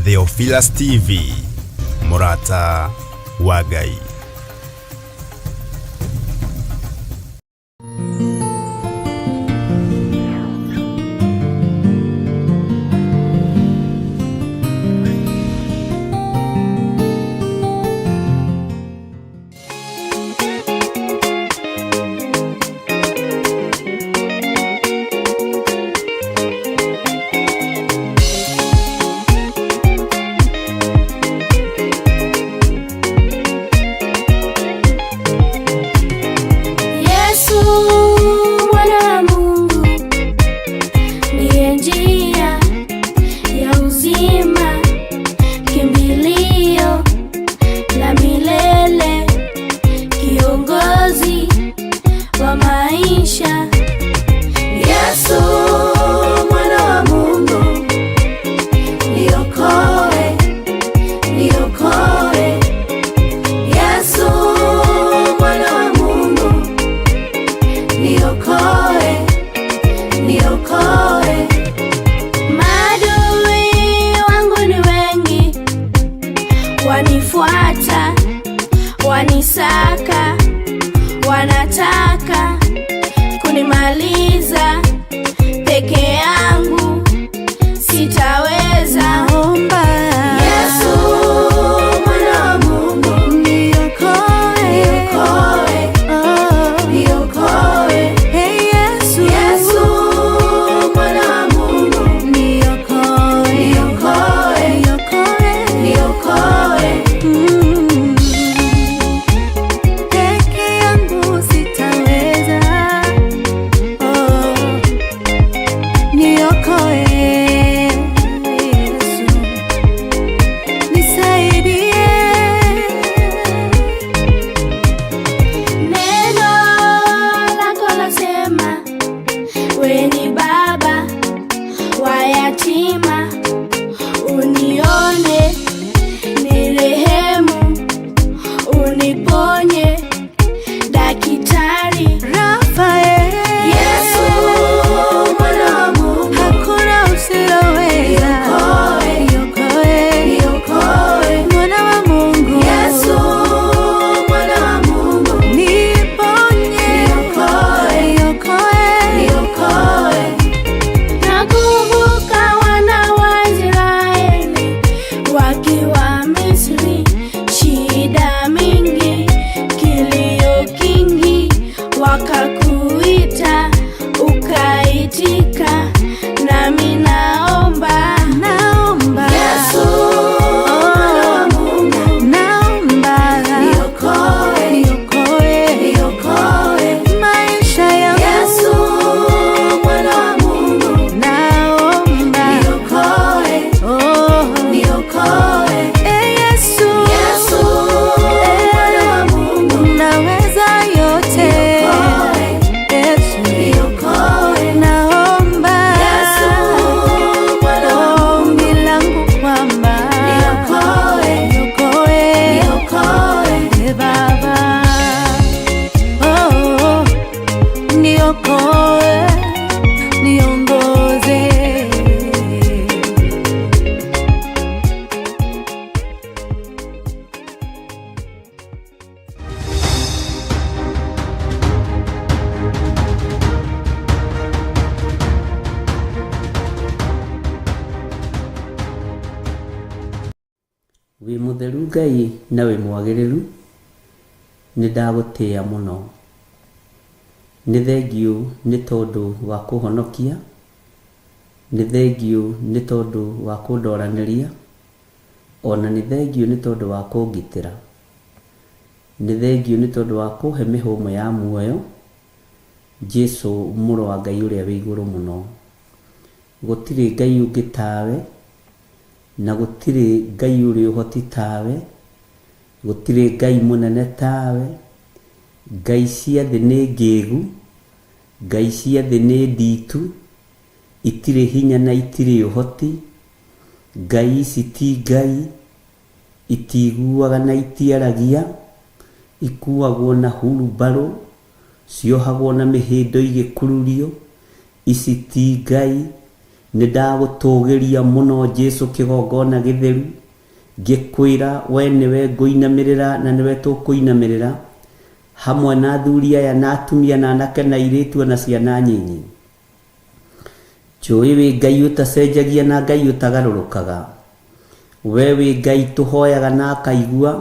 Theophilus TV, mũrata wa Ngai. Yesu mwana wa Mungu ndiye njia ya uzima, kimbilio la milele, kiongozi wa maisha. Yesu mwana wa Mungu, niokoe, niokoe. Yesu mwana wa Mungu, niokoe, niokoe. Maadui wangu ni wengi, wanifuata, wanisaka, wanataka kunimaliza. Peke yangu sitaweza. Naomba Yesu mwana wa Mungu, niokoe, niokoe, oh. niokoe. Hey Yesu, Yesu mwana wa Mungu, niokoe, niokoe, niokoe, niokoe. Peke yangu sitaweza, oh. Niokoe Yesu, nisaidie. Neno lako lasema, we ni baba wa yatima, unione nirehemu, uniponye daktari. Rafael, Yesu mwana wa Mungu, hakuna usiloweza. Niokoe, Niokoe, niokoe. mwana wa Mungu. Yesu mwana wa Mungu, Niponye, Niokoe, niokoe, niokoe. Nakumbuka wana wa Israeli wakiwa Misri, shida mingi, kilio kingi, wakakuita ukaitika, nami naomba naomba, Yesu mwana wa Mungu, naomba, niokoe, niokoe, niokoe. maisha yangu. Yesu mwana wa Mungu, Naomba, niokoe, oh, niokoe. eh, Yesu, Yesu mwana wa Mungu, unaweza yote. Niokoe, Yesu, niokoe. naomba, Yesu mwana wa Mungu, ombi langu kwamba niokoe, niokoe, niokoe. eh, Baba, oh, niokoe, niongoze. Wĩ mũtheru Ngai na wĩ mwagĩrĩru, nĩ ndagũtĩa mũno. Nĩ thengiũ nĩ tondũ wa kũhonokia, nĩ thengiũ nĩ tondũ wa kũndoranĩria, ona nĩ thengiũ nĩ tondũ wa kũngitĩra. Nĩ thengiũ nĩ tondũ wa kũhe mĩhũmũ ya muoyo, Jesu mũrũ wa Ngai ũrĩa wĩ igũrũ mũno. Gũtirĩ Ngai ũngĩ tawe, na gũtirĩ Ngai ũrĩ ũhoti tawe, gũtirĩ Ngai mũnene tawe. Ngai cia thĩ nĩ ngĩgu, Ngai cia thĩ nĩ nditu, itirĩ hinya na itirĩ ũhoti. Ngai ici ti Ngai, itiguaga na itiaragia, ikuagwo na hurumbarũ, ciohagwo na mĩhĩndo igĩkururio. Ici ti Ngai, Nĩ ndagũtũgĩria mũno Jesu kĩgongona gĩtheru, ngĩkwĩra we nĩwe ngũinamĩrĩra na nĩwe tũkũinamĩrĩra, hamwe na athuri aya na atumia na anake na airĩtu na ciana nyinyi. Njũĩ wĩ Ngai ũtacenjagia na Ngai ũtagarũrũkaga. We wĩ Ngai tũhoyaga na akaigua,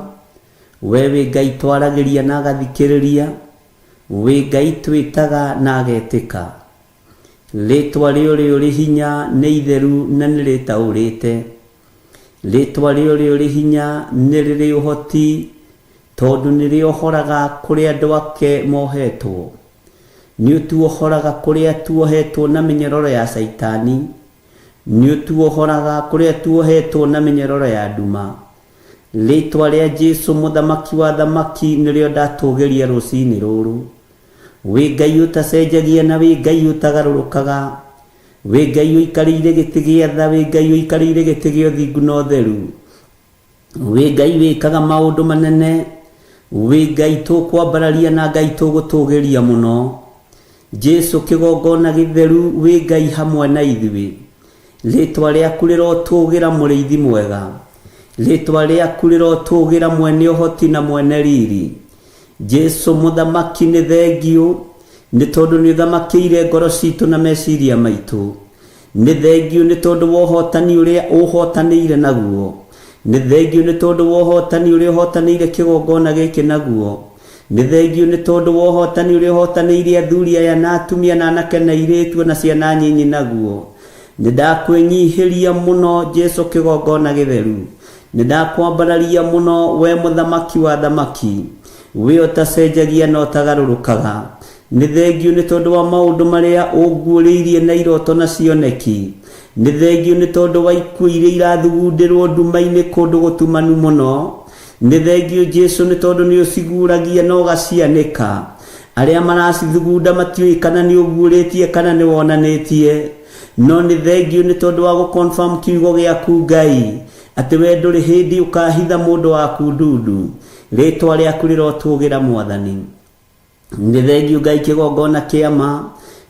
we wĩ Ngai twaragĩria na agathikĩrĩria, wĩ Ngai twĩtaga na agetĩka. Rĩtwa rĩũrĩ ũrĩ hinya nĩ itheru na nĩ rĩtaũrĩte. Rĩtwa rĩũrĩ ũrĩ hinya nĩ rĩrĩ ũhoti tondũ nĩ rĩohoraga kũrĩa andũ ake mohetwo. Nĩ ũtuohoraga kũrĩa tuohetwo na mĩnyororo ya caitani. Nĩ ũtuohoraga kũrĩa tuohetwo na mĩnyororo ya nduma. Rĩtwa rĩa Jesu mũthamaki wa thamaki nĩrĩo ndatũgĩria rũcinĩ rũrũ. Wĩ Ngai ũtacenjagia na wĩ Ngai ũtagarũrũkaga. Wĩ Ngai ũikarĩire gĩtĩ gĩa tha, wĩ Ngai ũikarĩire gĩtĩ gĩa ũthingu na ũtheru. Wĩ Ngai wĩkaga maũndũ manene. Wĩ Ngai tũkwambararia na Ngai tũgũtũgĩria mũno. Jesu kĩgongona gĩtheru wĩ Ngai hamwe na ithuĩ. Rĩtwa rĩaku rĩrotũgĩra mũrĩithi mwega. Rĩtwa rĩaku rĩrotũgĩra mwene ũhoti na mwene riri. Jesu mũthamaki nĩ thengiũ nĩ tondũ nĩ ũthamakĩire ngoro citũ na meciria maitũ. Nĩ thengiũ nĩ tondũ wa ũhotani ũrĩa ũhotanĩire naguo. Nĩ thengiũ nĩ tondũ wa ũhotani ũrĩa ũhotanĩire kĩgongona gĩkĩ naguo. Nĩ thengiũ nĩ tondũ wa ũhotani ũrĩa ũhotanĩire athuri aya na atumia na anake na airĩtu na ciana nyinyi naguo. Nĩ ndakwĩnyihĩria mũno Jesu kĩgongona gĩtheru. Nĩ ndakwambararia mũno we mũthamaki wa thamaki. We ũtacenjagia na ũtagarũrũkaga. Nĩ thengiũ nĩ tondũ wa maũndũ marĩa ũnguũrĩirie na iroto na cioneki. Nĩ thengiũ nĩ tondũ wa ikuũ iria irathugundĩrwo nduma-inĩ kũndũ gũtumanu mũno. Nĩ thengiũ Jesu nĩ tondũ nĩ ũciguragia na ũgacianĩka. Arĩa maracithugunda matiũĩ kana nĩ ũguũrĩtie kana nĩ wonanĩtie. No nĩ thengiũ nĩ tondũ wa gũ-confirm kiugo gĩaku Ngai, atĩ we ndũrĩ hĩndĩ ũkahitha mũndũ waku ndundu. Rĩtwa rĩaku rĩrotũgĩra Mwathani. Nĩ thengiũ Ngai kĩgongona kĩa ma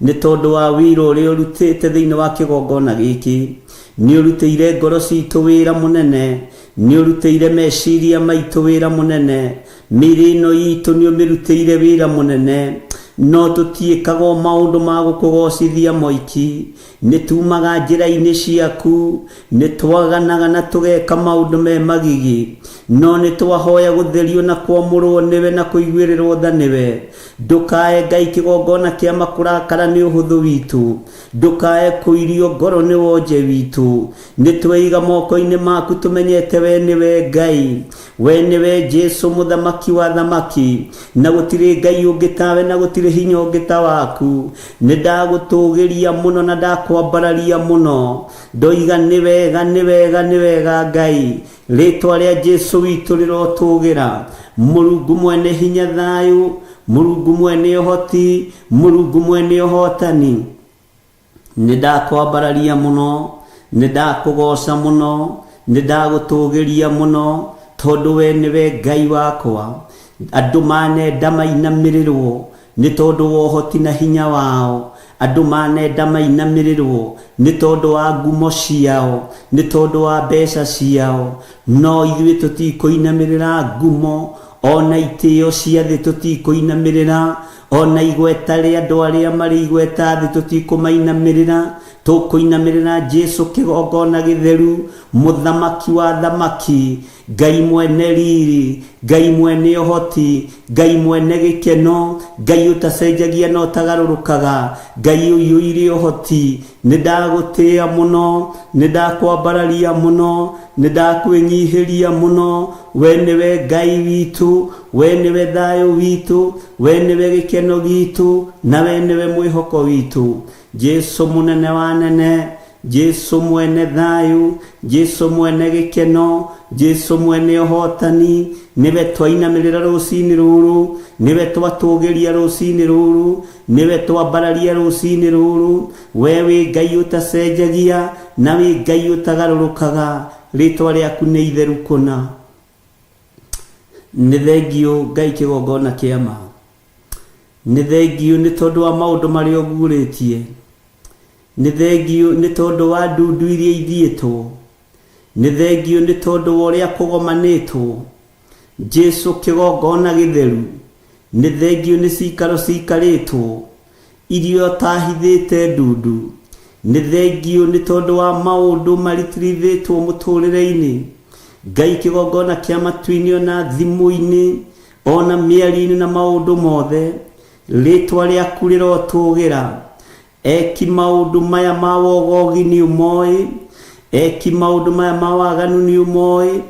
nĩ tondũ wa wĩra ũrĩa ũrutĩte thĩinĩ wa kĩgongona gĩkĩ. Nĩ ũrutĩire ngoro citũ wĩra mũnene, nĩ ũrutĩire meciria maitũ wĩra mũnene, mĩĩrĩ ĩno itũ nĩ ũmĩrutĩire wĩra mũnene. No tũtiĩkaga o maũndũ ma gũkũgocithia moiki, nĩ tumaga njĩra-inĩ ciaku, nĩ twaganaga na tũgeka maũndũ me magigi, no nĩ twahoya gũtherio na kwamũrwo nĩwe na kũiguĩrĩrwo tha nĩwe. Ndũkae Ngai kĩgongona kĩa makũrakara nĩ ũhũthũ witũ, ndũkae kũirio ngoro nĩ wonje witũ. Nĩ tweiga moko-inĩ maku tũmenyete we nĩwe Ngai, we nĩwe Jesu mũthamaki wa thamaki, na gũtirĩ Ngai ũngĩ tawe na gũtirĩ hinya ũngĩ ta waku. Nĩ ndagũtũgĩria mũno na ndakwambararia mũno. Ndoiga nĩ wega nĩ wega nĩ wega Ngai. Rĩtwa rĩa Jesu witũ rĩrotũgĩra. Mũrungu mwene hinya thayũ, Mũrungu mwene ũhoti, Mũrungu mwene ũhotani. Nĩ ndakwambararia mũno, nĩ ndakũgoca mũno, nĩ ndagũtũgĩria mũno, tondũ we nĩwe Ngai wakwa. Andũ manenda mainamĩrĩrwo nĩ tondũ wa ũhoti na hinya wao. Andũ manenda mainamĩrĩrwo nĩ tondũ wa ngumo ciao, nĩ tondũ wa mbeca ciao. No ithuĩ tũtikũinamĩrĩra ngumo, ona itĩo cia thĩ tũtikũinamĩrĩra, ona igweta rĩa andũ arĩa marĩ igweta thĩ tũtikũmainamĩrĩra. Tũkũinamĩrĩra Jesu kĩgongona gĩtheru, mũthamaki wa thamaki, Ngai mwene riri, Ngai mwene ũhoti, Ngai mwene gĩkeno, Ngai ũtacenjagia na ũtagarũrũkaga, Ngai ũiyũire ũhoti. Nĩ ndagũtĩĩa mũno, nĩ ndakwambararia mũno, nĩ ndakwĩnyihĩria mũno. We nĩwe Ngai witũ, we nĩwe thayũ witũ, we nĩwe gĩkeno gitũ, na we nĩwe mwĩhoko witũ. Jesu mũnene wa nene, Jesu mwene thayũ, Jesu mwene gĩkeno, Jesu mwene ũhotani, nĩwe twainamĩrĩra rũcinĩ rũrũ, nĩwe twatũgĩria rũcinĩ rũrũ, nĩwe twambararia rũcinĩ rũrũ. We wĩ Ngai ũtacenjagia na wĩ Ngai ũtagarũrũkaga. Rĩtwa rĩaku nĩ itheru kũna. Nĩ thengiũ Ngai kĩgongona kĩa ma. Nĩ thengiũ nĩ tondũ wa maũndũ marĩa ũguũrĩtie. Nĩ thengiũ nĩ tondũ wa ndundu iria ithiĩtwo. Nĩ thengiũ nĩ tondũ wa ũrĩa kũgomanĩtwo. Jesu kĩgongona gĩtheru. Nĩ thengiũ nĩ cikaro cikarĩtwo iria ũtahithĩte ndundu. Nĩ thengiũ nĩ tondũ wa maũndũ maritirithĩtwo mũtũrĩre-inĩ. Ngai kĩgongona kĩa matu-inĩ ona thimũ-inĩ ona mĩario-inĩ na maũndũ mothe, rĩtwa rĩaku rĩrotũgĩra. Eki maũndũ maya ma wogogi nĩ ũmoĩ, eki maũndũ maya ma waganu nĩ ũmoĩ,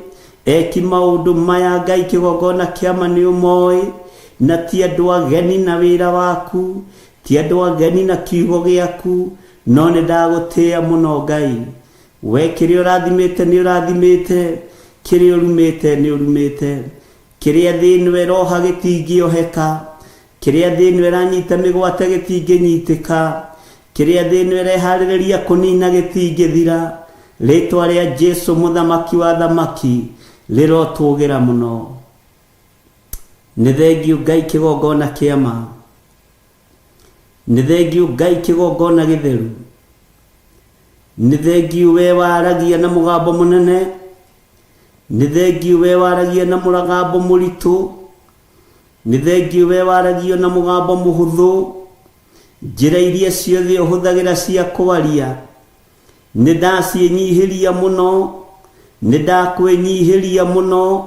eki maũndũ maya Ngai kĩgongona kĩama nĩ ũmoĩ, na ti andũ ageni na wĩra waku, ti andũ ageni na kiugo gĩaku, no nĩ ndagũtĩĩa mũno Ngai. We kĩrĩa ũrathimĩte nĩ ũrathimĩte, kĩrĩa ũrumĩte nĩ ũrumĩte. Kĩrĩa thĩ ĩno ĩroha gĩtingĩoheka, kĩrĩa thĩ ĩno ĩranyita mĩgwate gĩtingĩnyitĩka, kĩrĩa thĩ ĩno ĩreharĩrĩria kũnina gĩtingĩthira. Rĩtwa rĩa Jesu mũthamaki wa thamaki rĩrotũgĩra mũno. Nĩ thengiũ Ngai kĩgongona kĩama. Nĩ thengiũ Ngai kĩgongona gĩtheru. Nĩ thengiũ we waragia na mũgambo mũnene. Nĩ thengiũ we waragia na mũgambo mũritũ. Nĩ thengiũ we waragia na mũgambo mũhũthũ. Njĩra iria ciothe ũhũthagĩra cia kwaria nĩ ndaciĩnyihĩria mũno, nĩ ndakwĩnyihĩria mũno,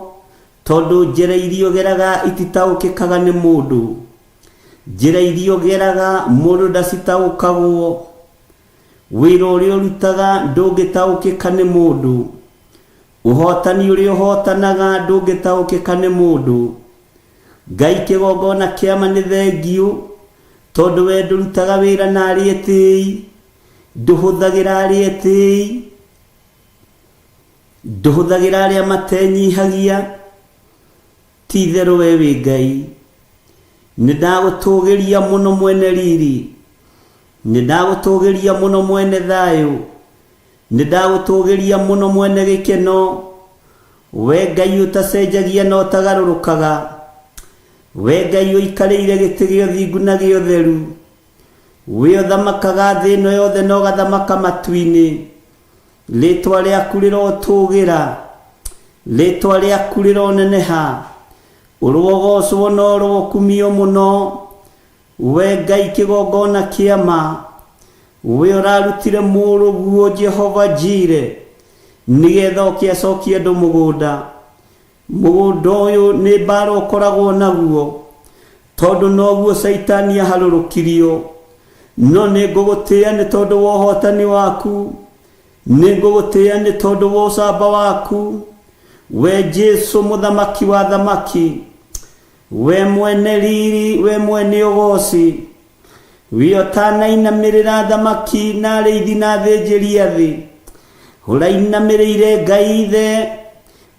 tondũ njĩra iria ũgeraga ititaũkĩkaga nĩ mũndũ. Njĩra iria ũgeraga mũndũ ndacitaũkagwo. Wĩra ũrĩa ũrutaga ndũngĩtaũkĩka nĩ mũndũ. Ũhotani ũrĩa ũhotanaga ndũngĩtaũkĩka nĩ mũndũ. Ngai kĩgongona kĩama nĩ thengiũ, tondũ we ndũrutaga wĩra na arĩa etĩĩi, ndũhũthagĩra arĩa etĩĩi, ndũhũthagĩra arĩa matenyihagia. Ti itherũ we wĩ Ngai. Nĩ ndagũtũgĩria mũno mwene riri, nĩ ndagũtũgĩria mũno mwene thayũ, nĩ ndagũtũgĩria mũno mwene gĩkeno. We Ngai ũtacenjagia na ũtagarũrũkaga, we Ngai ũikarĩire gĩtĩ gĩa ũthingu na gĩa ũtheru, we ũthamakaga thĩ ĩno yothe na ũgathamaka matu-inĩ. Rĩtwa rĩaku rĩrotũgĩra, rĩtwa rĩaku rĩroneneha, ũrogocwo na ũrokumio mũno. We Ngai kĩgongona kĩama, we ũrarutire mũrũguo Jehova Jire, nĩgetha oke acokie andũ mũgũnda. Mũgũnda ũyũ nĩ mbara ũkoragwo naguo, tondũ noguo Caitani aharũrũkirio. No nĩ ngũgũtĩĩa nĩ tondũ wa ũhotani waku, nĩ ngũgũtĩĩa nĩ tondũ wa ũcamba waku. We Jesu mũthamaki wa thamaki, we mwene riri, we mwene ũgoci, we ũtanainamĩrĩra thamaki na arĩithi na athĩnjĩri a thĩ, ũrainamĩrĩire Ngai Ithe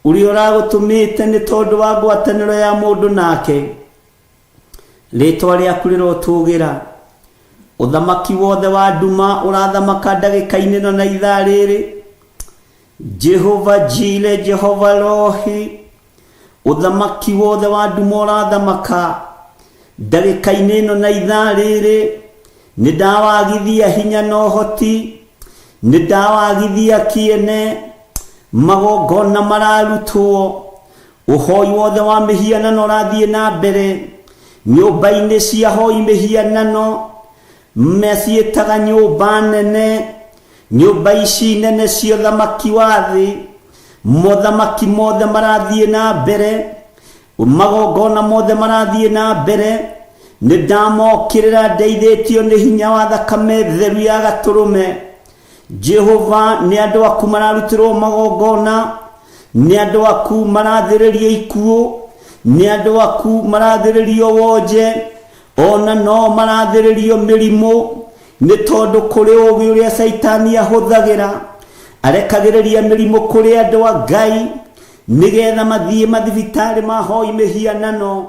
ũrĩa ũragũtũmĩte nĩ tondũ wa ngwatanĩro ya mũndũ nake. Rĩtwa rĩaku rĩrotũgĩra. Ũthamaki wothe wa nduma ũrathamaka ndagĩka-inĩ ĩno na ithaa rĩrĩ. Jehova Jire, Jehova Rohi, ũthamaki wothe wa nduma ũrathamaka ndagĩka-inĩ ĩno na ithaa rĩrĩ. Nĩ ndawagithia hinya na ũhoti, nĩ ndawagithia kĩene, magongona mararutwo, ũhoi wothe wa mĩhianano ũrathiĩ na mbere nyũmba-inĩ cia hoi mĩhianano, meciĩtaga nyũmba nene, nyũmba ici nene cia ũthamaki wa thĩ, mothamaki mothe marathiĩ na mbere, magongona mothe marathiĩ na mbere. Nĩ ndamokĩrĩra ndeithĩtio nĩ hinya wa thakame theru ya gatũrũme. Jehova, nĩ andũ aku mararutĩrwo magongona, nĩ andũ aku marathĩrĩrio ikuũ, nĩ andũ aku marathĩrĩrio wonje, ona no marathĩrĩrio mĩrimũ, nĩ tondũ kũrĩ ũũgĩ ũrĩa Caitani ahũthagĩra. Arekagĩrĩria mĩrimũ kũrĩ andũ a Ngai nĩgetha mathiĩ mathibitarĩ mahoi mĩhianano.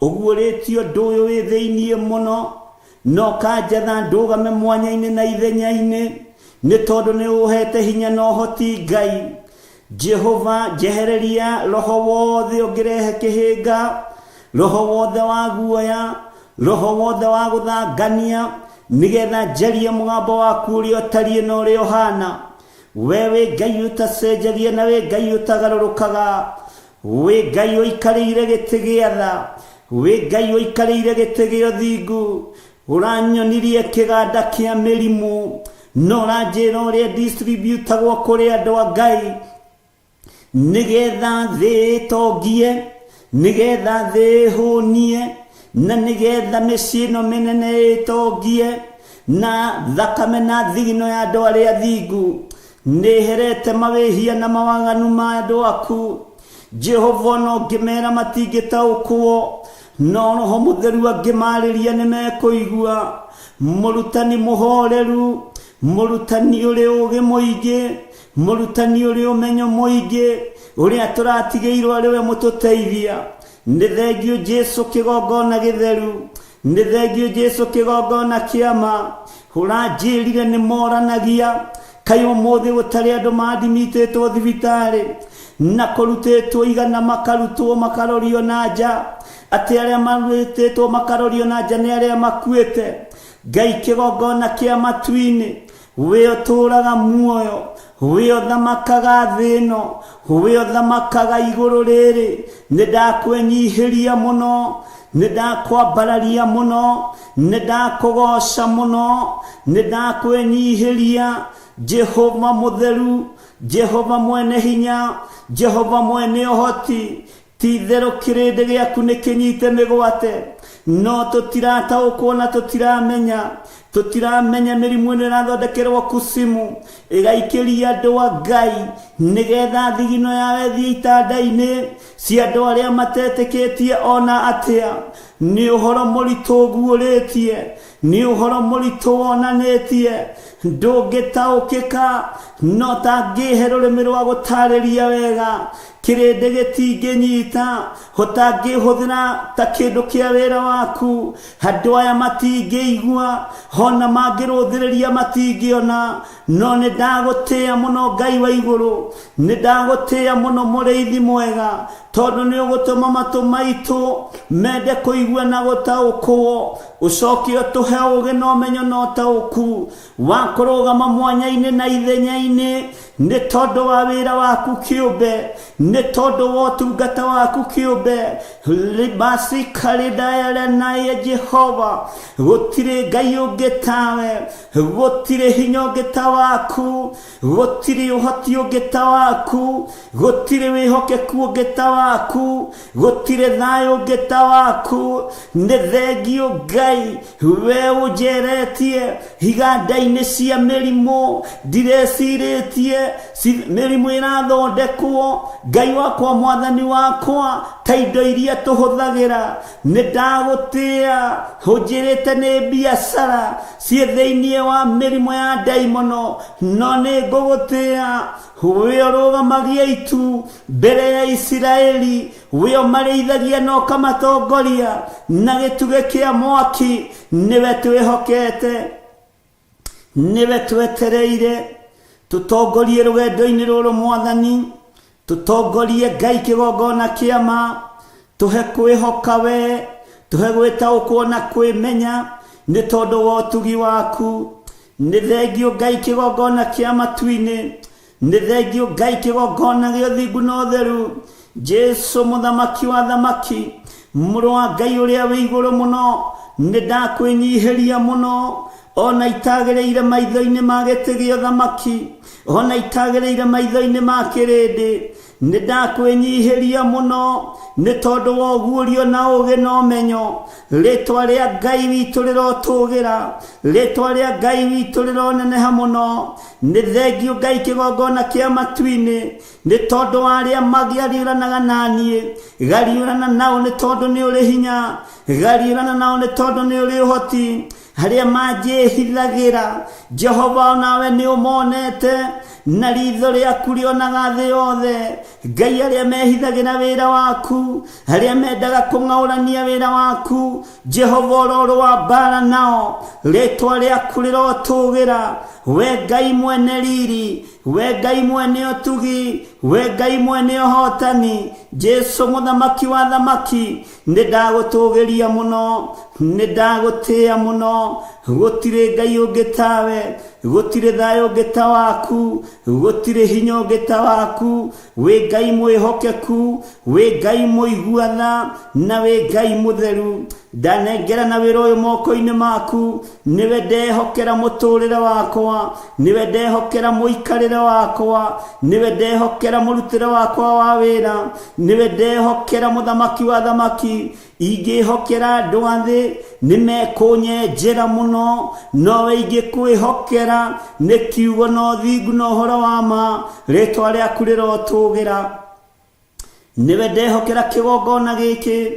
Ũguũrĩtie ũndũ ũyũ wĩ thĩiniĩ mũno, na ũkanjatha ndũgame mwanya-inĩ na ithenya-inĩ, nĩ tondũ nĩ ũhete hinya na ũhoti Ngai. Jehova, njehereria roho wothe ũngĩrehe kĩhĩnga, roho wothe wa guoya, roho wothe wa gũthangania. Nĩgetha njarie mũgambo waku ũrĩa ũtariĩ na ũrĩa ũhana. We wĩ Ngai ũtacenjagia na wĩ Ngai ũtagarũrũkaga. Wĩ Ngai ũikarĩire gĩtĩ gĩa tha. Wĩ Ngai ũikarĩire gĩtĩ gĩa ũthingu. Ũranyonirie kĩganda kĩa mĩrimũ no ũranjĩra ũrĩa distributagwo kũrĩ andũ a Ngai nĩgetha thĩ ĩtongie, nĩgetha thĩ ĩhũnie, na nĩgetha mĩciĩ ĩno mĩnene ĩtongie na thakame na thigino ya andũ arĩa athingu. Nĩherete mawĩhia na mawaganu ma andũ aku. Jehova ona ũngĩmera matingĩtaũkwo, no Roho Mũtheru angĩmarĩria nĩmekũigua. Mũrutani mũhoreru, mũrutani ũrĩ ũũgĩ mũingĩ, mũrutani ũrĩ ũmenyo mũingĩ, ũrĩa tũratigĩirwo arĩ we mũtũteithia. Nĩ thengio Jesu kĩgongona gĩtheru, nĩ thengio Jesu kĩgongona kĩama. Ũranjĩrire nĩ moranagia, kaĩ ũmũthĩ gũtarĩ andũ mandimitĩtwo thibitarĩ na kũrutĩtwo igana makarutwo makarorio na nja, atĩ arĩa marutĩtwo makarorio na nja nĩ arĩa makuĩte. Ngai kĩgongona kĩa matu-inĩ, we ũtũũraga muoyo, we ũthamakaga thĩ ĩno, we ũthamakaga igũrũ rĩrĩ, nĩ ndakwenyihĩria mũno, nĩ ndakwambararia mũno, nĩ ndakũgoca mũno, nĩ ndakwenyihĩria. Jehova mũtheru, Jehova mwene hinya, Jehova mwene ũhoti, ti-itherũ kĩrĩndĩ gĩaku nĩ kĩnyite mĩgwate, no tũtirataũkwo na tũtiramenya. Tũtiramenya mĩrimũ ĩno ĩrathondekerwo kusimu ĩgaikĩria andũ a Ngai nĩgetha thigino yao ĩthiĩ itanda-inĩ cia andũ arĩa matetĩkĩtie ona atĩa. Nĩ ũhoro mũritũ ũguũrĩtie, nĩ ũhoro mũritũ wonanĩtie, ndũngĩtaũkĩka, no tangĩhe rũrĩmĩ rwa gũtarĩria wega. Kĩrĩndĩ gĩtingĩnyita, ũtangĩhũthĩra ta kĩndũ kĩa wĩra waku. Andũ aya matingĩigua, ona mangĩrũthĩrĩria matingĩona. No nĩ ndagũtĩĩa mũno Ngai wa igũrũ, nĩ ndagũtĩĩa mũno mũrĩithi mwega, tondũ nĩ ũgũtũma matũ maitũ mende kũigua na gũtaũkwo. Ũcoke ũtũhe ũũgĩ na ũmenyo na ũtaũku wa kũrũgama mwanya-inĩ na ithenya-inĩ, nĩ tondũ wa wĩra waku kĩũmbe, nĩ tondũ wa ũtungata waku kĩũmbe. Libasi karidayaranaye Jehova, gũtirĩ Ngai ũngĩ tawe, gũtirĩ hinya ũngĩ ta waku, gũtirĩ ũhoti ũngĩ ta waku, gũtirĩ wĩhokeku ũngĩ ta waku, gũtirĩ thayũ ũngĩ ta waku. Nĩ thengio Ngai, we ũnjeretie iganda-inĩ cia mĩrimũ, ndirecirĩtie mĩrimũ ĩrathondekwo. Ngai wakwa, mwathani wakwa, ta indo iria tũhũthagĩra, nĩ ndagũtĩĩa. Ũnjĩrĩte nĩ biacara ciĩ thĩinĩ wa mĩrimũ ya ndaimono, no nĩ ngũgũtĩĩa. We ũrũgamagia itu mbere ya Isiraeli, we ũmarĩithagia na ũkamatongoria na gĩtugĩ kĩa mwaki. Nĩwe twĩhokete, nĩwe twetereire. Tũtongorie rũgendo-inĩ rũrũ mwathani, tũtongorie Ngai kĩgongona kĩa ma, tũhe kwĩhoka we, tũhe gwĩtaũkwo na kwĩmenya nĩ tondũ wa ũtugi waku. Nĩ thengio Ngai kĩgongona kĩa matu-inĩ, nĩ thengio Ngai kĩgongona gĩa ũthingu na ũtheru. Jesu mũthamaki wa thamaki, mũrũ wa Ngai ũrĩa wĩ igũrũ mũno, nĩ ndakwĩnyihĩria mũno, ona itagĩrĩire maitho-inĩ ma gĩtĩ gĩa ũthamaki, ona itagĩrĩire maitho-inĩ ma kĩrĩndĩ. Nĩ ndakwĩnyihĩria mũno nĩ tondũ wa ũguũrio na ũũgĩ na ũmenyo. Rĩtwa rĩa Ngai witũ rĩrotũgĩra, rĩtwa rĩa Ngai witũ rĩroneneha mũno. Nĩ thengio Ngai kĩgongona kĩa matu-inĩ, nĩ tondũ wa arĩa magĩariũranaga na niĩ. Gariũrana nao nĩ tondũ nĩ ũrĩ hinya, gariũrana nao nĩ tondũ nĩ ũrĩ ũhoti. Arĩa manjĩhithagĩra, Jehova onawe nĩ ũmonete, na ritho rĩaku rĩonaga thĩ yothe. Ngai, arĩa mehithagĩra wĩra waku, arĩa mendaga kũng'aũrania wĩra waku, Jehova ũrorũa mbara nao. Rĩtwa rĩaku rĩrotũgĩra, we Ngai mwene riri, we Ngai mwene ũtugi, we Ngai mwene ũhotani. Jesu mũthamaki wa thamaki, nĩ ndagũtũgĩria mũno, Nĩ ndagũtĩĩa mũno, gũtirĩ Ngai ũngĩ tawe, gũtirĩ thayũ ũngĩ ta waku, gũtirĩ hinya ũngĩ ta waku. Wĩ Ngai mwĩhokeku, wĩ Ngai mũigua tha, na wĩ Ngai mũtheru. Ndanengera na wĩra ũyũ moko-inĩ maku, nĩwe ndehokera mũtũrĩre wakwa, nĩwe ndehokera mũikarĩre wakwa, nĩwe ndehokera mũrutĩre wakwa wa wĩra, nĩwe ndehokera mũthamaki wa thamaki. Ingĩhokera andũ a thĩ nĩ mekũnyenjera mũno, nowe ingĩkwĩhokera nĩ kiugo na ũthingu na ũhoro wa ma, rĩtwa rĩaku rĩrotũgĩra. Nĩwe ndehokera kĩgongona gĩkĩ,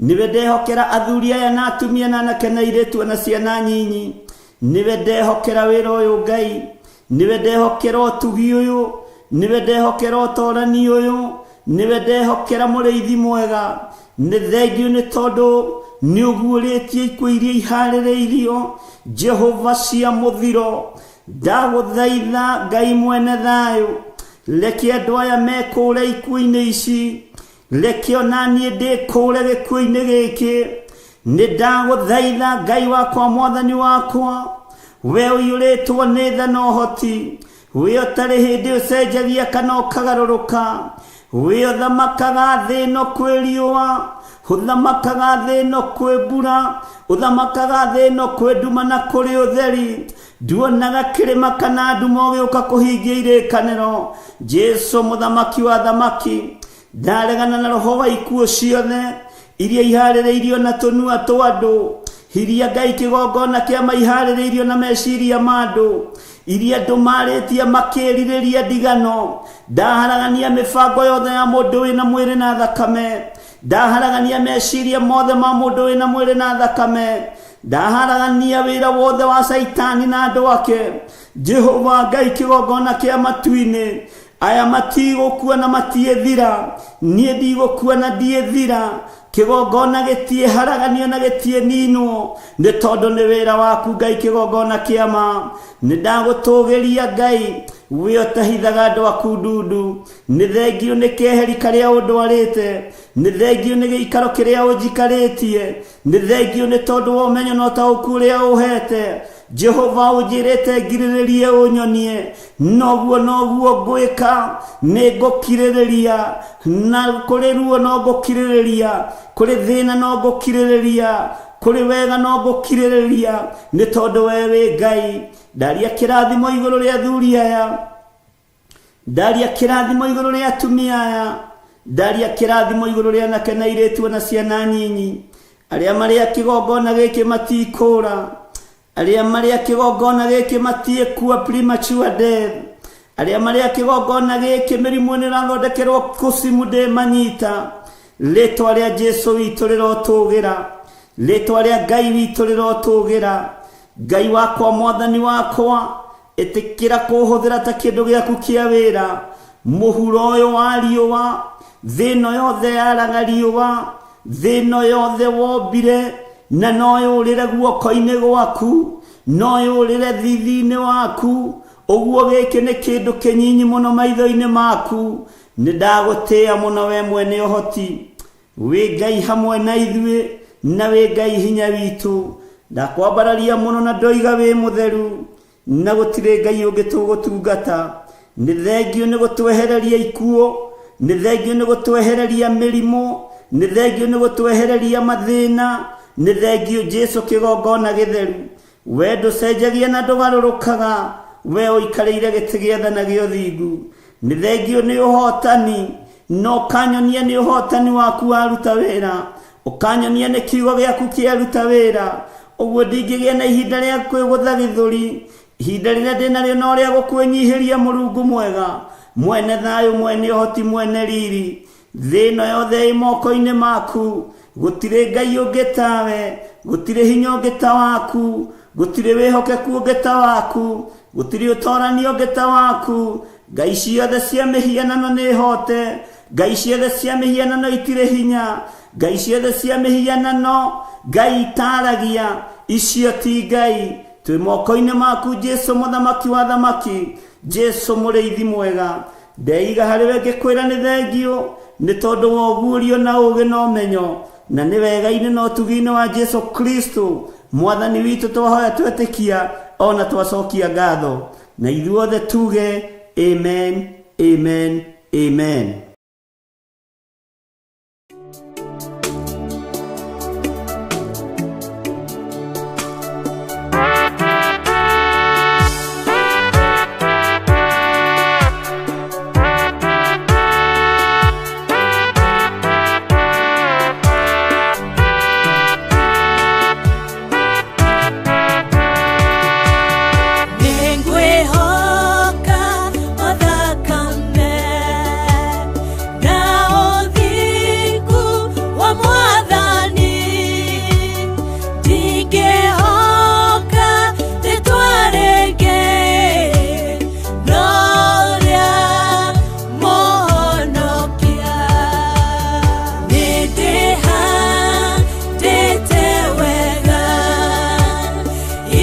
nĩwe ndehokera athuri aya na atumia na anake na airĩtu na ciana nyinyi, nĩwe ndehokera wĩra ũyũ Ngai, nĩwe ndehokera ũtugi ũyũ, nĩwe ndehokera ũtorani ũyũ, nĩwe ndehokera mũrĩithi mwega. Nĩ thengiũ nĩ tondũ nĩ ũguũrĩtie ikuũ iria iharĩrĩirio Jehova cia mũthiro. Ndagũthaitha Ngai mwene thayũ, reke andũ aya mekũũre ikuũ-inĩ ici, reke ona niĩ ndĩkũũre gĩkuũ-inĩ gĩkĩ. Nĩ ndagũthaitha Ngai wakwa, mwathani wakwa, we ũiyũrĩtwo nĩ tha na ũhoti, we ũtarĩ hĩndĩ ũcenjagia kana ũkagarũrũka, we ũthamakaga thĩ ĩno kwĩ riũa, ũthamakaga thĩ ĩno kwĩ mbura, ũthamakaga thĩ ĩno kwĩ nduma na kũrĩ ũtheri. Nduonaga kĩrĩma kana nduma ũgĩũka kũhingia irĩkanĩro. Jesu mũthamaki wa thamaki, ndaregana na roho wa ikuũ ciothe iria iharĩrĩirio na tũnua twa andũ, iria Ngai kĩgongona kĩa maiharĩrĩirio na meciria ma andũ, iria andũ marĩtie makĩrirĩria ndigano. Ndaharagania mĩbango yothe ya mũndũ wĩna mwĩrĩ na thakame, ndaharagania meciria mothe ma mũndũ wĩna mwĩrĩ na thakame, ndaharagania wĩra wothe wa Caitani na andũ ake. Jehova Ngai kĩgongona kĩa matu-inĩ, aya matigũkua na matiĩthira, niĩ ndigũkua na ndiĩthira. Kĩgongona gĩtiĩharaganio na gĩtiĩninwo, nĩ tondũ nĩ wĩra waku Ngai kĩgongona kĩa ma. Nĩ ndagũtũgĩria Ngai, we ũtahithaga andũ aku ndundu. Nĩ thengiũ nĩ keheri karĩa ũndwarĩte, nĩ thengiũ nĩ gĩikaro kĩrĩa ũnjikarĩtie, nĩ thengiũ nĩ tondũ wa ũmenyo na ũtaũku ũrĩa ũhete. Jehova ũnjĩrĩte ngirĩrĩrie ũnyonie, noguo noguo ngwĩka, nĩ ngũkirĩrĩria, na kũrĩ ruo no ngũkirĩrĩria, kũrĩ thĩna no ngũkirĩrĩria, kũrĩ wega no ngũkirĩrĩria, nĩ tondũ we wĩ Ngai. Ndaria kĩrathimo igũrũ rĩa athuri aya, ndaria kĩrathimo igũrũ rĩa atumia aya, ndaria kĩrathimo igũrũ rĩa anake na airĩtu na ciana nyinyi. Arĩa marĩ a kĩgongona gĩkĩ matikũũra, arĩa marĩ a kĩgongona gĩkĩ matiĩkua premature death, arĩa marĩ a kĩgongona gĩkĩ mĩrimũ nĩ ĩrathondekerwo kũcimu ndĩmanyita. Rĩtwa rĩa Jesu witũ rĩrotũgĩra, rĩtwa rĩa Ngai witũ rĩrotũgĩra. Ngai wakwa, mwathani wakwa, ĩtĩkĩra kũhũthĩra ta kĩndũ gĩaku kĩa wĩra. Mũhuro ũyũ wa riũa, thĩ ĩno yothe yaraga riũa, thĩ ĩno yothe wombire, na no yũrĩre guoko-inĩ gwaku, no yũrĩre thithi-inĩ waku. Ũguo gĩkĩ nĩ kĩndũ kĩnyinyi mũno maitho-inĩ maku. Nĩ ndagũtĩĩa mũno we mwene ũhoti, wĩ Ngai hamwe na ithuĩ, na wĩ Ngai hinya witũ. Ndakwambararia mũno na ndoiga wĩ mũtheru, na gũtirĩ Ngai ũngĩ tũgũtungata. Nĩ thengiũ nĩ gũtwehereria ikuũ, nĩ thengiũ nĩ gũtwehereria mĩrimũ, nĩ thengiũ nĩ gũtwehereria mathĩna, nĩ thengiũ Jesu kĩgongona gĩtheru. We ndũcenjagia na ndũgarũrũkaga, we ũikarĩire gĩtĩ gĩa tha na gĩa ũthingu. Nĩ thengiũ nĩ ũhotani, na ũkanyonia nĩ ũhotani waku waruta wĩra, ũkanyonia nĩ kiugo gĩaku kĩaruta wĩra. Ũguo ndingĩgĩa na ihinda rĩa kwĩgũtha gĩthũri, ihinda rĩrĩa ndĩnarĩo no rĩa gũkwĩnyihĩria Mũrungu mwega, mwene thayũ, mwene ũhoti, mwene riri. Thĩ ĩno yothe ĩ moko-inĩ maku, gũtirĩ Ngai ũngĩ tawe, gũtirĩ hinya ũngĩ ta waku, gũtirĩ wĩhokeku ũngĩ ta waku, gũtirĩ ũtorani ũngĩ ta waku. Ngai ciothe cia mĩhianano nĩ hote, Ngai ciothe cia mĩhianano itirĩ hinya, Ngai ciothe cia mĩhianano Ngai itaragia, icio ti Ngai. Twĩ moko-inĩ maku Jesu mũthamaki wa thamaki, Jesu mũrĩithi mwega. Ndeiga harĩ we ngĩkwĩra nĩ thengiũ, nĩ tondũ wa ũguũrio na ũũgĩ na ũmenyo. Na nĩ wega-inĩ na ũtugi-inĩ wa Jesu Kristo mwathani witũ twahoya twetĩkia ona twacokia ngatho, na ithuothe tuge amen, amen, amen. Nĩngwĩhoka o thakame na ũthingu wa Mwathani, ndingĩhoka rĩtwa rĩngĩ no rĩa Mũhonokia. Nĩndĩhandĩte wega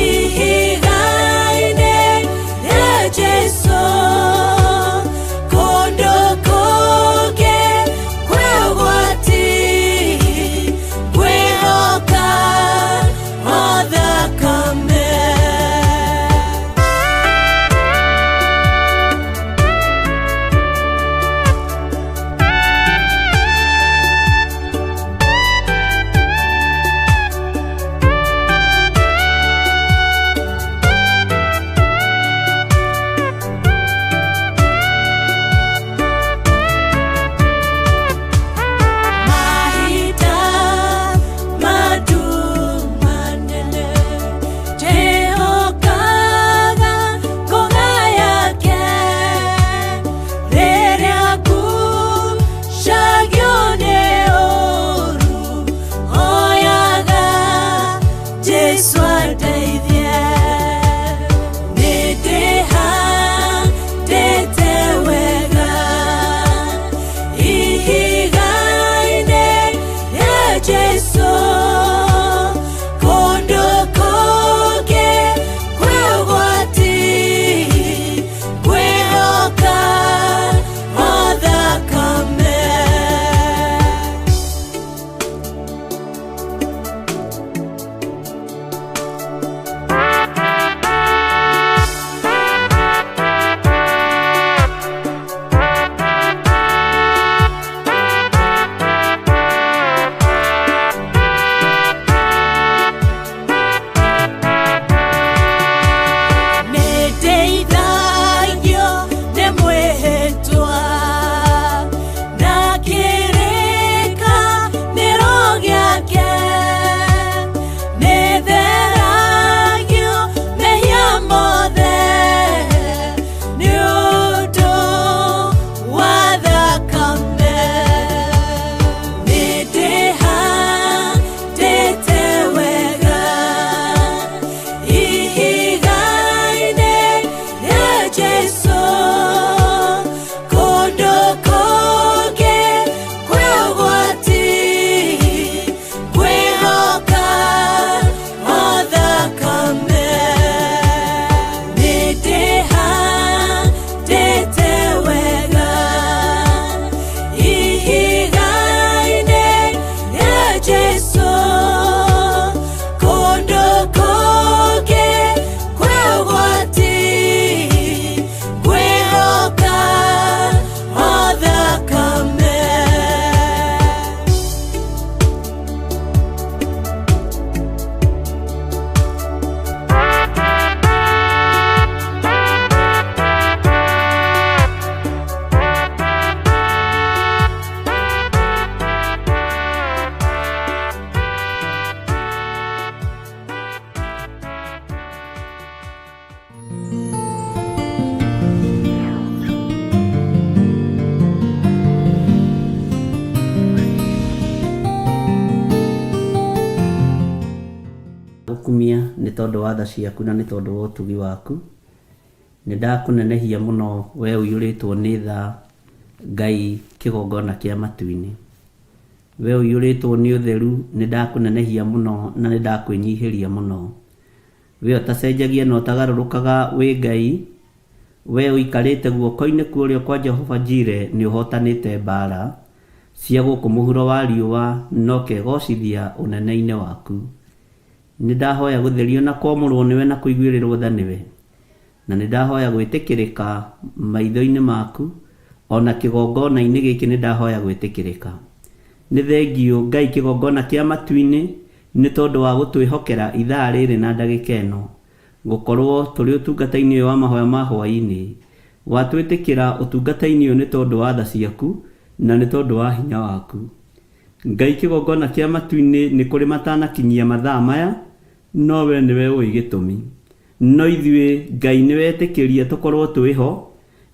ihiga-inĩ rĩa Jesũ, kũndũ kũngĩ kwĩ ũgwati, ngwĩhoka o thakame. Mahinda manene njĩhokaga ngũga yake, rĩrĩa ngucagio nĩ ũũru, hoyaga Jesũ andeithie. Nĩndĩhandĩte wega ihiga-inĩ rĩa Jesũ, kũndũ kũngĩ kwĩ ũgwati, ngwĩhoka o thakame. Nĩndeithagio nĩ mwĩhĩtwa na kĩrĩkanĩro gĩake, nĩtheragio mehia mothe nĩ ũndũ wa thakame. Nĩndĩhandĩte wega ihiga-inĩ rĩa Jesũ, kũndũ kũngĩ kwĩ ũgwati, ngwĩhoka o thakame. Nĩndĩhandĩte wega ihiga-inĩ rĩa Jesũ, kũndũ kũngĩ kwĩ ũgwati, ngwĩhoka o thakame. Gũkumia nĩ tondũ wa tha ciaku na nĩ tondũ wa ũtugi waku. Nĩ ndakũnenehia mũno we ũiyũrĩtwo nĩ tha Ngai kĩgongona kĩa matu-inĩ. We ũiyũrĩtwo nĩ ũtheru, nĩ ndakũnenehia mũno na nĩ ndakwĩnyihĩria mũno. We ũtacenjagia na ũtagarũrũkaga wĩ Ngai, we ũikarĩte guoko-inĩ kwa ũrĩo kwa Jehova Jireh, nĩ ũhotanĩte mbara. cia gũkũ mũhuro wa riũa na ũkegocithia ũnene-inĩ waku. Nĩ ndahoya gũtherio na kwamũrwo nĩwe na kũiguĩrĩrwo tha nĩwe, na nĩ ndahoya gwĩtĩkĩrĩka maitho-inĩ maku, ona kĩgongona-inĩ gĩkĩ nĩ ndahoya gwĩtĩkĩrĩka. Nĩ thengiũ Ngai kĩgongona kĩa matu-inĩ nĩ tondũ wa gũtwĩhokera ithaa rĩrĩ na ndagĩka ĩno gũkorwo tũrĩ ũtungata-inĩ ũyũ wa mahoya ma hwaĩ-inĩ. Watwĩtĩkĩra ũtungata-inĩ ũyũ nĩ tondũ wa tha ciaku na nĩ tondũ wa hinya waku. Ngai kĩgongona kĩa matu-inĩ nĩ kũrĩ matanakinyia mathaa maya, no we nĩwe ũĩ gĩtũmi. No ithuĩ Ngai nĩwetĩkĩria tũkorwo twĩho,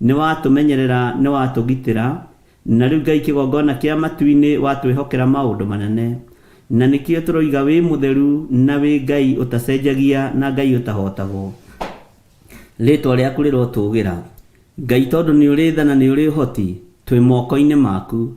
nĩwatũmenyerera, nĩwatũgitĩra, na rĩu Ngai kĩgongona kĩa matu-inĩ watwĩhokera maũndũ manene. Na nĩkĩo tũroiga wĩ mũtheru na wĩ Ngai ũtacenjagia na Ngai ũtahotagwo. Rĩtwa rĩaku rĩrotũgĩra. Ngai tondũ nĩ ũrĩ tha na nĩ ũrĩ ũhoti, twĩ moko-inĩ maku.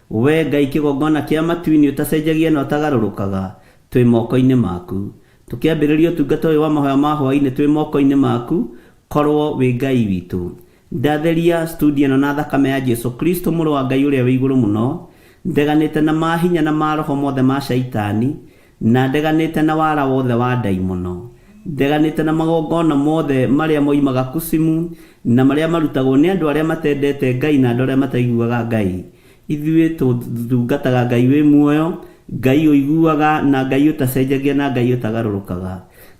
We Ngai kĩgongona kĩa matu-inĩ ũtacenjagia na ũtagarũrũkaga, twĩ moko-inĩ maku. Tũkĩambĩrĩria ũtungata ũyũ wa mahoya ma hwaĩ-inĩ twĩ moko-inĩ maku, korwo wĩ Ngai witũ. Ndatheria studio ĩno na thakame ya Jesu Kristo mũrũ wa Ngai ũrĩa wĩ igũrũ mũno, ndeganĩte na mahinya na maroho mothe ma shaitani, na ndeganĩte na wara wothe wa ndaimono. Ndeganĩte na magongona mothe marĩa moimaga kusimu na marĩa marutagwo nĩ andũ arĩa matendete Ngai na andũ arĩa mataiguaga Ngai. Ithuĩ tũtungataga Ngai wĩ muoyo, Ngai ũiguaga na Ngai ũtacenjagia na Ngai ũtagarũrũkaga.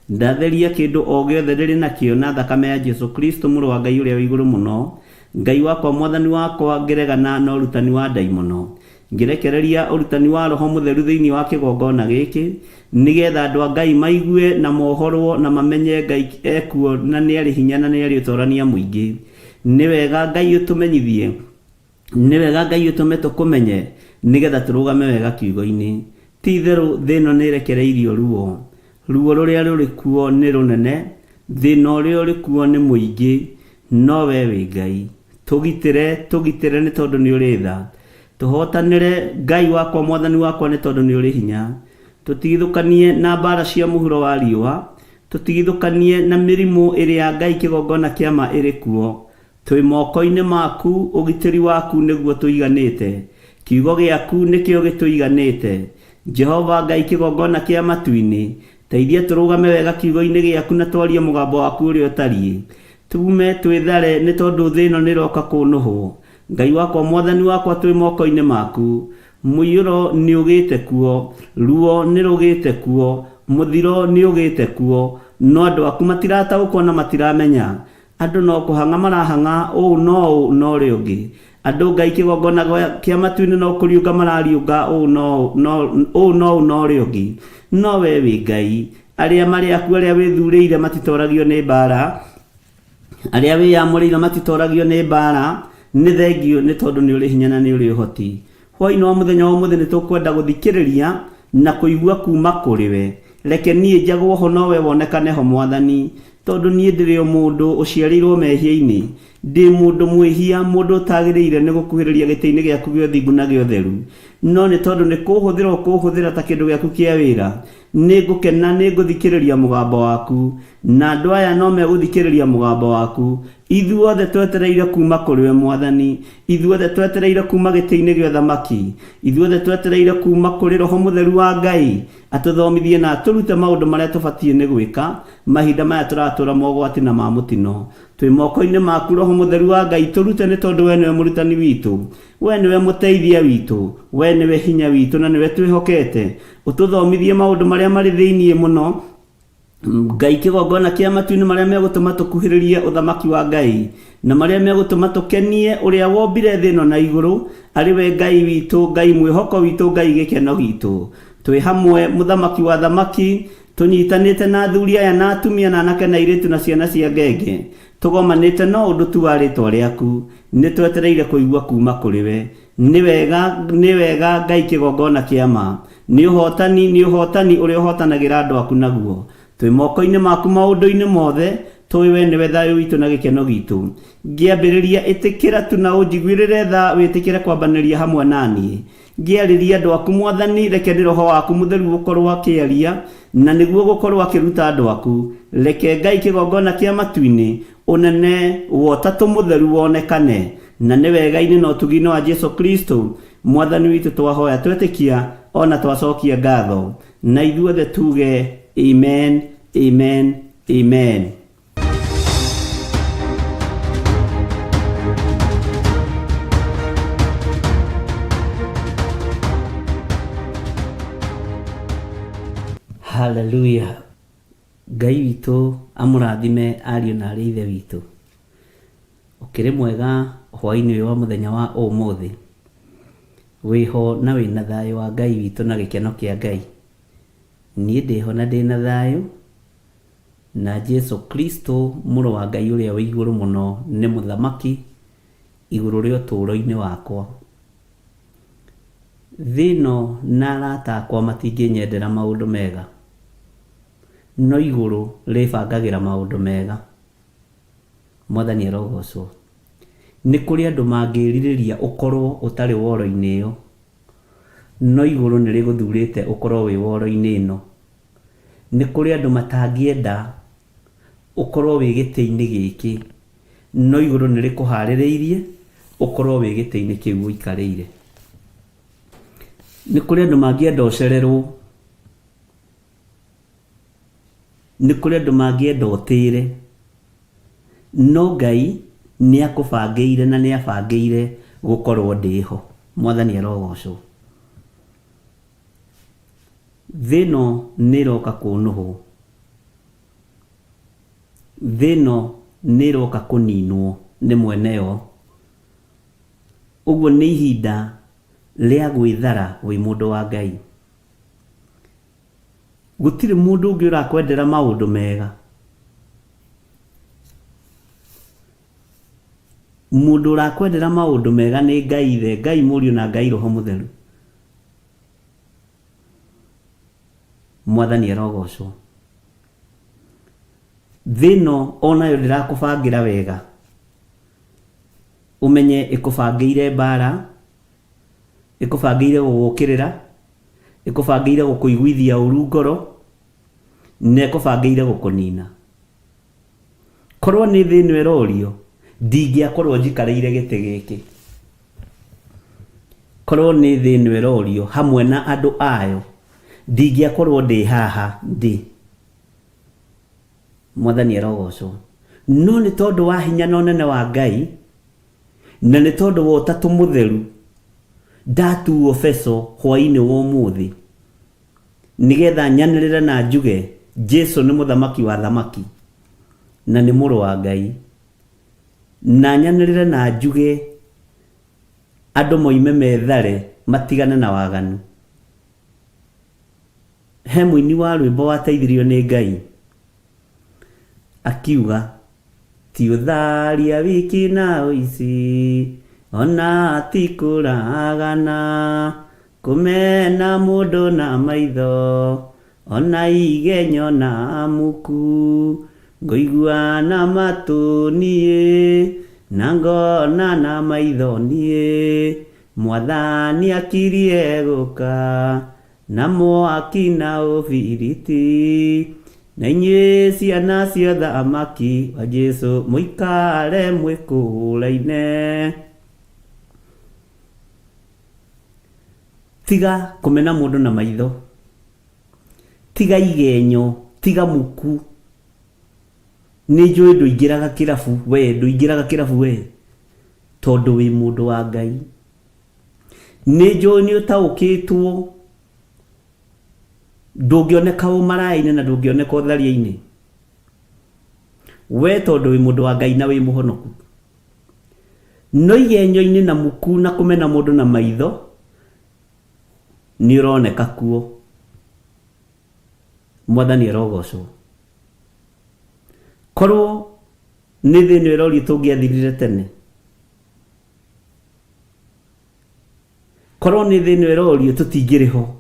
Ndatheria kĩndũ o gĩothe ndĩrĩ nakĩo na thakame ya Jesu Kristo mũrũ wa Ngai ũrĩa wĩ igũrũ mũno. Ngai wakwa mwathani wakwa ngĩregana na ũrutani wa ndaimono. Ngĩrekereria ũrutani wa Roho Mũtheru thĩinĩ wa kĩgongona gĩkĩ, nĩgetha andũ a Ngai maigue na mohorwo na mamenye Ngai ekuo na nĩ arĩ hinya na nĩ arĩ ũtorania mũingĩ. Nĩ wega Ngai ũtũmenyithie, nĩ wega Ngai ũtũme tũkũmenye, nĩgetha tũrũgame wega kiugo-inĩ. Ti itherũ thĩ ĩno nĩ ĩrekereirio ruo. Ruo rũrĩa rũrĩ kuo nĩ rũnene, thĩna ũrĩa ũrĩ kuo nĩ mũingĩ, no we wĩ Ngai. Tũgitĩre, tũgitĩre nĩ tondũ nĩ ũrĩ tha. Tũhotanĩre Ngai wakwa mwathani wakwa nĩ tondũ nĩ ũrĩ hinya. Tũtigithũkanie na mbara cia mũhuro wa riũa, tũtigithũkanie na mĩrimũ ĩrĩa Ngai kĩgongona kĩa ma ĩrĩ kuo. Twĩ moko-inĩ maku, ũgitĩri waku nĩguo tũiganĩte. Kiugo gĩaku nĩkĩo gĩtũiganĩte. Jehova Ngai kĩgongona kĩa matu-inĩ, teithia tũrũgame wega kiugo-inĩ gĩaku na twarie mũgambo waku ũrĩa ũtariĩ. Tume twĩthare nĩ tondũ thĩ ĩno nĩroka kũnũhwo. Ngai wakwa mwathani wakwa twĩ moko-inĩ maku. Mũiyũro nĩ ũgĩte kuo, ruo nĩ rũgĩte kuo, mũthiro nĩ ũgĩte kuo, no andũ aku matirataũkwo na matiramenya. Andũ no kũhang'a marahang'a ũũ no ũũ na ũrĩa ũngĩ. Andũ Ngai kĩgongona kĩa matu-inĩ no kũriũnga marariũnga ũũ no ũũ no ũũ na ũrĩa ũngĩ. No we wĩ Ngai. Arĩa marĩ aku arĩa wĩthurĩire matitoragio nĩ mbara, arĩa wĩyamũrĩire matitoragio nĩ mbara. Nĩ thengiũ nĩ tondũ nĩ ũrĩ hinya na nĩ ũrĩ ũhoti. Hwaĩ-inĩ wa mũthenya wa ũmũthĩ nĩ tũkwenda gũthikĩrĩria na kũigua kuma kũrĩ we. Reke niĩ njagwo ho no we wonekane ho mwathani, tondũ niĩ ndĩrĩ o mũndũ ũciarĩirwo mehia-inĩ. Ndĩ mũndũ mwĩhia, mũndũ ũtagĩrĩire nĩ gũkuhĩrĩria gĩtĩ-inĩ gĩaku gĩa ũthingu na gĩa ũtheru. No nĩ tondũ nĩ kũũhũthĩra ũkũũhũthĩra ta kĩndũ gĩaku kĩa wĩra, nĩ ngũkena nĩ ngũthikĩrĩria mũgambo waku. Na andũ aya no megũthikĩrĩria mũgambo waku. Ithuothe twetereire kuma kũrĩ we mwathani. Ithuothe twetereire kuma gĩtĩ-inĩ gĩa ũthamaki. Ithuothe twetereire kuma kũrĩ Roho Mũtheru wa Ngai, atũthomithie na atũrute maũndũ marĩa tũbatiĩ nĩ gwĩka mahinda maya tũratũra mogwati na ma mũtino. Twĩ moko-inĩ maku Roho Mũtheru wa Ngai, tũrute nĩ tondũ we nĩwe mũrutani witũ, we nĩwe mũteithia witũ, we nĩwe hinya witũ na nĩwe twĩhokete. Ũtũthomithie maũndũ marĩa marĩ thĩinĩ mũno Ngai kĩgongona kĩa matu-inĩ marĩa megũtũma tũkuhĩrĩrie ũthamaki wa Ngai na marĩa megũtũma tũkenie ũrĩa wombire thĩ ĩno na igũrũ, arĩ we Ngai witũ, Ngai mwĩhoko witũ, Ngai gĩkeno gitũ. Twĩ hamwe mũthamaki wa thamaki, tũnyitanĩte na athuri aya na atumia na anake na airĩtu na ciana cia ngenge, tũgomanĩte no ũndũ tu wa rĩtwa rĩaku. Nĩ twetereire kũigua kuma kũrĩ we. Nĩ wega, nĩ wega Ngai kĩgongona kĩa ma. Nĩ ũhotani, nĩ ũhotani ũrĩa ũhotanagĩra andũ aku naguo. Twĩ moko-inĩ maku maũndũ-inĩ mothe, tũĩ we nĩwe thayũ witũ na gĩkeno gitũ. Ngĩambĩrĩria ĩtĩkĩra tu na ũnjiguĩrĩre tha wĩtĩkĩre kwambanĩria hamwe na niĩ. Ngĩarĩria andũ aku mwathani, reke nĩ Roho waku Mũtheru ũkorwo akĩaria, na nĩguo gũkorwo akĩruta andũ aku. Reke Ngai kĩgongona kĩa matu-inĩ, ũnene wa Ũtatũ Mũtheru wonekane, na nĩ wega-inĩ na ũtugi-inĩ wa Jesu Kristo. Mwathani witũ twahoya twetĩkia ona twacokia ngatho, na ithuothe tuge amen, amen, amen. Haleluya. Ngai witũ amũrathime ariũ na arĩ ithe witũ. Ũkĩrĩ mwega hwaĩ-inĩ ũyũ wa mũthenya wa ũmũthĩ. Wĩho na wĩna thayũ wa Ngai witũ na gĩkeno kĩa Ngai. Niĩ ndĩho na ndĩna thayũ, na Jesu Kristo mũrũ wa Ngai ũrĩa wĩ igũrũ mũno nĩ mũthamaki igũrũ rĩa ũtũũro-inĩ wakwa. Thĩ ĩno na arata akwa matingĩnyendera maũndũ mega, no igũrũ rĩbangagĩra maũndũ mega. Mwathani arogocwo. Nĩ kũrĩ andũ mangĩrirĩria ũkorwo ũtarĩ woro-inĩ ĩyo, no igũrũ nĩ rĩgũthurĩte ũkorwo wĩ woro-inĩ ĩno. Nĩ kũrĩ andũ matangĩenda ũkorwo wĩ gĩtĩ-inĩ gĩkĩ, no igũrũ nĩ rĩkũharĩrĩirie ũkorwo wĩ gĩtĩ-inĩ kĩu ũikarĩire. Nĩ kũrĩ andũ mangĩenda ũcererwo, nĩ kũrĩ andũ mangĩenda ũtĩre, no Ngai nĩ akũbangĩire na nĩ abangĩire gũkorwo ndĩho. Mwathani arogocwo. Thĩ ĩno nĩ ĩroka kũnũhwo. Thĩ ĩno nĩ ĩroka kũninwo nĩ mwene yo. Ũguo nĩ ihinda rĩa gwĩthara wĩ mũndũ wa Ngai. Gũtirĩ mũndũ ũngĩ ũrakwendera maũndũ mega. Mũndũ ũrakwendera maũndũ mega nĩ Ngai Ithe, Ngai Mũriũ na Ngai Roho Mũtheru. Mwathani arogocwo. Thĩ ĩno onayo ndĩrakũbangĩra wega. Ũmenye ĩkũbangĩire mbara, ĩkũbangĩire gũgũkĩrĩra, ĩkũbangĩire gũkũiguithia ũru ngoro, na ĩkũbangĩire gũkũnina. Korwo nĩ thĩ ĩno ĩrorio, ndingĩakorwo njikarĩire gĩtĩ gĩkĩ. Korwo nĩ thĩ ĩno ĩrorio hamwe na andũ ayo, ndingĩakorwo ndĩ haha ndĩ. Mwathani arogocwo. No nĩ tondũ wa hinya na ũnene wa Ngai, na nĩ tondũ wa Ũtatũ Mũtheru, ndatuo beco hwaĩ-inĩ wa ũmũthĩ, nĩgetha nyanĩrĩre na njuge Jesu nĩ Mũthamaki wa athamaki, na nĩ Mũrũ wa Ngai. Na nyanĩrĩre na njuge andũ moime methare matigane na waganu. He mũini wa rwĩmbo wateithirio nĩ Ngai akiuga, Ti ũtharia wiki na ũici, ona ti kũragana, kũmena mũndũ na maitho, ona igenyo na muku, ngũigua na matũ niĩ, na ngona na maitho niĩ, Mwathani akirie gũka. Na mwaki na ũbiriti, na inyuĩ ciana cia ũthamaki wa Jesu mũikare mwĩkũraine. Tiga kũmena mũndũ na maitho, tiga igenyo, tiga muku. Nĩ njũĩ ndũingĩraga kĩrabu we, ndũingĩraga kĩrabu we, tondũ wĩ mũndũ wa Ngai. Nĩ njũĩ nĩ ũtaũkĩtwo ndũngĩoneka ũmaraya-inĩ na ndũngĩoneka ũtharia-inĩ. We tondũ wĩ mũndũ wa Ngai na wĩ mũhonoku. No igenyo-inĩ na muku na kũmena mũndũ na maitho nĩ ũroneka kuo. Mwathani arogocwo. Korwo nĩ thĩ ĩno ĩrorio tũngĩathirire tene. Korwo nĩ thĩ ĩno ĩrorio tũtingĩrĩ ho.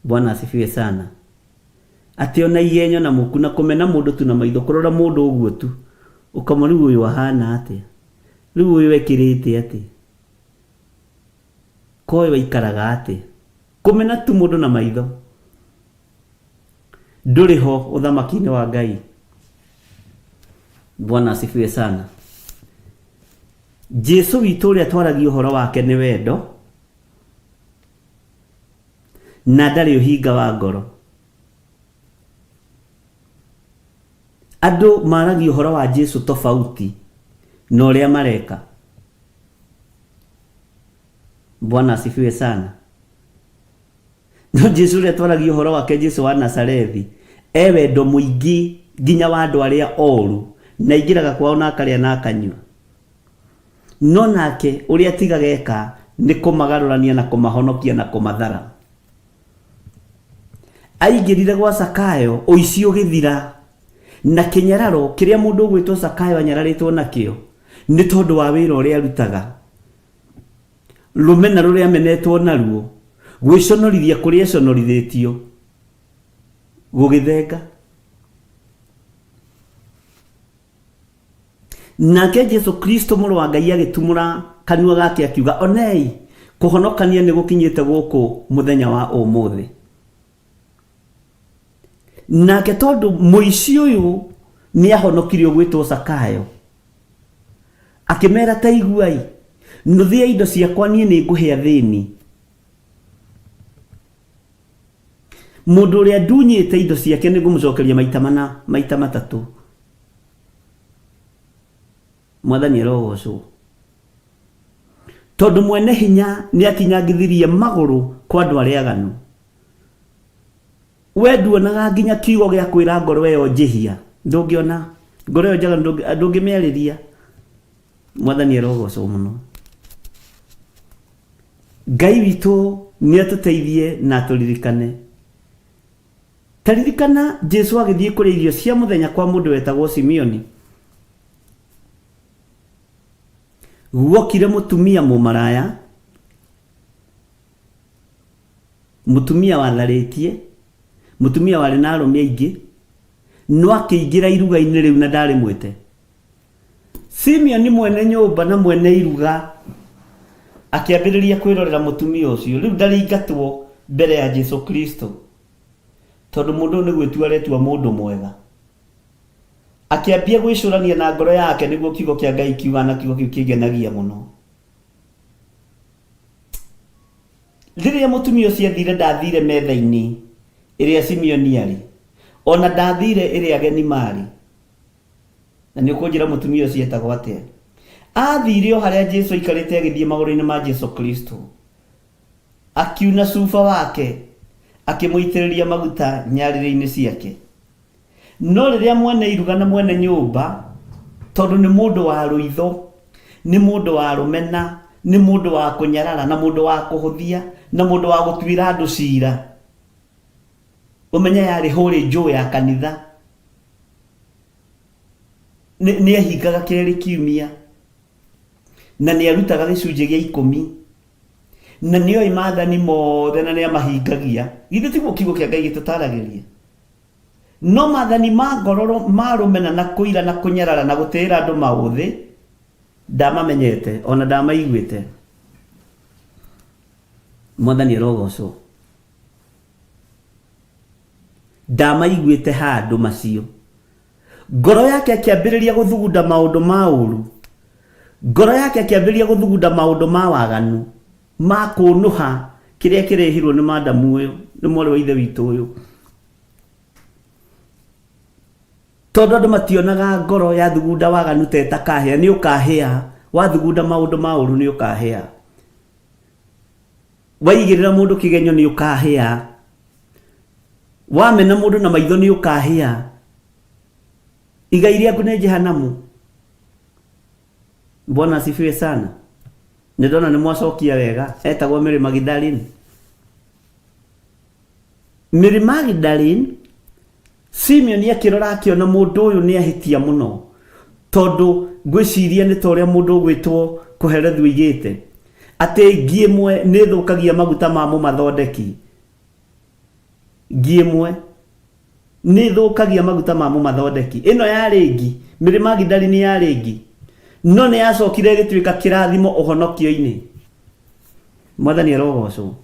Bwana asifiwe sana. Atĩ ona igenyo na muku na kũmena mũndũ tu na maitho, kũrora mũndũ ũguo tu, ũkamona rĩu ũyũ ahana atĩa, rĩu ũyũ ekĩrĩte atĩa, ko ũyũ aikaraga atĩa. Kũmena tu mũndũ na maitho. Ndũrĩ ho ũthamaki-inĩ wa Ngai. Bwana asifiwe sana. Jesu witũ ũrĩa twaragia ũhoro wake nĩ wendo na ndarĩ ũhinga wa ngoro. Andũ maragia ũhoro wa Jesu tofauti na ũrĩa mareka. Bwana asifiwe sana. No Jesu ũrĩa twaragia ũhoro wake, Jesu wa Nazarethi, e wendo mũingĩ nginya wa andũ arĩa oru, na aingĩraga kwao na akarĩa na akanyua. No nake ũrĩa atigaga eka nĩ kũmagarũrania na kũmahonokia na kũmathara. Aingĩrire gwa Zakayo, ũici ũgĩthira, na kĩnyararo kĩrĩa mũndũ ũgwĩtwo Zakayo anyararĩtwo nakĩo nĩ tondũ wa wĩra ũrĩa arutaga. Rũmena rũrĩa amenetwo naruo, gwĩconorithia kũrĩa econorithĩtio gũgĩthenga. Nake Jesu Kristo mũrũ wa Ngai agĩtumũra kanua gake akiuga, onei, kũhonokania nĩ gũkinyĩte gũkũ mũthenya wa ũmũthĩ. Nake tondũ mũici ũyũ nĩ ahonokire ũgwĩtwo Zakayo, akĩmera ta iguai, nuthu ya indo ciakwa niĩ nĩ ngũhe athĩni. Mũndũ ũrĩa ndunyĩte indo ciake nĩ ngũmũcokeria maita mana, maita matatũ. Mwathani arogocwo. Tondũ mwene hinya nĩ akinyangithirie magũrũ kwa andũ arĩa aganu. We nduonaga nginya kiugo gĩa kwĩra ngoro ĩyo njĩhia. Ndũngĩona. Ngoro ĩyo njaganu ndũngĩmĩarĩria. Mwathani arogocwo mũno. Ngai witũ nĩ atũteithie na atũririkane. Ta ririkana Jesu agĩthiĩ kũrĩa irio cia mũthenya kwa mũndũ wetagwo Simeoni. Guokire mũtumia mũmaraya, mũtumia watharĩtie, mũtumia warĩ na arũme aingĩ, no akĩingĩra iruga-inĩ rĩu na ndarĩ mwĩte. Simeoni mwene nyũmba na mwene iruga akĩambĩrĩria kwĩrorera mũtumia ũcio. Rĩu ndarĩingatwo mbere ya Jesu Kristo, tondũ mũndũ ũyũ nĩ gwĩtua aretua mũndũ mwega. Akĩambia gwĩcũrania na ngoro yake, nĩguo kiugo kĩa Ngai kiuga, na kiugo kĩu kĩngenagia mũno. Rĩrĩa mũtumia ũcio athire, ndathire metha-inĩ ĩrĩa Simeoni arĩ, ona ndathire ĩrĩa ageni marĩ. Na nĩ ũkũnjĩra mũtumia ũcio etagwo atĩa? Athire o harĩa Jesu aikarĩte, agĩthiĩ magũrũ-inĩ ma Jesu Kristo, akiuna cuba wake, akĩmũitĩrĩria maguta nyarĩrĩ-inĩ ciake. No rĩrĩa mwene iruga na mwene nyũmba, tondũ nĩ mũndũ wa rũitho, nĩ mũndũ wa rũmena, nĩ mũndũ wa kũnyarara, na mũndũ wa kũhũthia, na mũndũ wa gũtuĩra andũ cira, ũmenye yarĩ hũrĩ njũũ ya kanitha. Nĩ ehingaga kerĩ kiumia, na nĩ arutaga gĩcunjĩ gĩa ikũmi, na nĩ oĩ maathani mothe na nĩ amahingagia. Githĩ tiguo kiugo kĩa Ngai gĩtũtaragĩria? No maathani ma ngororo ma rũmena na kũira na kũnyarara na gũtĩĩra andũ maũthĩ ndamamenyete ona ndamaiguĩte. Mwathani arogocwo. Ndamaiguĩte handũ macio. Ngoro yake akĩambĩrĩria gũthugunda maũndũ ma ũru. Ngoro yake akĩambĩrĩria gũthugunda maũndũ ma waganu, ma kũnũha kĩrĩa kĩrehirwo nĩ madamu ũyũ, nĩ mwarĩ wa ithe witũ ũyũ. Tondũ andũ mationaga ngoro ya thugunda waganu ta ĩtakahĩa, nĩ ũkahĩa. Wathugunda maũndũ ma ũru nĩ ũkahĩa. Waigĩrĩra mũndũ kĩgenyo nĩ ũkahĩa. Wamena mũndũ na maitho nĩ ũkahĩa. Igai rĩaku nĩ jehanamu. Bwana asifiwe sana. Nĩ ndona nĩ mwacokia wega. Etagwo Mary Magdalene. Mary Magdalene, Simeon akĩrora akĩona mũndũ ũyũ nĩ ahĩtia mũno, tondũ ngwĩciria nĩ ta ũrĩa mũndũ ũgwĩtwo Kohelethu oigĩte, atĩ ngi ĩmwe nĩ ĩthũkagia maguta ma mũmathondeki. Ngi ĩmwe nĩ ĩthũkagia maguta ma mũmathondeki. Ĩno yarĩ ngi, Mary Magdalene yarĩ ngi, no nĩ yacokire ĩgĩtuĩka kĩrathimo ũhonokio-inĩ. Mwathani arogocwo.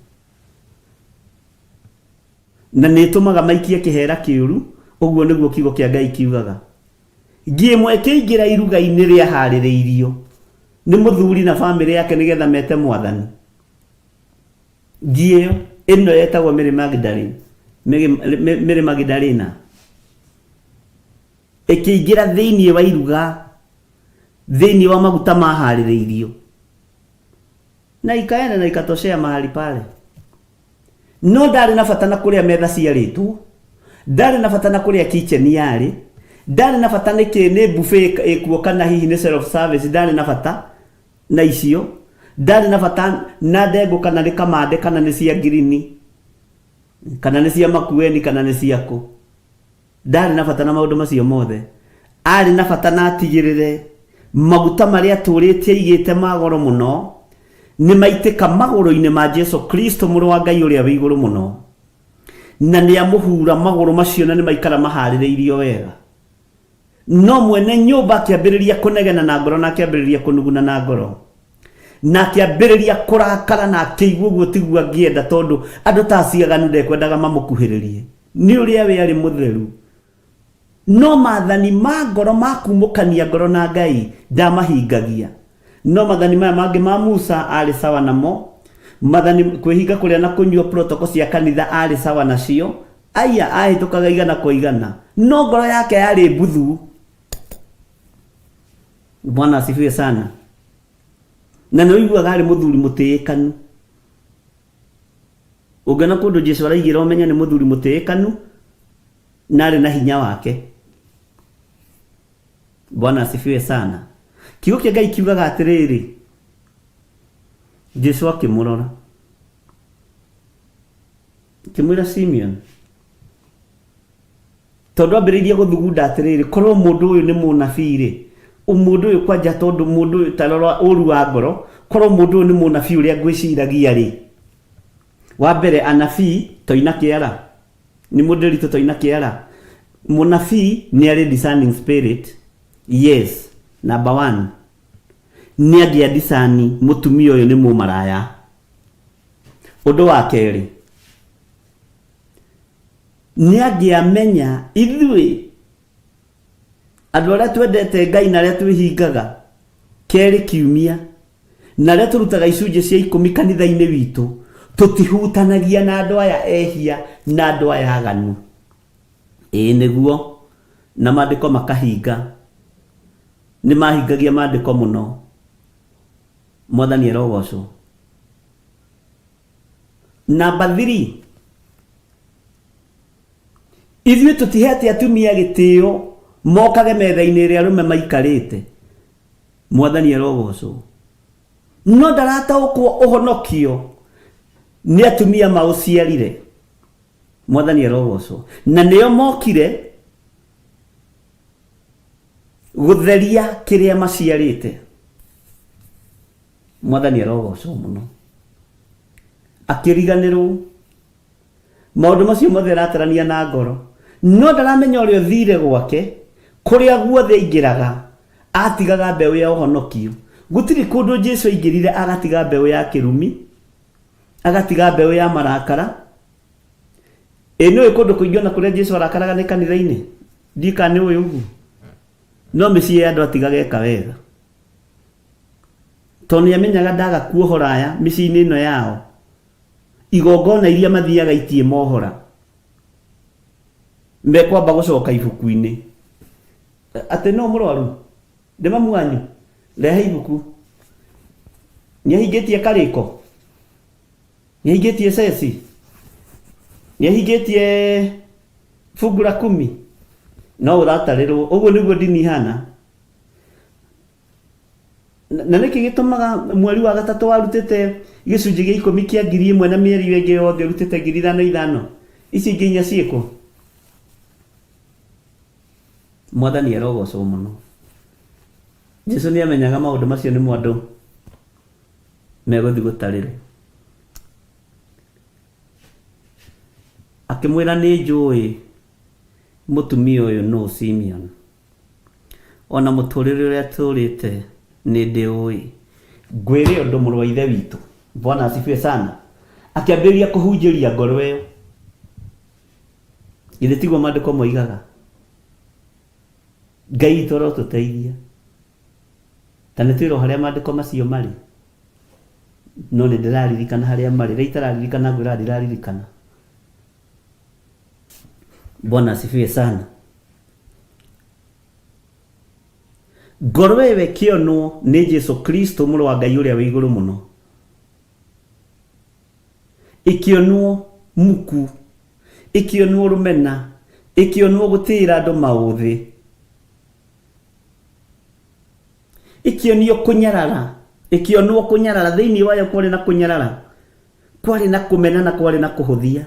Na nĩ ĩtũmaga maikie kĩhera kĩũru, ũguo nĩguo kiugo kĩa Ngai kiugaga. Ngi ĩmwe ĩkĩingĩra iruga-inĩ rĩaharĩrĩirio. Nĩ mũthuri na bamĩrĩ yake nĩgetha mete mwathani. Ngi ĩyo ĩno yetagwo Mary Magdalene, Mary Magdalena ĩkĩingĩra thĩinĩ wa iruga, thĩinĩ wa maguta maharĩrĩirio, na ikaenda na ikatoshea mahali pale. No ndarĩ na bata na kũrĩa metha ciarĩtwo, ndarĩ na bata na kũrĩa kitchen yarĩ, ndarĩ na bata nĩkĩ nĩ buffet ĩkuo kana hihi nĩ self service, ndarĩ na bata na icio, ndarĩ na bata na ndengũ kana nĩ kamande kana nĩ cia ngirini kana nĩ cia makueni kana nĩ cia kũ. Ndarĩ na bata na maũndũ macio mothe. Arĩ na bata na atigĩrĩre maguta marĩa atũrĩte aigĩte ma goro mũno nĩ maitĩka magũrũ-inĩ ma Jesu Kristo mũrũ wa Ngai ũrĩa wĩ igũrũ mũno, na nĩ amũhura magũrũ macio na nĩ maikara maharĩrĩirio wega. No mwene nyũmba akĩambĩrĩria kũnegena na ngoro na akĩambĩrĩria kũnuguna na ngoro na akĩambĩrĩria kũrakara na akĩigua ũguo tiguo angĩenda, tondũ andũ ta acio aganu ndekwendaga mamũkuhĩrĩrie nĩ ũrĩa we arĩ mũtheru. No maathani ma ngoro ma kumũkania ngoro na Ngai ndamahingagia. No maathani maya mangĩ ma Musa arĩ sawa namo, maathani kwĩhinga kũrĩa na kũnyua, protocol cia kanitha arĩ sawa nacio, aya ahĩtũkaga igana kwa igana, no ngoro yake yarĩ mbuthu. Bwana asifiwe sana. Na nĩ ũiguaga arĩ mũthuri mũtĩĩkanu. Ũngĩona kũndũ Jesu araigĩra ũmenye nĩ mũthuri mũtĩĩkanu na arĩ na hinya wake. Bwana asifiwe sana. Kiugo kĩa Ngai kiugaga atĩrĩrĩ, Jesu akĩmũrora akĩmwĩra Simeon, tondũ ambĩrĩirie gũthugunda atĩrĩrĩ, korwo mũndũ ũyũ nĩ mũnabii rĩ, mũndũ ũyũ kwanja, tondũ mũndũ ũyũ tarora ũru wa ngoro, korwo mũndũ ũyũ nĩ mũnabii ũrĩa ngwĩciragia rĩ, wa mbere anabii toina kĩara, nĩ mũndĩritũ toina kĩara, mũnabii nĩ arĩ discerning spirit. Yes, number one, nĩ angĩa discern mũtumia ũyũ nĩ mũmaraya. Ũndũ wa kerĩ, nĩ angĩamenya ithuĩ andũ arĩa twendete Ngai na arĩa twĩhingaga kerĩ kiumia na arĩa tũrutaga icunjĩ cia ikũmi kanitha-inĩ witũ, tũtihutanagia na andũ aya ehia na andũ aya aganu. Ĩĩ nĩguo, na maandĩko makahinga. Nĩ mahingagia maandĩko mũno. Mwathani arogocwo. Namba 3, ithuĩ tũtihete atumia gĩtĩo mokage metha-inĩ ĩrĩa arũme maikarĩte. Mwathani arogocwo. No ndarataũkwo ũhonokio nĩ atumia maũciarire. Mwathani arogocwo. Na nĩo mokire gũtheria kĩrĩa maciarĩte. Mwathani arogocwo mũno. Akĩriganĩrwo maũndũ macio mothe aratarania na ngoro, no ndaramenya ũrĩa ũthire gwake, kũrĩa guothe aingĩraga atigaga mbeũ ya ũhonokio. Gũtirĩ kũndũ Jesu aingĩrire agatiga mbeũ ya kĩrumi, agatiga mbeũ ya marakara. Ĩ nĩũĩ kũndũ kũingĩ ona kũrĩa Jesu arakaraga nĩ kanitha-inĩ? Ndiũĩ kana nĩ ũĩ ũguo. No mĩciĩ ya andũ atigaga eka wega, tondũ nĩ amenyaga ndaga kuohora aya mĩciĩ-inĩ ĩno yao, igongona iria mathiaga itiĩ mohora, mekwamba gũcoka ibuku-inĩ atĩ no mũrwaru ndĩ mamu wanyu, rehe ibuku, nĩ ahingĩtie karĩko, nĩ ahingĩtie ceci, nĩ ahingĩtie fungu la kumi, no ũratarĩrwo. Ũguo nĩguo ndini ihana. Na nĩkĩ gĩtũmaga mweri wa gatatũ warutĩte gĩcunjĩ gĩa ikũmi kĩa 1000 na mĩeri ĩyo ĩngĩ yothe ũrutĩte 5000 ithano, ici ingĩ inya ciĩkũ? Mwathani arogocwo mũno. Jesu nĩ amenyaga maũndũ macio nĩmo andũ megũthiĩ gũtarĩrwo. Akĩmwĩra, nĩ njũĩ mũtumia ũyũ nũ, Simeon, ona mũtũrĩre ũrĩa atũrĩte nĩ ndĩũĩ. Ngwĩre ũndũ, mũrũ wa ithe witũ. Bwana asifiwe sana. Akĩambĩrĩria kũhunjĩria ngoro ĩyo. Githĩ tiguo maandĩko moigaga? Ngai witũ arotũteithia. Ta nĩ twĩrwo harĩa maandĩko macio marĩ, no nĩ ndĩraririkana harĩa marĩ. Rĩrĩa itararirikana ngwĩraga ndiraririkana. Bwana asifiwe sana. Ngoro ĩyo ĩkĩonwo nĩ Jesu Kristo mũrũ wa Ngai ũrĩa wĩ igũrũ mũno, ĩkĩonwo muku, ĩkĩonwo rũmena, ĩkĩonwo gũtĩĩra andũ maũthĩ, ĩkĩonio kũnyarara, ĩkĩonwo kũnyarara, thĩinĩ wayo kwarĩ na kũnyarara, kwarĩ na kũmena na kwarĩ na kũhũthia.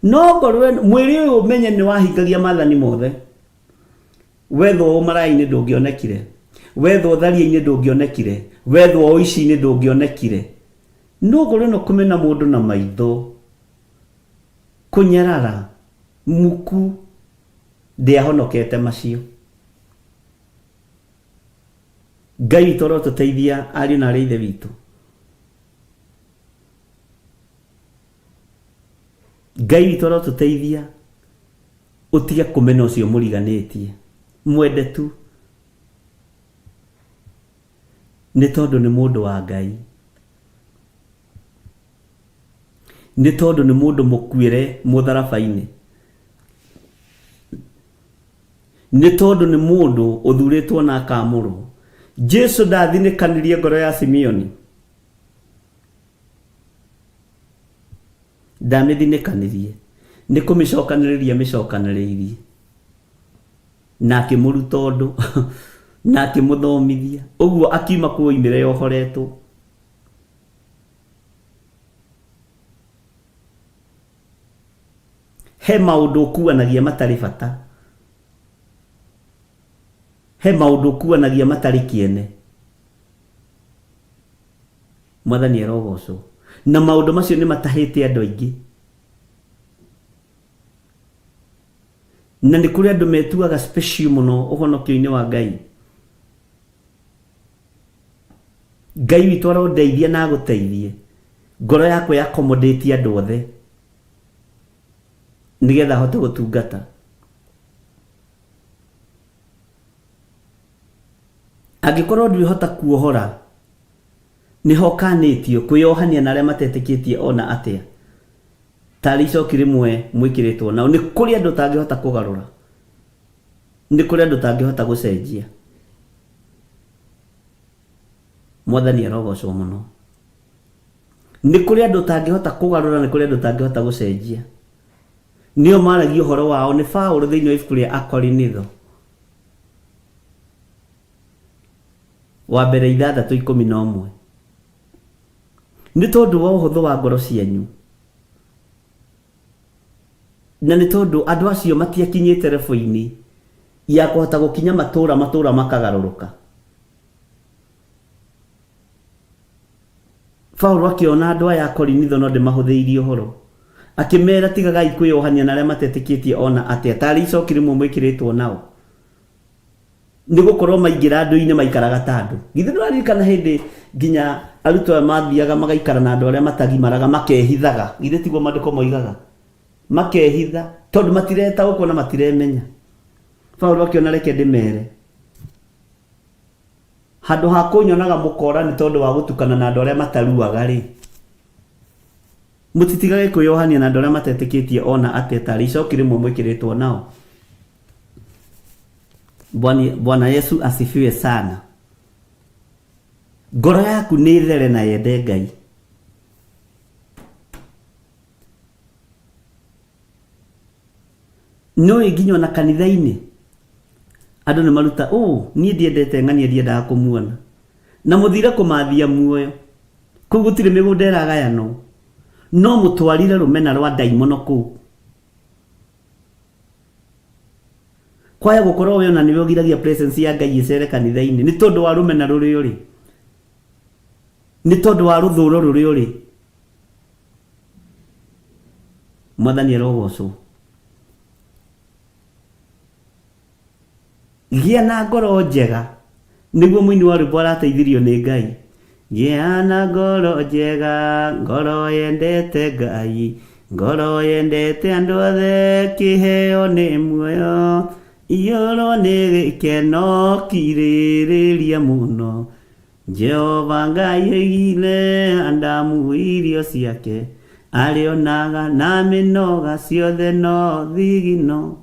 No ngoro ĩno, mwĩrĩ ũyũ ũmenye nĩ wahingagia maathani mothe. Wethwo ũmaraya-inĩ ndũngĩonekire, wethwo ũtharia-inĩ ndũngĩonekire, wethwo ũici-inĩ ndũngĩonekire. No ngoro ĩno kũmena mũndũ na maitho, kũnyarara, muku, ndĩahonokete macio. Ngai witũ arotũteithia ariũ na aarĩ a Ithe witũ. Ngai witũ arotũteithia ũtige kũmena ũcio mũriganĩtie. Mwende tu nĩ tondũ nĩ mũndũ wa Ngai. Nĩ tondũ nĩ mũndũ mũkuĩre mũtharaba-inĩ. Nĩ tondũ nĩ mũndũ ũthurĩtwo na akamũrwo. Jesu ndathinĩkanirie ngoro ya Simeoni. Ndamĩthinĩkanirie, nĩ kũmĩcokanĩrĩria amĩcokanĩrĩirie, na akĩmũruta ũndũ, na akĩmũthomithia. Ũguo akiuma kũu oimire yohoretwo. He maũndũ ũkuanagia matarĩ bata. He maũndũ ũkuanagia matarĩ kĩene. Mwathani arogocwo. Na maũndũ macio nĩ matahĩte andũ aingĩ. Na nĩ kũrĩ andũ metuaga special mũno ũhonokio-inĩ wa Ngai. Ngai witũ arondeithia na agũteithie. Ngoro yakwa ya accommodate andũ othe. Nĩgetha ahote gũtungata. Angĩkorwo ndwĩhota kuohora, nĩho ũkanĩtio kwĩyohania na arĩa matetĩkĩtie o na atĩa, tarĩ icoki rĩmwe mwĩkĩrĩtwo nao. Nĩ kũrĩ andũ ũtangĩhota kũgarũra, nĩ kũrĩ andũ ũtangĩhota gũcenjia. Mwathani arogocwo mũno. Nĩ kũrĩ andũ ũtangĩhota kũgarũra, nĩ kũrĩ andũ ũtangĩhota gũcenjia. Nĩo maragia ũhoro wao nĩ Paũlũ thĩinĩ wa ibuku rĩa Akorinitho. Wa mbere 6:11. Nĩ tondũ wa ũhũthũ wa ngoro cianyu, na nĩ tondũ andũ acio matiakinyĩte rebo-inĩ ya kũhota gũkinya matũũra matũũra makagarũrũka. Paulo akĩona andũ aya a Korinitho no ndĩmahũthĩirie ũhoro. Akĩmeera, Tigagai kwĩyohania na arĩa matetĩkĩtie o na atĩa, taarĩ icoki rĩmwe mwĩkĩrĩtwo nao. Nĩ gũkorwo maingĩra andũ-inĩ maikaraga ta andũ. Githĩ ndũraririkana hĩndĩ nginya arutwo aya mathiaga magaikara na andũ arĩa matagimaraga makehithaga? Githĩ tiguo maandĩko moigaga? Makehitha tondũ matiretaũkwo na matiremenya. Paulo akĩona reke ndĩmere. Handũ ha kũnyonaga mũkora nĩ tondũ wa gũtukana na andũ arĩa mataruaga-rĩ, mũtitigage kwĩyohania na andũ arĩa matetĩkĩtie o na atĩa taarĩ icoki rĩmwe mwĩkĩrĩtwo nao. Bwana Yesu asifiwe sana. Ngoro yaku nĩ ĩthere na yende Ngai. Nĩũĩ nginya ona kanitha-inĩ andũ nĩ maruta ũũ niĩ ndiendete ng'ania ndiendaga kũmuona na mũthire kũmathia muoyo kũu gũtirĩ mĩgũnda ĩragayanwo no mũtwarire rũmena rwa ndaimono kũu kwaya gũkorwo we ona nĩwe ũgiragia presence ya Ngai ĩcere kanitha-inĩ nĩ tondũ wa rũmena rũrĩa ũrĩ nĩ tondũ wa rũthũro rũrĩa ũrĩ Mwathani arogocwo. Gĩa na ngoro njega, nĩguo mũini wa rwĩmbo arateithirio nĩ Ngai. Gĩa na ngoro njega, ngoro yendete Ngai, ngoro yendete andũ othe, kĩheo nĩ muoyo. Iyũrwo nĩ gĩkeno kirĩrĩria mũno. Jehova Ngai oigire Adamu irio ciake arĩonaga na mĩnoga ciothe no thigino.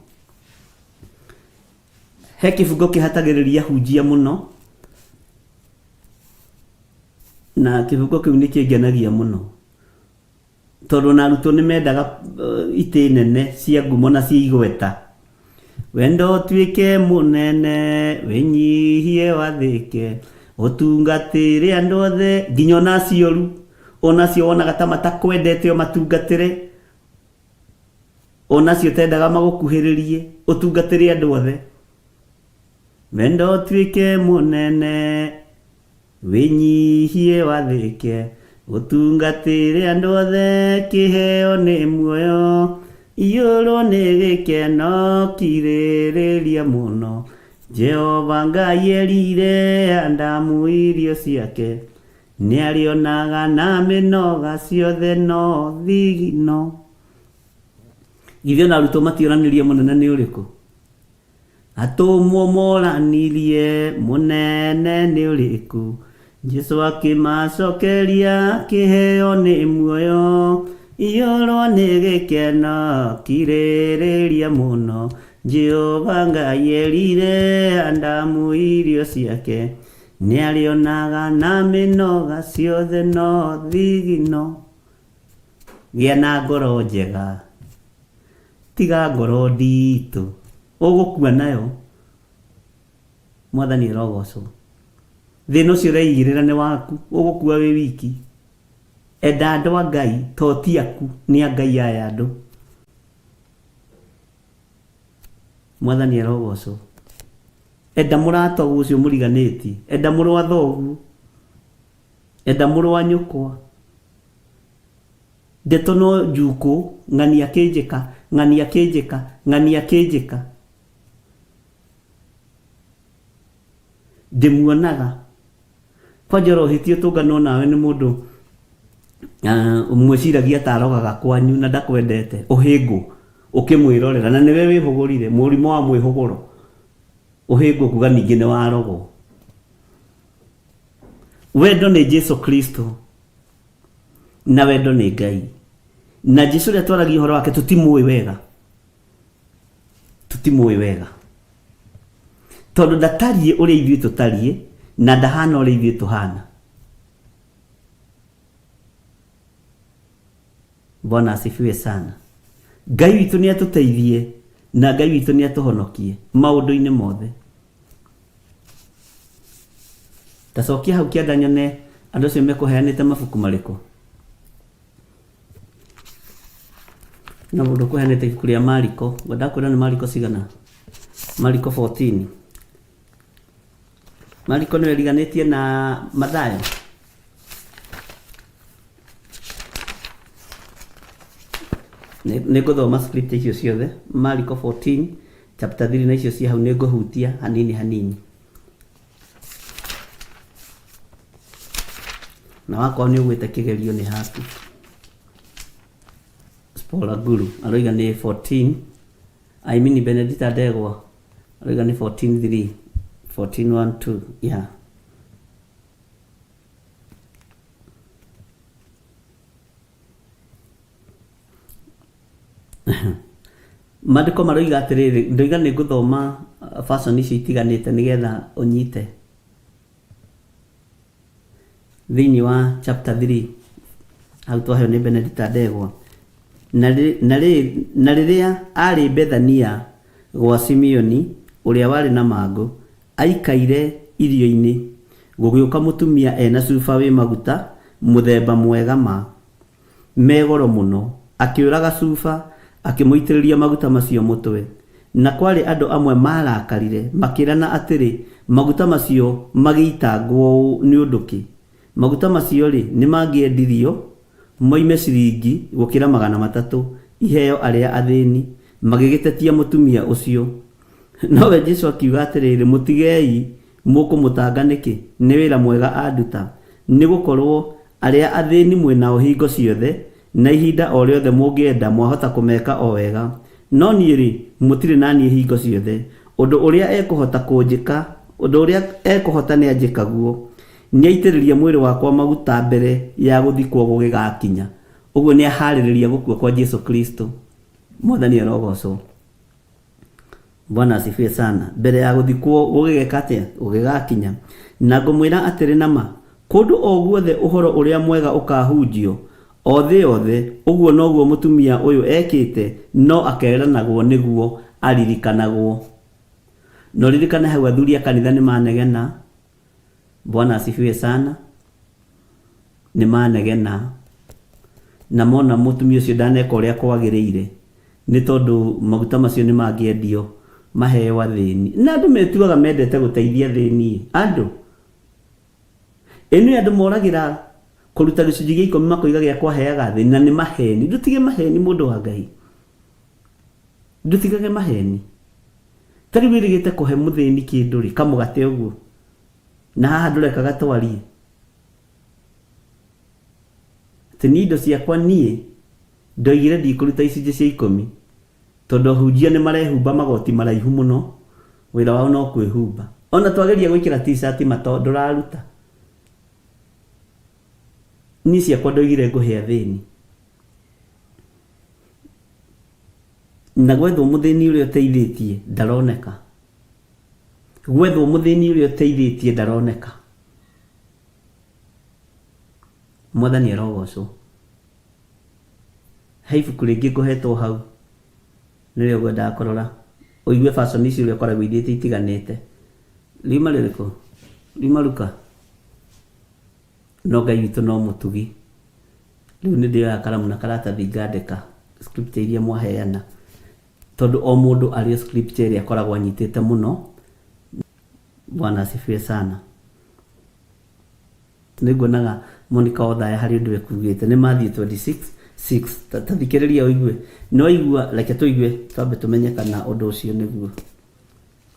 He kĩbungo kĩhatagĩrĩria hunjia mũno na kĩbungo kĩu nĩ kĩngenagia mũno tondũ ona arutwo nĩ mendaga itĩ nene cia ngumo na cia igweta. Wendo ũtuĩke mũnene, wĩnyihie wathĩke, ũtungatĩre andũ othe, nginya ona acio oru, ona acio wonaga ta matakwendete ũmatungatĩre, ona acio ũtendaga magũkuhĩrĩrie, ũtungatĩre andũ othe. Wendo ũtuĩke mũnene, Wĩnyihie wathĩke, ũtungatĩre andũ othe, kĩheo nĩ muoyo, iyũrwo nĩ gĩkeno, kirĩrĩria mũno. Jehova Ngai erire Adamu irio ciake, nĩarĩonaga na mĩnoga ciothe no thigino. Githĩ ona arutwo mationanirie mũnene nĩ ũrĩkũ? Atũmwo moranirie, Mũnene nĩ ũrĩkũ? Jesu akĩmacokeria, Kĩheo nĩ muoyo, iyũrwo nĩ gĩkeno, kirĩrĩria mũno. Jehova Ngai erire Adamu irio ciake, nĩarĩonaga na mĩnoga ciothe no thigino. Gĩa na ngoro njega. Tiga ngoro nditũ. Ũgũkua nayo. Mwathani arogocwo. Thĩna ũcio ũreigĩrĩra nĩ waku. Ũgũkua wĩ wiki. Enda andũ a Ngai to ti aku, nĩ a Ngai aya andũ. Mwathani arogocwo. Enda mũrataguo ũcio mũriganĩtie. Enda mũrũ wa thoguo. Enda mũrũ wa nyũkwa. Ndeto no njukũ, ng'ani akĩnjĩka, ng'ani akĩnjĩka, ng'ani akĩnjĩka. Ndĩmuonaga. Kwanja ũrohĩtia ũtũnganwo nawe nĩ mũndũ mwĩciragia ta arogaga kwanyu na ndakwendete, ũhĩngwo ũkĩmwĩrorera na nĩwe wĩhũgũrire, mũrimũ wa mwĩhũgũro, ũhĩngwo kuga ningĩ nĩ warogwo. Wendo nĩ Jesu Kristo na wendo nĩ Ngai. Na Jesu ũrĩa twaragia ũhoro wake tũtimũĩ wega, tũtimũĩ wega tondũ ndatariĩ ũrĩa ithuĩ tũtariĩ na ndahana ũrĩa ithuĩ tũhana. Bwana asifiwe sana. Ngai witũ nĩ atũteithie na Ngai witũ nĩ atũhonokie maũndũ-inĩ mothe. Ta cokia hau kĩanda nyone andũ acio mekũheanĩte mabuku marĩkũ. Na mũndũ ũkũheanĩte ibuku rĩa Mariko, ngwenda kwĩra nĩ Mariko cigana? Mariko 14. Mariko nĩwe ĩriganĩtie na Mathayo. Nĩ ngũthoma script icio ciothe, Mariko 14 chapter 3 na icio cia hau nĩ ngũhutia hanini hanini. Na wakorwo nĩ ũgwĩte kĩgerio nĩ haku. Spola Guru aroiga nĩ 14, I mean Benedita Ndegwa aroiga nĩ 14 3, 14 1 2, yeah. Maandĩko maroiga atĩrĩrĩ, ndoiga nĩ ngũthoma version icio itiganĩte nĩgetha ũnyite. Thĩinĩ wa chapter 3 hau twaheo nĩ Benedita Ndegwa. Na rĩrĩa aarĩ Bethania gwa Simeoni ũrĩa warĩ na mangũ, Aikaire irio-inĩ, gũgĩũka mũtumia e na cuba wĩ maguta mũthemba mwega ma, me goro mũno, akĩũraga cuba, akĩmũitĩrĩria maguta macio mũtwe. Na kwarĩ andũ amwe maarakarire, makĩĩrana atĩrĩ, Maguta macio magĩitangwo ũũ nĩ ũndũ kĩ? Maguta macio-rĩ, nĩmangĩendirio moime ciringi gũkĩra 300, iheo arĩa athĩni. Magĩgĩtetia mũtumia ũcio. Nowe Jesu akiuga atĩrĩrĩ, Mũtigei, mũkũmũtanga nĩkĩ? Nĩ wĩra mwega anduta. Nĩ gũkorũo arĩa athĩni mwĩ nao hingo ciothe, na ihinda o rĩothe mũngĩenda mwahota kũmeka o wega, no niĩ-rĩ, mũtirĩ na niĩ hingo ciothe. Ũndũ ũrĩa ekũhota kũnjĩka, ũndũ ũrĩa ekũhota nĩanjĩka guo. Nĩaitĩrĩria mwĩrĩ wakwa maguta mbere ya gũthikwo gũgĩgakinya. Ũguo nĩaharĩrĩria gũkua kwa Jesu Kristo. Mwathani arogocwo. Bwana asifiwe sana. Mbere ya gũthikwo gũgĩgeka atĩa? Gũgĩgakinya. Na ngũmwĩra atĩrĩ na ma, kũndũ o guothe ũhoro ũrĩa mwega ũkahunjio, o thĩ yothe, ũguo noguo mũtumia ũyũ ekĩte, no akeranagwo nĩguo aririkanagwo. Na ũririkane hau athuri a kanitha nĩ manegena. Bwana asifiwe sana. Nĩ manegena. Na mona mũtumia ũcio ndaneka ũrĩa kwagĩrĩire, nĩ tondũ maguta macio nĩ mangĩendio maheo athĩni. Na andũ metuaga mendete gũteithia athĩni. Andũ. Ĩno andũ moragĩra kũruta gĩcunjĩ gĩa ikũmi makoiga gĩa kwaheaga athĩni, na nĩ maheni. Ndũtige maheni mũndũ wa Ngai. Ndũtigage maheni. Ta rĩu wĩrĩgĩte kũhe mũthĩni kĩndũ rĩ, kamũgate ũguo. Na haha ndũreka gatwarie. Atĩ niĩ indo ciakwa niĩ ndoigire ndikũruta icunjĩ cia ikũmi, tondũ ahunjia nĩ marehumba magoti maraihu mũno, wĩra wao no kwĩhumba. Ona twageria gwĩkĩra t-shirt mato ndũraruta. Niĩ ciakwa ndoigire ngũhe athĩni. Na gwethwo mũthĩni ũrĩa ũteithĩtie ndaroneka. Gwethwo mũthĩni ũrĩa ũteithĩtie ndaroneka. Mwathani arogocwo. He ibuku rĩngĩ ngũhetwo hau, nĩrĩo ngwendaga kũrora. Ũigue version ici ũrĩa ũkoragwo ithiĩte itiganĩte. Riuma rĩrĩkũ? Riuma Luka? No Ngai witũ no mũtugi. Rĩu nĩ ndĩoyaga karamu na karatathi ngandĩka scripture iria mwaheana. Tondũ o mũndũ arĩ o scripture ĩrĩa akoragwo anyitĩte mũno. Bwana asifiwe sana. Nĩ nguonaga Monica Othaya harĩ ũndũ ekugĩte. Nĩ Matthew 26:6. Ta thikĩrĩria ũigue. Nĩ waigua, reke tũigue twambe tũmenye kana ũndũ ũcio nĩguo.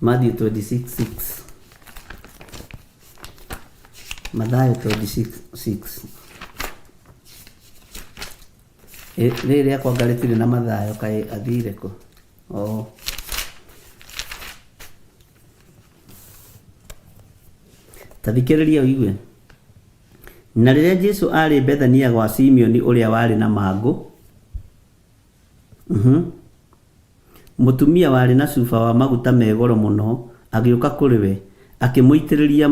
Matthew 26:6. Mathayo 26:6. Rĩrĩ rĩakwa anga rĩtirĩ na Mathayo kaĩ athire kũ? Oh. Ta thikĩrĩria ũigue. Na rĩrĩa Jesu aarĩ Bethania gwa Simeoni ũrĩa warĩ na mangũ, mũtumia warĩ na cuba wa maguta me goro mũno agĩũka kũrĩ we, akĩmũitĩrĩria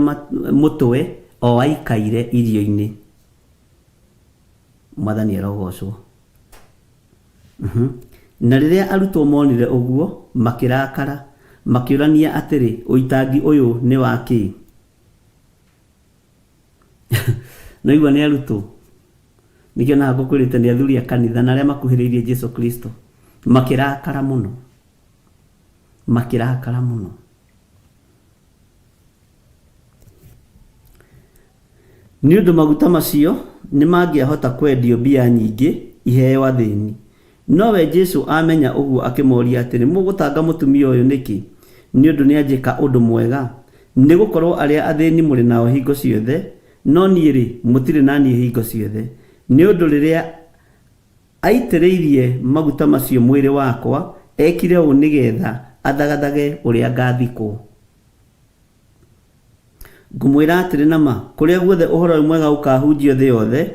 mũtwe o aikaire irio-inĩ. Mwathani arogocwo. Na rĩrĩa arutwo monire ũguo, makĩrakara, makĩũrania atĩrĩ, ũitangi ũyũ nĩ wa kĩ? Naigua nĩ arutwo. Nĩkĩo na ngũkwĩrĩte nĩ athuri a kanitha na arĩa makuhĩrĩirie Jesu Kristo. Makĩrakara mũno. Makĩrakara mũno. Nĩ ũndũ maguta macio nĩ mangĩahota kwendio mbia nyingĩ iheo athĩni. Nowe Jesu amenya ũguo akĩmoria atĩrĩ, mũgũtanga mũtumia ũyũ nĩkĩ? Nĩ ũndũ nĩanjĩka ũndũ mwega. Nĩ gũkorwo arĩa athĩni mũrĩ nao hingo ciothe, no niĩ rĩ, mũtirĩ na niĩ hingo ciothe. Nĩ ũndũ rĩrĩa aitĩrĩirie maguta macio mwĩrĩ wakwa, ekire ũũ nĩgetha athagathage ũrĩa ngathikwo. Ngũmwĩra atĩrĩ na ma, kũrĩa guothe ũhoro ũyũ mwega ũkahunjio thĩ yothe,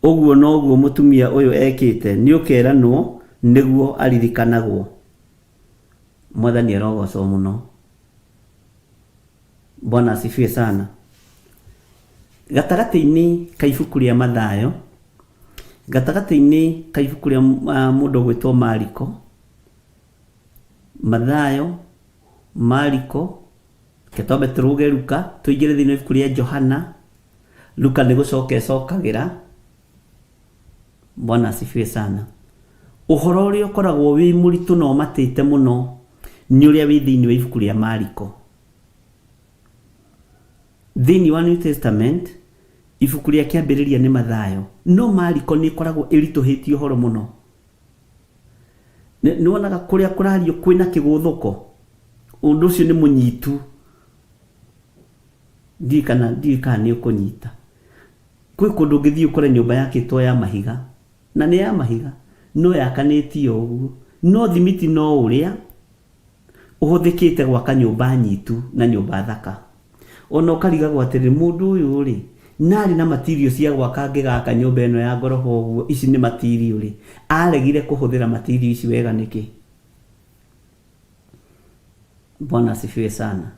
ũguo noguo mũtumia ũyũ ekĩte nĩũkeranwo nĩguo aririkanagwo. Mwathani arogocwo mũno. Bwana asifiwe sana. Gatagatĩ-inĩ ka ibuku rĩa Mathayo, gatagatĩ-inĩ ka ibuku rĩa mũndũ ũgwĩtwo Mariko, Mathayo, Mariko, reke twambe tũrũge Luka, tũingĩre thĩinĩ wa ibuku rĩa Johana. Luka nĩ gũcoka ĩcokagĩra. Bwana asifiwe sana. Ũhoro ũrĩa ũkoragwo wĩ mũritũ na ũmatĩte mũno nĩ ũrĩa wĩ thĩinĩ wa ibuku rĩa Mariko. Thĩinĩ wa New Testament, ibuku rĩa kĩambĩrĩria nĩ Mathayo, no Mariko nĩ ĩkoragwo ĩritũhĩtie ũhoro mũno. Nĩ wonaga kũrĩa kũrario kwĩna kĩgũthũko, ũndũ ũcio nĩ mũnyitu. Ndiũĩ kana nĩ ũkũnyita. Kwĩ kũndũ ũngĩthiĩ ũkore nyũmba yakĩtwo ya mahiga, na nĩ ya mahiga, no yakanĩtio ũguo. No thimiti no ũrĩa, Ũhũthĩkĩte gwaka nyũmba nyitu na nyũmba thaka. Ona ũkarigagwo atĩrĩrĩ, mũndũ ũyũ rĩ, na arĩ na material cia gwaka angĩgaka nyũmba ĩno ya ngoroba ũguo, ici nĩ material rĩ, aregire kũhũthĩra material ici wega nĩkĩ? Bwana asifiwe sana.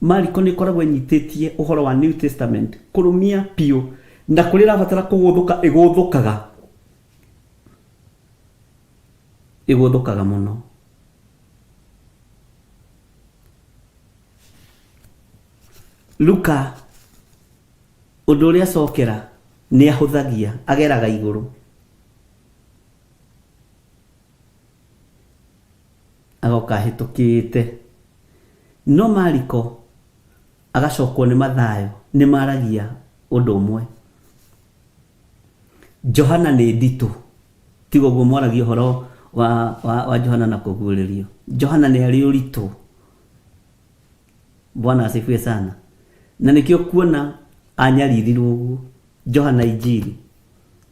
Mariko nĩ ĩkoragwo ĩnyitĩtie ũhoro wa New Testament kũrũmia biũ na kũrĩa ĩrabatara kũgũthũka ĩgũthũkaga ĩgũthũkaga mũno. Luka ũndũ ũrĩa acokera nĩ ahũthagia ageraga igũrũ. Agoka ahĩtũkĩte. No Mariko agacokwo nĩ Mathayo nĩ maragia ũndũ ũmwe. Johana nĩ nditũ. Tiga ũguo mwaragia ũhoro wa, wa, wa Johana na kũguũrĩrio. Johana nĩ arĩ ũritũ. Bwana asifiwe sana. Na nĩkĩo kuona anyaririrwo ũguo. Johana Injiri.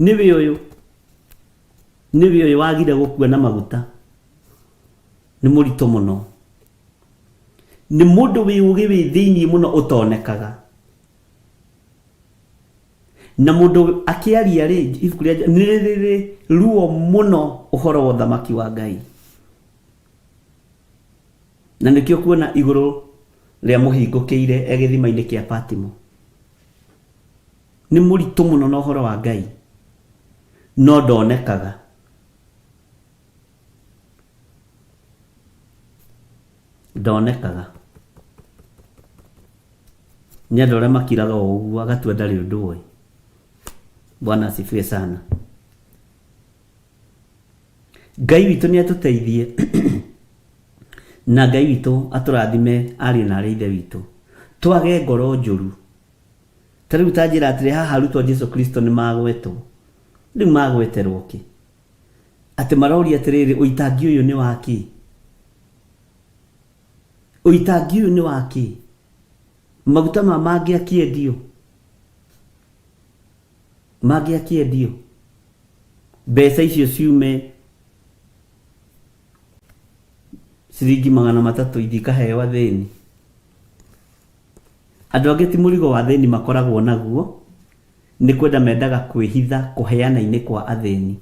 Nĩwe ũyũ. Nĩwe ũyũ wagire gũkua na maguta. Nĩ mũritũ mũno. Nĩ mũndũ wĩ ũgĩ wĩ thĩinĩ mũno ũtonekaga. Na mũndũ akĩaria rĩ, ibuku rĩa nĩ rĩrĩ ruo mũno ũhoro wa ũthamaki wa Ngai. Na nĩkĩo kuona igũrũ rĩa mũhingũkĩire e gĩthima-inĩ kĩa Patimo. Nĩ mũritũ mũno na ũhoro wa Ngai, no ndonekaga. Ndonekaga. Nĩ andũ arĩa makiraga o ũguo agatua ndarĩ ũndũ oĩ. Bwana asifiwe sana. Ngai witũ nĩ atũteithie na Ngai witũ atũrathime ariũ na arĩ ithe witũ. Twage ngoro njũru. Ta rĩu ta njĩra atĩrĩ haha arutwo a Jesu Kristo nĩ magwetwo. Rĩu magweterwo kĩ? Atĩ maroria atĩrĩrĩ, ũitangi ũyũ nĩ wa kĩ? Ũitangi ũyũ nĩ wa kĩ? Maguta ma mangĩakĩendio? Mangĩakĩendio? Mbeca icio ciume ciringi 300 ithiĩ ikaheo athĩni. Andũ angĩ ti mũrigo wa athĩni makoragwo naguo, nĩ kwenda mendaga kwĩhitha kũheana-inĩ kwa athĩni.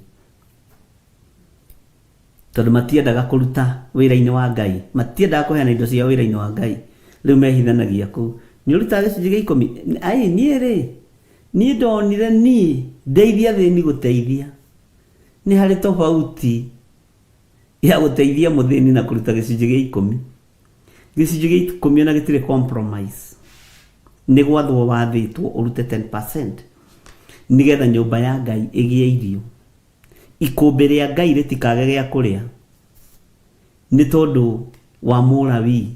Tondũ matiendaga kũruta wĩra-inĩ wa Ngai, matiendaga kũheana indo ciao wĩra-inĩ wa Ngai, rĩu mehithanagia kũu. Nĩ ũrutaga gĩcunjĩ gĩa ikũmi? Ai, niĩ rĩ, niĩ ndonire niĩ ndeithie athĩni gũteithia. Nĩ harĩ tofauti ya gũteithia mũthĩni na kũruta gĩcunjĩ gĩa ikũmi. Gĩcunjĩ gĩa ikũmi ona gĩtirĩ compromise. Nĩ gwathwo wathĩtwo ũrute 10% nĩgetha nyũmba ya Ngai ĩgĩe irio. Ikũmbĩ rĩa Ngai rĩtikage gĩa kũrĩa nĩ tondũ wa Mũlawii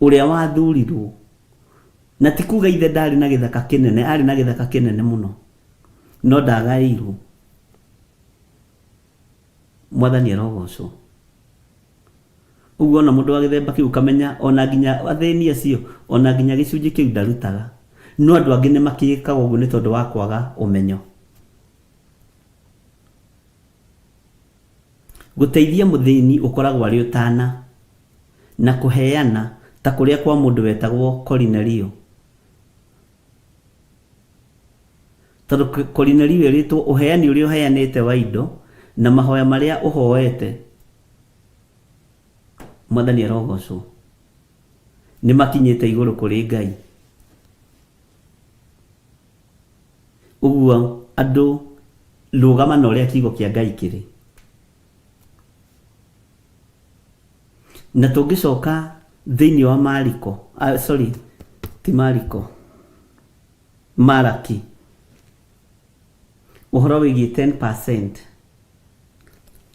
ũrĩa wathurirwo. Na ti kuga ithe ndarĩ na gĩthaka kĩnene, arĩ na gĩthaka kĩnene mũno, no ndagaĩirwo. Mwathani arogocwo. Ũguo ona mũndũ wa gĩthemba kĩu ũkamenya ona nginya athĩni acio, ona nginya gĩcunjĩ kĩu ndarutaga. No andũ angĩ nĩ makĩkaga ũguo nĩ tondũ wa kwaga ũmenyo. Gũteithia mũthĩni ũkoragwo arĩ ũtana, na kũheana, ta kũrĩa kwa mũndũ wetagwo Korinelio. Tondũ Korinelio erĩtwo ũheani ũrĩa ũheanĩte wa indo na mahoya marĩa ũhoete, Mwathani arogocwo, nĩ makinyĩte igũrũ kũrĩ Ngai. Ũguo andũ rũgama na ũrĩa kiugo kĩa Ngai kĩrĩ. Na tũngĩcoka thĩinĩ wa Mariko, sorry, ti Mariko, Maraki, ũhoro wĩgiĩ 10%,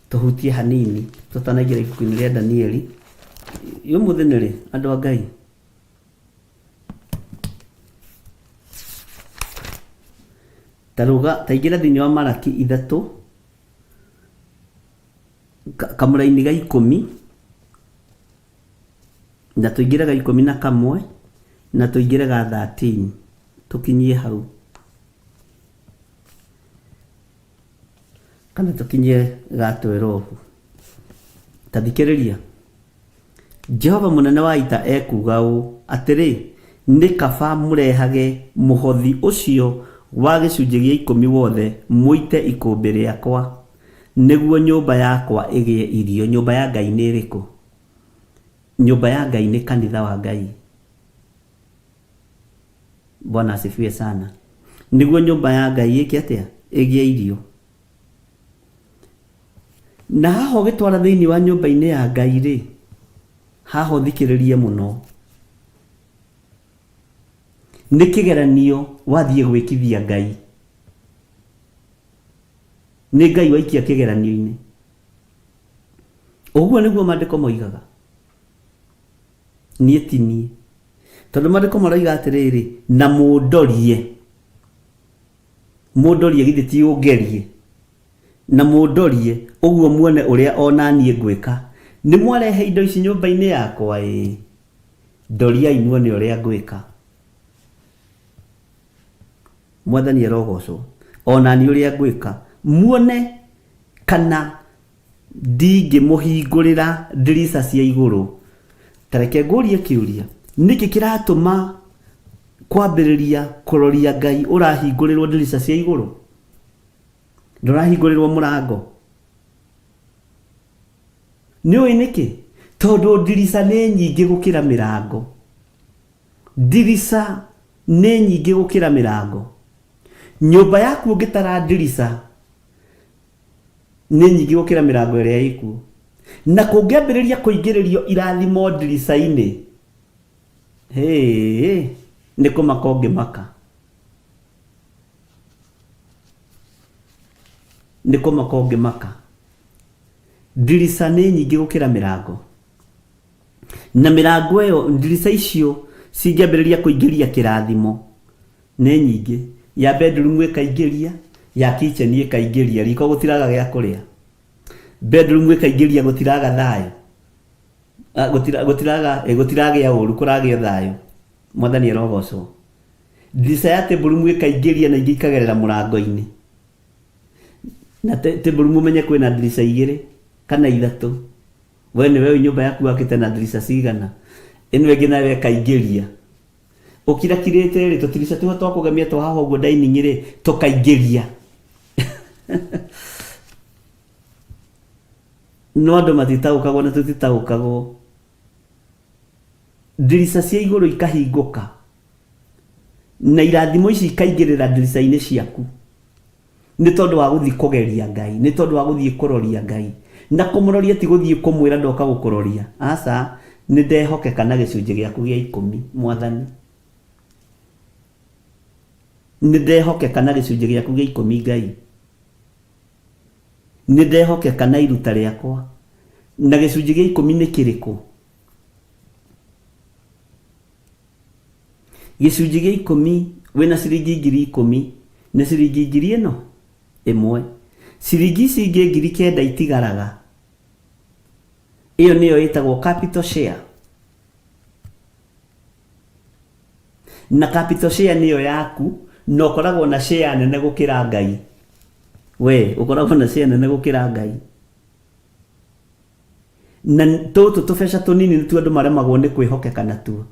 tũhutie hanini tũtanaingĩra ibuku-inĩ rĩa Danieli. Ũmũthĩ nĩ rĩ, andũ a Ngai? Ta rũga, ta ingĩra thĩinĩ wa Maraki ithatũ, kamũraini ga ikũmi, na tũingĩre ga 11, na tũingĩre ga 13, tũkinyie hau. Kana tũkinyie ga 12. Ta thikĩrĩria. Jehova mũnene wa ita ekuuga ũũ, Atĩrĩ, nĩ kaba mũrehage mũhothi ũcio wa gĩcunjĩ gĩa ikũmi wothe mũite ikũmbĩ rĩakwa, nĩguo nyũmba yakwa ĩgĩe irio. Nyũmba ya Ngai nĩ ĩrĩkũ? Nyũmba ya Ngai nĩ kanitha wa Ngai. Bwana asifiwe sana. Nĩguo nyũmba ya Ngai ĩke atĩa? Ĩgĩe irio. Na haha ũgĩtwara thĩinĩ wa nyũmba-inĩ ya Ngai rĩ, haha ũthikĩrĩrie mũno. Nĩ kĩgeranio wathiĩ gwĩkithia Ngai. Nĩ Ngai waikia kĩgeranio-inĩ. Ũguo nĩguo maandĩko moigaga. Niĩ ti niĩ. Tondũ maandĩko maroiga atĩrĩrĩ, na mũndorie. Mũndorie githĩ ti ũngerie. Na mũndorie, ũguo muone ũrĩa o na niĩ ngwĩka. Nĩ mwarehe indo ici nyũmba-inĩ yakwa? Ĩĩ. Ndoriai muone ũrĩa ngwĩka. Mwathani arogocwo. O na niĩ ũrĩa ngwĩka. Muone kana ndingĩmũhingũrĩra ndirica cia igũrũ. Ta reke ngũrie kĩũria, nĩkĩ kĩratũma kwambĩrĩria kũroria Ngai ũrahingũrĩrwo ndirica cia igũrũ? Ndũrahingũrĩrwo mũrango? Nĩ ũĩ nĩkĩ? Tondũ ndirica nĩ nyingĩ gũkĩra mĩrango. Ndirica nĩ nyingĩ gũkĩra mĩrango. Nyũmba yaku ũngĩtara ndirica nĩ nyingĩ gũkĩra mĩrango ĩrĩa ĩkuo. Na kũngĩambĩrĩria kũingĩrĩrio irathimo ndirica-inĩ, hĩĩ, nĩ kũmaka ũngĩmaka. Nĩ kũmaka ũngĩmaka. Ndirica nĩ nyingĩ gũkĩra mĩrango. Na mĩrango ĩyo, ndirica icio cingĩambĩrĩria kũingĩria kĩrathimo, nĩ nyingĩ. Ya bedroom ĩkaingĩria, ya kitchen ĩkaingĩria, riko gũtiraga gĩa kũrĩa. Bedroom ĩkaingĩria gũtiraga thayũ. Ah, gũtira- Gũtiraga, eh, gũtiragĩa ũru, kũragĩa thayũ. Mwathani arogocwo. Ndirica ya table room ĩkaingĩria na ingĩ ikagerera mũrango-inĩ. Na table room ũmenye kwĩna ndirica igĩrĩ kana ithatũ. We nĩwe ũĩ nyũmba yaku wakĩte na ndirica cigana. Ĩno ĩngĩ nayo ĩkaingĩria. Ũkirakirĩte rĩ, tũtirica tũu twa kũgemia twa haha ũguo dining rĩ, tũkaingĩria. No andũ matitaũkagwo na tũtitaũkagwo. Ndirica cia igũrũ ikahingũka na irathimo ici ikaingĩrĩra ndirica-inĩ ciaku. Nĩ tondũ wa gũthiĩ kũgeria Ngai, nĩ tondũ wa gũthiĩ kũroria Ngai. Na kũmũroria ti gũthiĩ kũmwĩra ndoka gũkũroria, aca, nĩ ndehokeka na gĩcunjĩ gĩaku gĩa ikũmi, Mwathani. Nĩ ndehokeka na gĩcunjĩ gĩaku gĩa ikũmi, Ngai. Nĩ ndehokeka na iruta rĩakwa. Na gĩcunjĩ gĩa ikũmi nĩ kĩrĩkũ? Gĩcunjĩ gĩa ikũmi wĩna ciringi 10,000 nĩ ciringi ngiri ĩno ĩmwe. Ciringi ici ingĩ 9,000 itigaraga, ĩyo nĩyo ĩtagwo capital share. Na capital share nĩyo yaku na ũkoragwo na share nene gũkĩra Ngai. We ũkoragwo na share nene gũkĩra Ngai. Na tũtũ tũbeca tũnini nĩtuo andũ maremagwo nĩ kwĩhokeka natuo.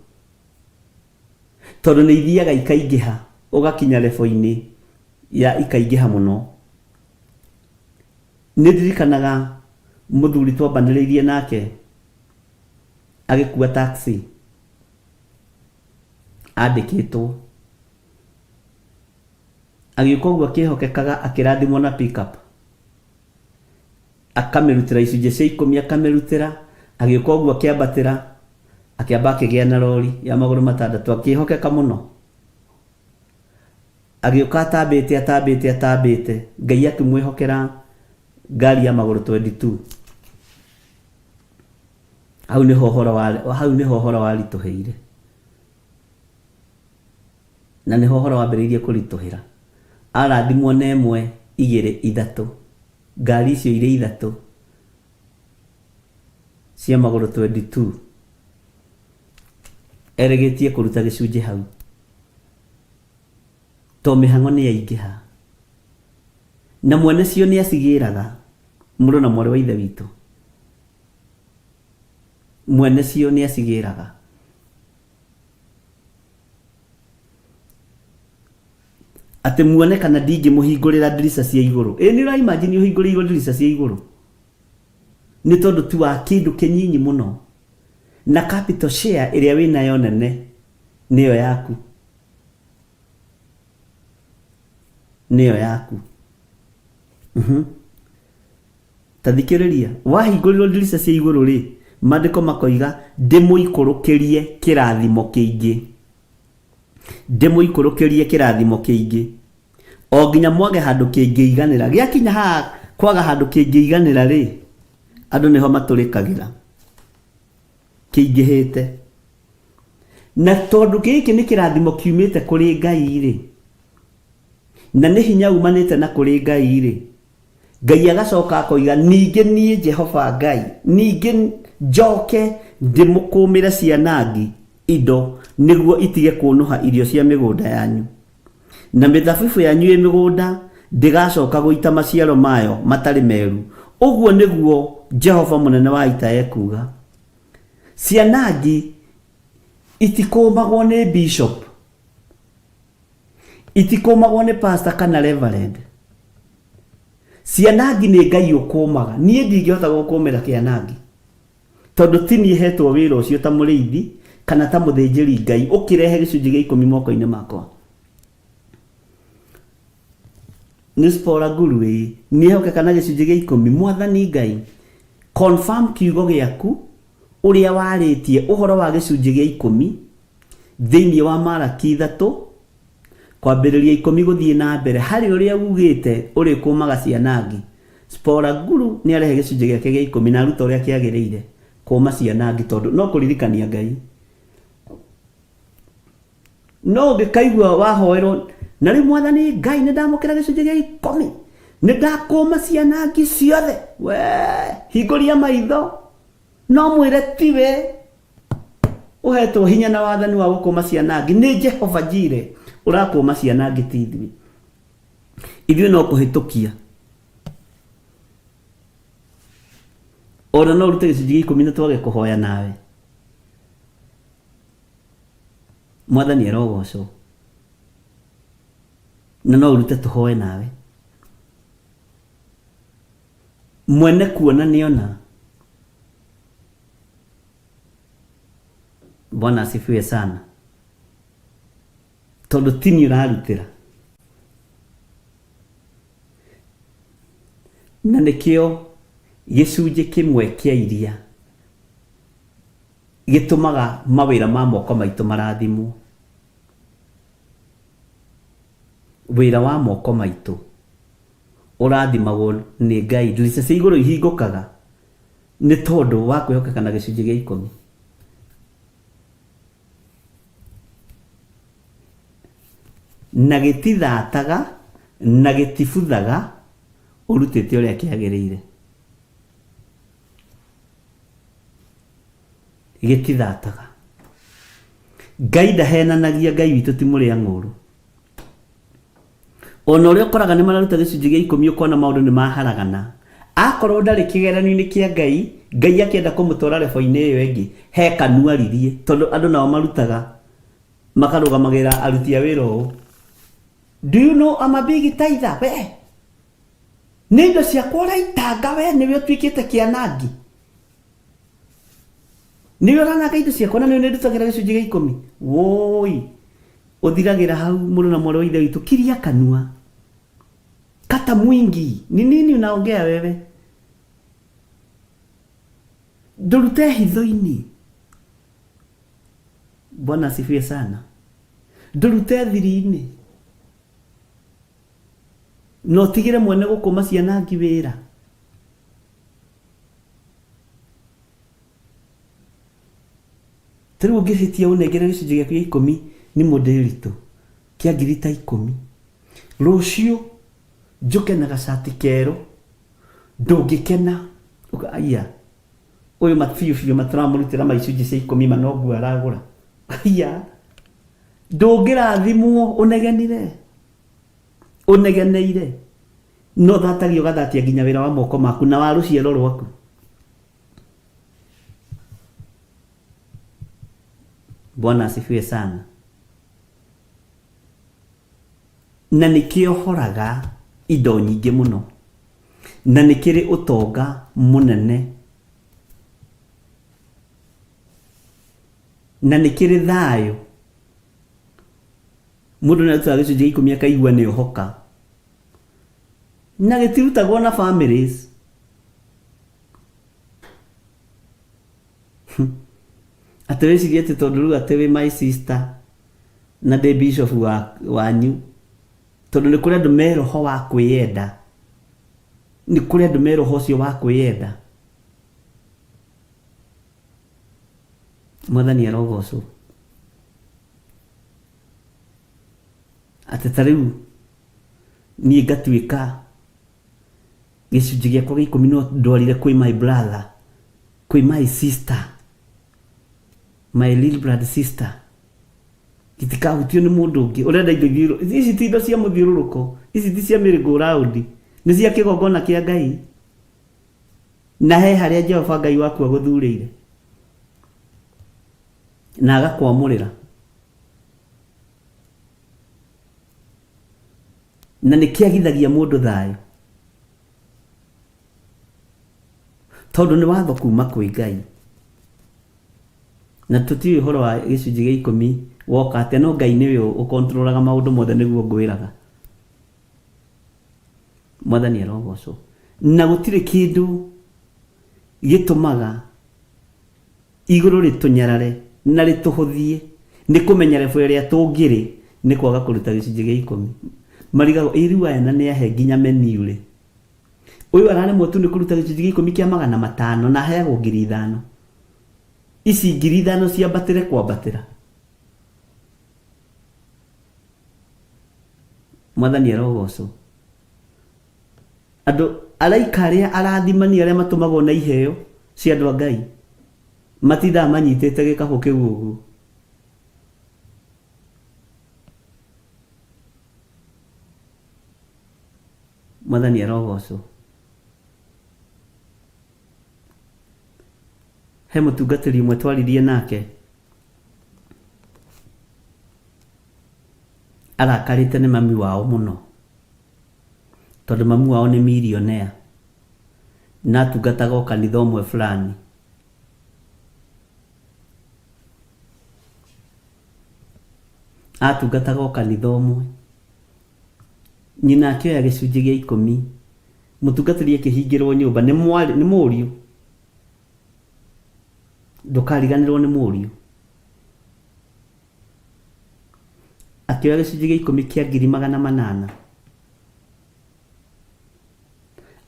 Tondũ nĩ ithiaga ikaingĩha, ũgakinya level-inĩ ya ikaingĩha mũno. Nĩ ndirikanaga mũthuri twambanĩrĩirie nake agĩkua taxi andĩkĩtwo. Agĩũka ũguo akĩhokekaga akĩrathimwo na pick up. Akamĩrutĩra icunjĩ cia ikũmi akamĩrutĩra, agĩũka ũguo akĩambatĩra, akĩamba akĩgĩa na rori ya magũrũ matandatũ, akĩhokeka mũno. Agĩũka atambĩte atambĩte atambĩte, Ngai akĩmwĩhokera ngari ya magũrũ 22. Hau nĩho ũhoro wa, hau nĩho ũhoro waritũhĩire. Na nĩho ũhoro wambĩrĩirie kũritũhĩra. Arathimwo na ĩmwe, igĩrĩ, ithatũ. Ngari icio irĩ ithatũ cia magũrũ 22. Erĩgĩtie kũruta gĩcunjĩ hau. To mĩhang'o nĩ yaingĩha. Na mwene cio nĩ acigĩraga, mũrũ na mwarĩ wa Ithe witũ. Mwene cio nĩ acigĩraga. Atĩ muone kana ndingĩmũhingũrĩra ndirica cia igũrũ. Ĩ nĩ ũra imagine ũhingũrĩirwo ndirica cia igũrũ? Nĩ tondũ tu wa kĩndũ kĩnyinyi mũno. Na capital share ĩrĩa wĩnayo nene nĩyo yaku. Nĩyo yaku. Ta thikĩrĩria, wahingũrĩrwo ndirica cia igũrũ rĩ, maandĩko makoiga ndĩmũikũrũkĩrie kĩrathimo kĩingĩ. Ndĩmũikũrũkĩrie kĩrathimo kĩingĩ. O nginya mwage handũ kĩngĩiganĩra. Gĩakinya haha kwaga handũ kĩngĩiganĩra rĩ, andũ nĩho matũrĩkagĩra. Kĩingĩhĩte. Na tondũ gĩkĩ nĩ kĩrathimo kiumĩte kũrĩ Ngai rĩ, na nĩ hinya umanĩte na kũrĩ Ngai rĩ, Ngai agacoka akoiga, ningĩ niĩ Jehova Ngai, ningĩ njoke ndĩmũkũmĩre cianangi indo nĩguo itige kũũnũha irio cia mĩgũnda yanyu, na mĩthabibũ yanyu ĩ mĩgũnda ndĩgacoka gũita maciaro mayo matarĩ meru, ũguo nĩguo Jehova Mũnene wa Ita ekuuga. Cianangi itikũmagwo nĩ bishop, itikũmagwo nĩ pastor kana reverend. Cianangi nĩ Ngai ũkũmaga. Niĩ ndingĩhota gũkũmĩra kĩanangi tondũ ti niĩ hetwo wĩra ũcio ta mũrĩithi kana ta mũthĩnjĩri Ngai ũkĩrehe gĩcunjĩ gĩa ikũmi moko-inĩ makwa. Nĩ Spora Guru ĩĩ nĩehokeka na gĩcunjĩ gĩa ikũmi. Mwathani Ngai, confirm kiugo gĩaku ũrĩa warĩtie ũhoro wa gĩcunjĩ gĩa ikũmi thĩinĩ wa Malaki ithatũ kwambĩrĩria ikũmi gũthiĩ na mbere harĩ ũrĩa ugĩte ũrĩkũmaga cianangi. Spora Guru nĩ arehe gĩcunjĩ gĩake gĩa ikũmi na aruta ũrĩa kĩagĩrĩire kũma cianangi tondũ no kũririkania Ngai. No ũngĩkaigua wahoerwo na rĩu Mwathani Ngai nĩ ndamũkĩra gĩcunjĩ gĩa ikũmi nĩ ndakũma cianangi ciothe, we hingũria maitho no mwĩre tiwe ũhetwo hinya na wathani wa gũkũma cianangi, nĩ Jehova Jire ũrakũma cianangi ti ithuĩ. Ithuĩ no kũhĩtũkia. Ona no ũrute gĩcunjĩ gĩa ikũmi na twage kũhoya nawe. Mwathani arogocwo. Na no ũrute tũhoe nawe. Mwene kuona nĩona. Bwana asifiwe sana. Tondũ ti niĩ ũrarutĩra. Na nĩkĩo gĩcunjĩ kĩmwe kĩa iria gĩtũmaga mawĩra ma moko maitũ marathimwo. Wĩra wa moko maitũ ũrathimagwo nĩ Ngai. Ndirica cia igũrũ ihingũkaga nĩ tondũ wa kwĩhokeka na gĩcunjĩ gĩa ikũmi. Na gĩtithataga na gĩtibuthaga ũrutĩte ũrĩa kĩagĩrĩire. Gĩtithataga. Ngai ndahenanagia, Ngai witũ ti mũrĩa ng'ũrũ. Ona ũrĩa ũkoraga nĩ mararuta gĩcunjĩ gĩa ikũmi ũkona maũndũ nĩ maharagana. Akorwo ndarĩ kĩgeranio-inĩ kĩa Ngai, Ngai akĩenda kũmũtwara level-inĩ ĩyo ĩngĩ, he kanua aririe, tondũ andũ nao marutaga makarũgamagĩrĩra aruti a wĩra ũũ. Do you know I'm a big tither? We! Nĩ indo ciakwa ũraitanga we nĩwe ũtuĩkĩte kĩanangi. Nĩwe ũrananga indo ciakwa na nĩwe ndutagĩra gĩcunjĩ gĩa ikũmi. Woi! Ũthiragĩra hau mũrũ na mwarĩ wa ithe witũ, kiria kanua. Kata mwingi. Ni nini unaongea wewe? Ndũrute hitho-inĩ. Bwana asifiwe sana. Ndũrute thiri-inĩ. Na ũtigĩre mwene gũkũma ciana ngi wĩra. Ta rĩu ũngĩhĩtia ũnengere gĩcunjĩ gĩaku gĩa ikũmi nĩ mũndĩritũ kĩa ngiri ta ikũmi. Rũciũ njũke na gacati kerũ ndũngĩkena. Ũka aiya ũyũ ma biũ biũ matũramũrutĩra ma icunjĩ cia ikũmi ma no nguo aragũra. Aiya ndũngĩrathimwo ũnegenire ũnegeneire no thatagia ũgathatia nginya wĩra wa moko maku na wa rũciaro rwaku. Bwana asifiwe sana. Na nĩ kĩohoraga indo nyingĩ mũno, na nĩ kĩrĩ ũtonga mũnene, na nĩ kĩrĩ thayũ. Mũndũ nĩ arutaga gĩcunjĩ gĩa ikũmi akaigua nĩ ohoka, na gĩtirutagwo na families. Atĩ wĩcirie atĩ tondũ rĩu atĩ wĩ my sister na ndĩ bishop wa, wanyu, tondũ nĩ kũrĩ andũ me roho wa kwĩyenda, nĩ kũrĩ andũ me roho ũcio wa kwĩyenda. Mwathani arogocwo. Atĩ ta rĩu niĩ ngatuĩka gĩcunjĩ gĩakwa gĩa ikũmi no ndwarire kwĩ my brother, kwĩ my sister, my little blood sister, gĩtikahutio nĩ mũndũ ũngĩ. Ũrenda indo ithiũrũ, ici ti indo cia mũthiũrũrũko, ici ti cia merry go round, nĩ cia kĩgongona kĩa Ngai. Na he harĩa Jehova Ngai waku agũthurĩire na agakwamũrĩra. Na nĩ kĩagithagia mũndũ thayũ, tondũ nĩ watho kuma kwĩ Ngai. Na tũtiũĩ ũhoro wa gĩcunjĩ gĩa ikũmi woka atĩa, no Ngai nĩwe ũkontrolaga maũndũ mothe, nĩguo ngwĩraga. Mwathani arogocwo. Na gũtirĩ kĩndũ gĩtũmaga igũrũ rĩtũnyarare na rĩtũhũthie nĩ kũmenya rebo ĩrĩa tũngĩrĩ nĩ kwaga kũruta gĩcunjĩ gĩa ikũmi. Marigagwo ĩ rĩu aya na nĩ ahe nginya menu rĩ, ũyũ araremwo tu nĩ kũruta gĩcunjĩ gĩa ikũmi kĩa 500 na aheagwo 5,000. Ici 5,000 ciambatĩre kwambatĩra. Mwathani arogocwo. Andũ araika arĩa arathimani arĩa matũmagwo na iheo cia andũ a Ngai matindaga manyitĩte gĩkabũ kĩu ũguo. Mwathani arogocwo. He mũtungatĩri ũmwe twaririe nake arakarĩte nĩ mami wao mũno, tondũ mami wao nĩ millionaire na atungataga o kanitha ũmwe fulani. Atungataga o kanitha ũmwe. Nyina akĩoya gĩcunjĩ gĩa ikũmi, mũtungatĩri akĩhingĩrwo nyũmba nĩ mwarĩ, nĩ mũriũ. Ndũkariganĩrwo nĩ mũriũ. Akĩoya gĩcunjĩ gĩa ikũmi kĩa 800,000.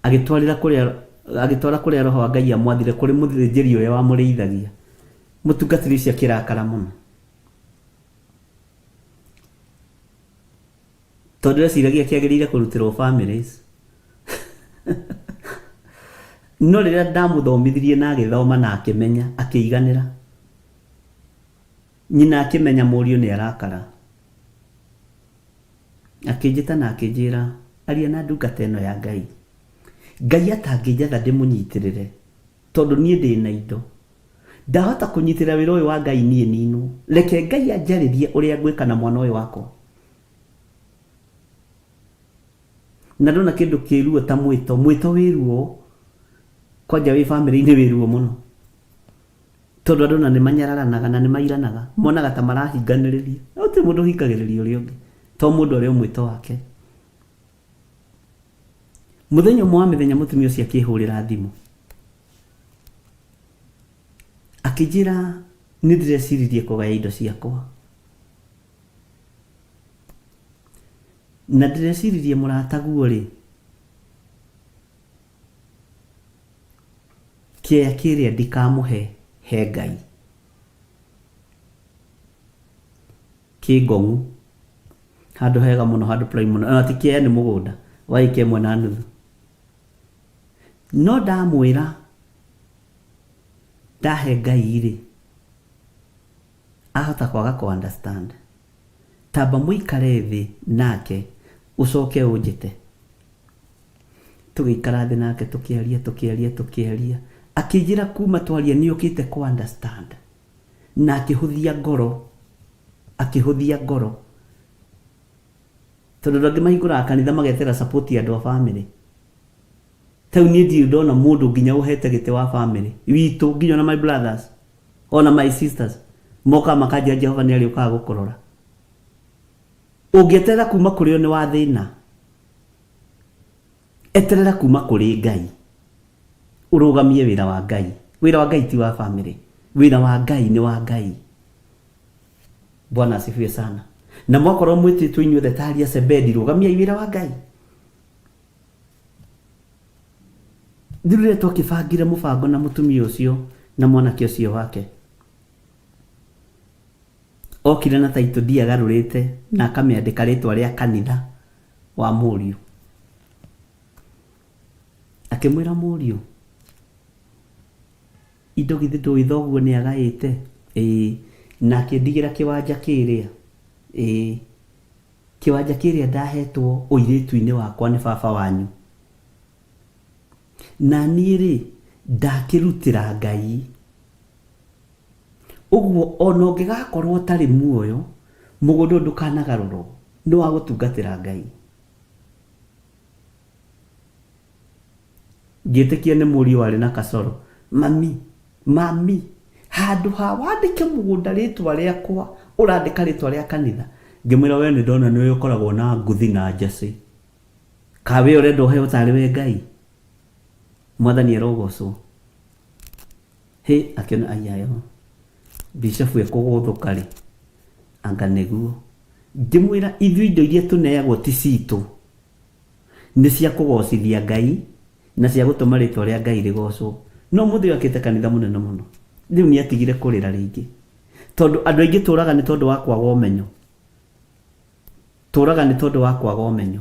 Agĩtwarĩra kũrĩa, agĩtwara kũrĩa roho wa Ngai amwathire, kũrĩ mũthĩnjĩri ũrĩa wamũrĩithagia. Mũtungatĩri ũcio akĩrakara mũno. Tondũ eciragia kĩagĩrĩire kũrutĩrwo families. No rĩrĩa ndamũthomithirie na agĩthoma na akĩmenya, akĩiganĩra. Nyina akĩmenya mũriũ nĩ arakara. Akĩnjĩta na akĩnjĩra, aria na ndungata ĩno ya Ngai. Ngai atangĩnjatha ndĩmũnyitĩrĩre, tondũ niĩ ndĩna indo. Ndahota kũnyitĩrĩra wĩra ũyũ wa Ngai niĩ ninwo. Reke Ngai anjarĩrie ũrĩa ngwĩka na mwana ũyũ wakwa. Na ndona kĩndũ kĩ ruo ta mwĩto, mwĩto wĩ ruo, kwanja wĩ bamĩrĩ-inĩ wĩ ruo mũno. Tondũ andũ na nĩ manyararanaga na nĩ mairanaga, monaga ta marahinganĩrĩria. No gũtirĩ mũndũ ũhingagĩrĩria ũrĩa ũngĩ, to mũndũ arĩ o mwĩto wake. Mũthenya ũmwe wa mĩthenya mũtumia ũcio akĩhũrĩra thimũ. Akĩnjĩra nĩ ndĩreciririe kũgaya indo ciakwa. Na ndĩreciririe mũrataguo rĩ, kĩea kĩrĩa ndikamũhe he Ngai. Kĩ ngong'u, handũ hega mũno, handũ prime mũno, ona ti kĩea nĩ mũgũnda wa ĩka 1.5. No ndamwĩra ndahe Ngai rĩ, ahota kwaga kũ understand. Tamba mũikare thĩ nake ũcoke ũnjĩte. Tũgĩikara thĩ nake tũkĩaria, tũkĩaria, tũkĩaria. Akĩnjĩra kuma twaria nĩ okĩte kũ understand. Na akĩhũthia ngoro, akĩhũthia ngoro. Tondũ andũ angĩ mahingũraga kanitha magetera support ya andũ a bamĩrĩ. Ta rĩu niĩ ndirĩ ndona mũndũ nginya ũhete gĩtĩ wa bamĩrĩ witũ, nginya ona my brothers, ona my sisters, mokaga makanjĩra Jehova nĩ arĩũkaga gũkũrora. Ũngĩeterera kuma kũrĩ o nĩ wa thĩna. Eterera kuma kũrĩ Ngai. Ũrũgamie wĩra wa Ngai. Wĩra wa Ngai ti wa bamĩrĩ. Wĩra wa Ngai nĩ wa Ngai. Bwana asifiwe sana. Na mwakorwo mwĩtĩtwo inyuothe ta aria Sebedi, rũgamiai wĩra wa Ngai. Rĩu rĩrĩa twakĩbangire mũbango na mũtumia ũcio na mwanake ũcio wake, okire na title deed agarũrĩte na akamĩandĩka rĩtwa rĩa kanitha wa mũriũ. Akĩmwĩra mũriũ, indo githĩ ndũĩ thoguo nĩ agaĩte? Ĩĩ. Na akĩndigĩra kĩwanja kĩrĩa? Ĩĩ. Kĩwanja kĩrĩa ndahetwo ũirĩtu-inĩ wakwa nĩ baba wanyu. Na niĩ-rĩ, ndakĩrutĩra Ngai. Ũguo o na ũngĩgakorwo ũtarĩ muoyo, mũgũnda ũyũ ndũkanagarũrwo, nĩ wa gũtungatĩra Ngai. Ngĩtĩkia nĩ mũriũ warĩ na kacoro. Mami, mami, handũ ha wandĩke mũgũnda rĩtwa rĩakwa, ũrandĩka rĩtwa rĩa kanitha. Ngĩmwĩra we nĩ ndona nĩwe ũkoragwo na nguthi na njacĩ. Ka we ũrenda ũheo tarĩ we Ngai? Mwathani arogocwo. Hĩ, akĩona aiyayo, bishofu ekũgũthũka rĩ, anga nĩguo. Ngĩmwĩra ithuĩ indo iria tũneagwo ti citũ, nĩ cia kũgocithia Ngai na cia gũtũma rĩtwa rĩa Ngai rĩgocwo. No mũthĩ ũyũ akĩte kanitha mũnene mũno. Rĩu nĩ atigire kũrĩra rĩngĩ. Tondũ andũ aingĩ tũraga nĩ tondũ wa kwaga ũmenyo. Tũraga nĩ tondũ wa kwaga ũmenyo.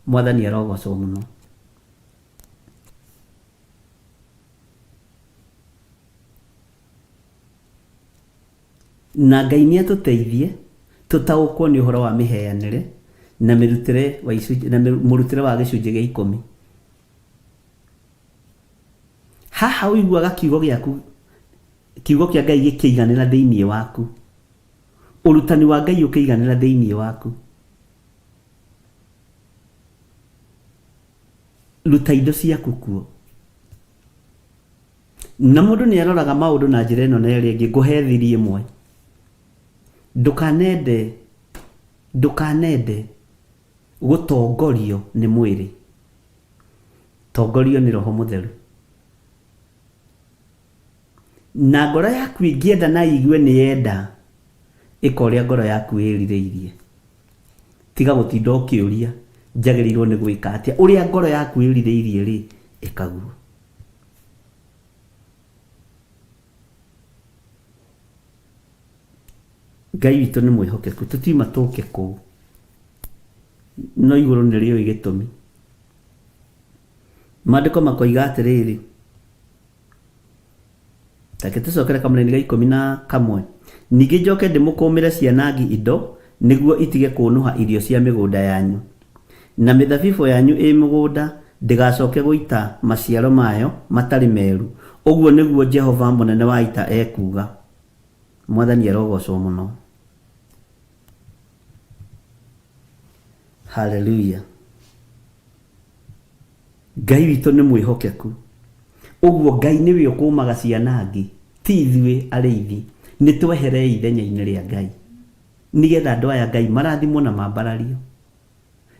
Mwathani arogocwo mũno. Na Ngai nĩ atũteithie tũtaũkwo nĩ ũhoro wa mĩheanĩre na mĩrutĩre wa icunjĩ, na mũrutĩre wa gĩcunjĩ gĩa ikũmi. Haha ũiguaga kiugo gĩaku, kiugo kĩa Ngai gĩkĩiganĩra thĩinĩ waku. Ũrutani wa Ngai ũkĩiganĩra thĩinĩ waku. Ruta indo ciaku kuo. Na mũndũ nĩ aroraga maũndũ na njĩra ĩno na ĩrĩa ĩngĩ. Ngũhe thiri ĩmwe. Ndũkanende, ndũkanende gũtongorio nĩ mwĩrĩ. Tongorio nĩ Roho Mũtheru. Na ngoro yaku ĩngĩenda na ĩigue nĩ yenda, ĩka ũrĩa ngoro yaku ĩrirĩirie. Tiga gũtinda ũkĩũria njagĩrĩirwo nĩ gwĩka atĩa. Ũrĩa ngoro yaku ĩrirĩirie rĩ, ĩka guo. Ngai witũ nĩ mwĩhokeku, tũtiuma tũke kũu, no igũrũ nĩ rĩũĩ gĩtũmi. Maandĩko makoiga atĩrĩrĩ, Reke tũcokere kamũraini ga 11. Ningĩ njoke ndĩmũkũmĩre cianangi indo, nĩguo itige kũũnũha irio cia mĩgũnda yanyu, na mĩthabibũ yanyu ĩĩ mũgũnda ndĩgacoke gũita maciaro mayo matarĩ meru, ũguo nĩguo Jehova Mũnene wa Ita ekuuga. Mwathani arogoocwo mũno. Haleluya. Ngai witũ nĩ mwĩhokeku. Ũguo Ngai nĩwe ũkũmaga ciana angĩ, ti ithuĩ arĩithi. Nĩ tweherei ithenya-inĩ rĩa Ngai. Nĩgetha andũ aya Ngai marathimwo na mambarario.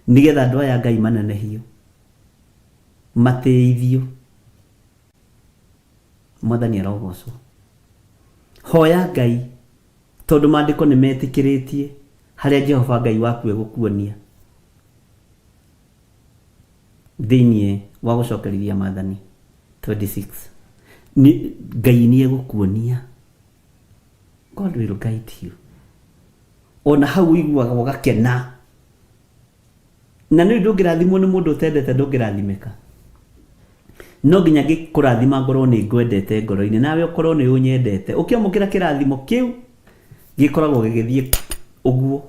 Nĩgetha andũ aya Ngai manenehio. Matĩithio. Mwathani arogocwo. Hoya Ngai tondũ maandĩko nĩ metĩkĩrĩtie harĩa Jehova Ngai waku egũkuonia. Thĩinĩ wa gũcokerithia maathani 26 nĩ Ngai nĩ egũkuonia. God will guide you. Ona hau ũiguaga ũgakena. Na nĩ ndũngĩrathimwo nĩ mũndũ ũtendete ndũngĩrathimĩka. No nginya ngĩkũrathima ngorwo nĩ ngwendete ngoro-inĩ nawe ũkorwo nĩ ũnyendete. Ũkĩamũkĩra kĩrathimo kĩu gĩkoragwo gĩgĩthiĩ ũguo.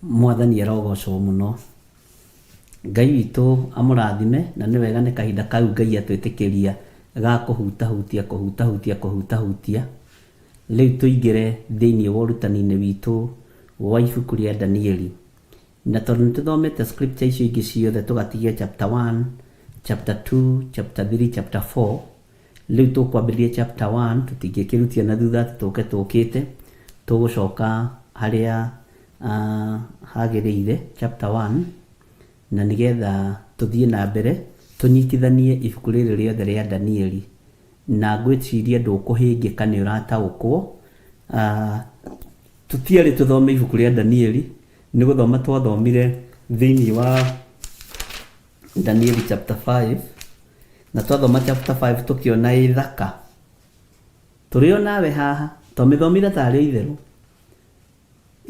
Mwathani arogocwo mũno. Ngai witũ amũrathime na nĩ wega nĩ kahinda kau Ngai atwĩtĩkĩria ga kũhutahutia kũhutahutia kũhutahutia. Rĩu tũingĩre thĩinĩ wa ũrutani-inĩ witũ wa ibuku rĩa Danieli. Na tondũ nĩ tũthomete scripture icio ingĩ ciothe tũgatigia chapter 1, chapter 2, chapter 3, chapter 4, rĩu tũkwambĩrĩria chapter 1, tũtingĩkĩrutia na thutha atĩ tũke tũkĩte, tũgũcoka harĩa hagĩrĩire chapter 1, na nĩgetha tũthiĩ na mbere tũnyitithanie ibuku rĩrĩ rĩothe rĩa Danieli. Na ngwĩciria ndũkũhĩngĩka nĩ ũrataũkwo. Tũtiarĩ tũthome ibuku rĩa Danieli, nĩ gũthoma twathomire thĩinĩ wa Danieli chapter 5, na twathoma chapter 5 tũkĩona ĩ thaka. Tũrĩ o nawe haha, twamĩthomire tarĩ o itherũ.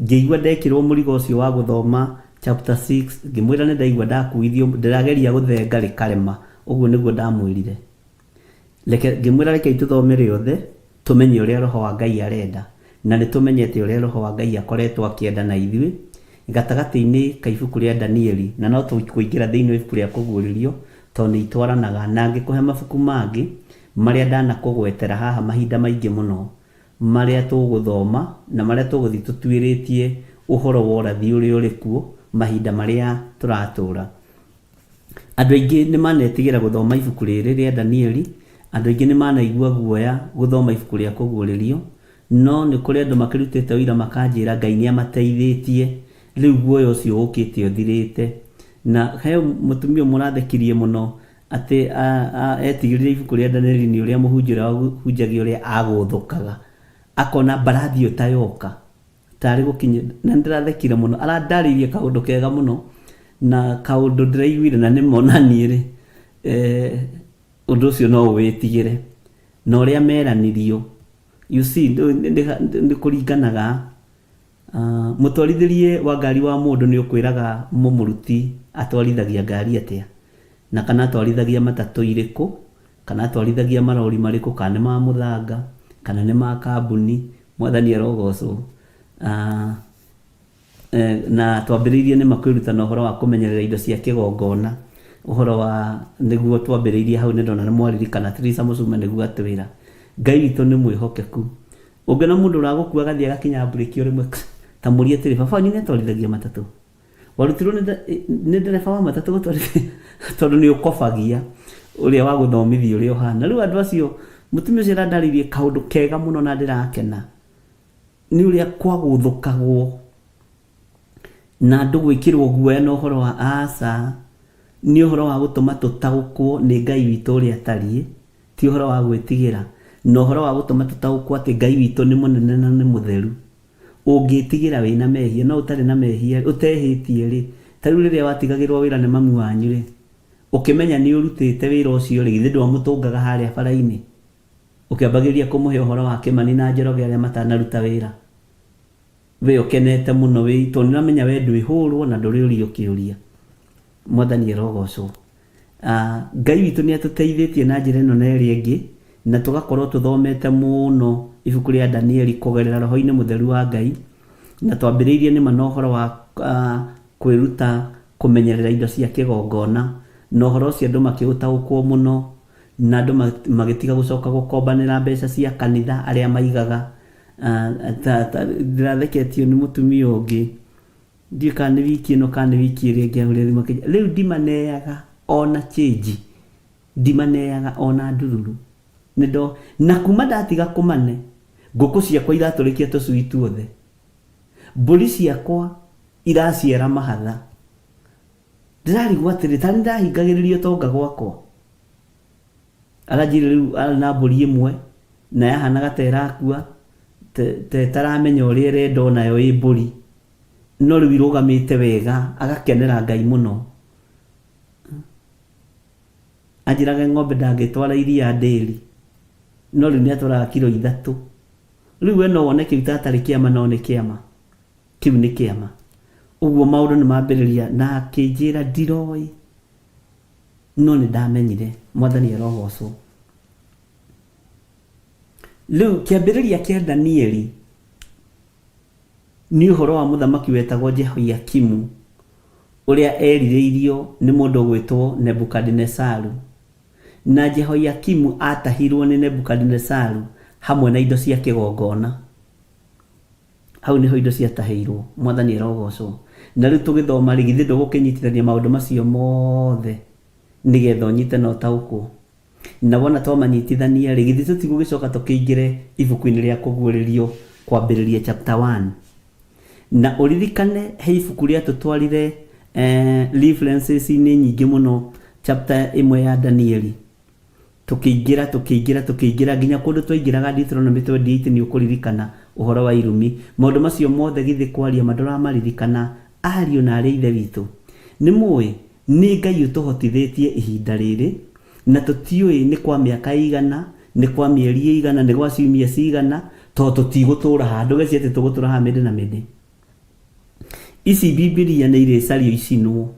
Ngĩigua ndekĩrwo mũrigo ũcio wa gũthoma chapter 6, ngĩmwĩra nĩ ndaigua ndakuithio, ndĩrageria gũthenga rĩkarema, ũguo nĩguo ndamwĩrire. Reke, ngĩmwĩra rekei tũthome rĩothe, tũmenye ũrĩa Roho wa Ngai arenda. Na nĩ tũmenyete ũrĩa Roho wa Ngai akoretwo akĩenda na ithuĩ, gatagatĩ-inĩ ka ibuku rĩa Danieli, na no tũkũingĩra thĩinĩ wa ibuku rĩa Kũguũrĩrio, tondũ nĩ itwaranaga. Na ngĩkũhe mabuku mangĩ, marĩa ndanakũgwetera haha mahinda maingĩ mũno, marĩa tũgũthoma, na marĩa tũgũthiĩ tũtuĩrĩtie ũhoro wa ũrathi ũrĩa ũrĩ kuo, mahinda marĩa tũratũũra. Andũ aingĩ nĩ manetigĩra gũthoma ibuku rĩrĩ rĩa Danieli, andũ aingĩ nĩ manaigua guoya gũthoma ibuku rĩa Kũguũrĩrio, no nĩ kũrĩ andũ makĩrutĩte ũira makanjĩra Ngai nĩ amateithĩtie, rĩu guoya ũcio ũkĩte ũthirĩte. Na he mũtumia ũmwe ũrathekirie mũno atĩ etigĩrire ibuku rĩa Danieli nĩ ũrĩa mũhunjia ũrĩa wahunjagia ũrĩa agũthũkaga, akona mbarathi ĩyo ta yoka. Tarĩ gũkinya na nĩ ndĩrathekire mũno arandarĩirie kaũndũ kega mũno na kaũndũ ndĩraiguire na nĩ ma onaniĩ rĩ ũndũ ũcio no ũwĩtigĩre na ũrĩa meranirio you see nĩ kũringanaga mũtwarithĩrie wa ngari wa mũndũ nĩ ũkwĩraga mũmũruti atwarithagia ngari atĩa na kana atwarithagia matatũ irĩkũ kana atwarithagia marori marĩkũ kana nĩ ma mũthanga kana nĩ ma kambuni Mwathani arogocwo. Ah, eh, na twambĩrĩirie nĩ ma kwĩrutana ũhoro wa kũmenyerera indo cia kĩgongona ũhoro wa nĩguo twambĩrĩirie hau nĩ ndona nĩ mwaririkana Teresa Mũcume nĩguo atwĩra Ngai witũ nĩ mwĩhokeku ũngĩona mũndũ ũragũkua agathiĩ agakinya mburĩki o rĩmwe ta mũrie atĩrĩ baba wanyu nĩ atwarithagia matatũ warutirwo nĩ nĩ ndereba wa matatũ gũtwarithia tondũ nĩ ũkobagia ũrĩa wa gũthomithia ũrĩa ũhana rĩu andũ acio mũtumia ũcio arandarĩirie kaũndũ kega mũno na ndĩrakena nĩ ũrĩa kwagũthũkagwo na andũ gwĩkĩrwo guoya na ũhoro wa aca nĩ ũhoro wa gũtũma tũtaũkwo nĩ Ngai witũ ũrĩa atariĩ ti ũhoro wa gwĩtigĩra na ũhoro wa gũtũma tũtaũkwo atĩ Ngai witũ nĩ mũnene na nĩ mũtheru Ũngĩtigĩra wĩna mehia, no ũtarĩ na mehia, ũtehĩtie-rĩ, ta rĩu rĩrĩa watigagĩrwo wĩra nĩ mami wanyu-rĩ, ũkĩmenya nĩ ũrutĩte wĩra ũcio-rĩ, githĩ ndwamũtũngaga harĩa bara-inĩ? Ũkĩambagĩrĩria kũmũhe ũhoro wa Kĩmani na Njoroge arĩa matanaruta wĩra? We ũkenete mũno wĩ, tondũ nĩ ũramenya we ndwĩhũrwo na ndũrĩũrio kĩũria. Mwathani arogocwo. Ngai witũ nĩ atũteithĩtie na njĩra ĩno na ĩrĩa ĩngĩ, na tũgakorwo tũthomete mũno ibuku rĩa Danieli kũgerera roho-inĩ mũtheru wa Ngai, na twambĩrĩirie nĩma na ũhoro wa kwĩruta kũmenyerera indo cia kĩgongona, na ũhoro ũcio andũ makĩũtaũkwo mũno, na andũ magĩtiga gũcoka gũkombanĩra mbeca cia kanitha arĩa maigaga. Ndĩratheketio nĩ mũtumia ũngĩ Ndiũĩ kana nĩ wiki ĩno kana nĩ wiki ĩrĩa ĩngĩ ahũrire thimũ akĩnjĩra rĩu ndimaneaga ona change ndimaneaga ona ndururu nĩ ndo na kuma ndatiga kũmane ngũkũ ciakwa iratũrĩkia tũcui tuothe mbũri ciakwa iraciara mahatha ndĩrarigwo atĩrĩ ta nĩ ndahingagĩrĩria ũtonga gwakwa aranjĩrire rĩu arĩ na mbũri ĩmwe na yahanaga ta ĩrakua ta ĩtaramenya ũrĩa ĩrenda onayo ĩ mbũri no rĩu irũgamĩte wega agakenera Ngai mũno. Anjĩraga ng'ombe ndangĩtwara iria ndĩri, no rĩu nĩ atwaraga kiro ithatũ. Rĩu we no wone kĩu ta atarĩ kĩama no nĩ kĩama. Kĩu nĩ kĩama. Ũguo maũndũ nĩ mambĩrĩria na akĩnjĩra ndiroĩ no nĩ ndamenyire. Mwathani arogocwo. Rĩu kĩambĩrĩria kĩa Danieli nĩ ũhoro wa mũthamaki wetagwo Jehoiakimu, Ũrĩa erirĩirio nĩ mũndũ ũgwĩtwo Nebukadinesaru. Na Jehoiakimu aatahirwo nĩ Nebukadinesaru hamwe na indo cia kĩgongona. Hau nĩho indo ciatahĩirwo. Mwathani arogocwo. Na rĩu tũgĩthoma rĩ, githĩ ndũgũkĩnyitithania maũndũ macio mothe nĩgetha ũnyite na ũtaũkwo? Na wona twamanyitithania rĩ, githĩ tũtigũgĩcoka tũkĩingĩre ibuku-inĩ rĩa Kũguũrĩrio kwambĩrĩria chapter 1? Na ũririkane he ibuku rĩatũtwarire eh, references-inĩ nyingĩ mũno chapter ĩmwe ya Danieli. Tũkĩingĩra tũkĩingĩra tũkĩingĩra nginya kũndũ twaingĩraga Deuteronomy 28 nĩ ũkũririkana ũhoro wa irumi. Maũndũ macio mothe githĩ kwaria ma ndũramaririkana ariũ na arĩ a ithe witũ? Nĩ mũĩ nĩ Ngai ũtũhotithĩtie ihinda rĩrĩ na tũtiũĩ nĩ kwa mĩaka ĩigana, nĩ kwa mĩeri ĩigana, nĩ gwa ciumia cigana, tondũ tũtigũtũra haha. Ndũgecirie atĩ tũgũtũra haha mĩndĩ na mĩndĩ. Ici Bibilia nĩ irĩcario icinwo.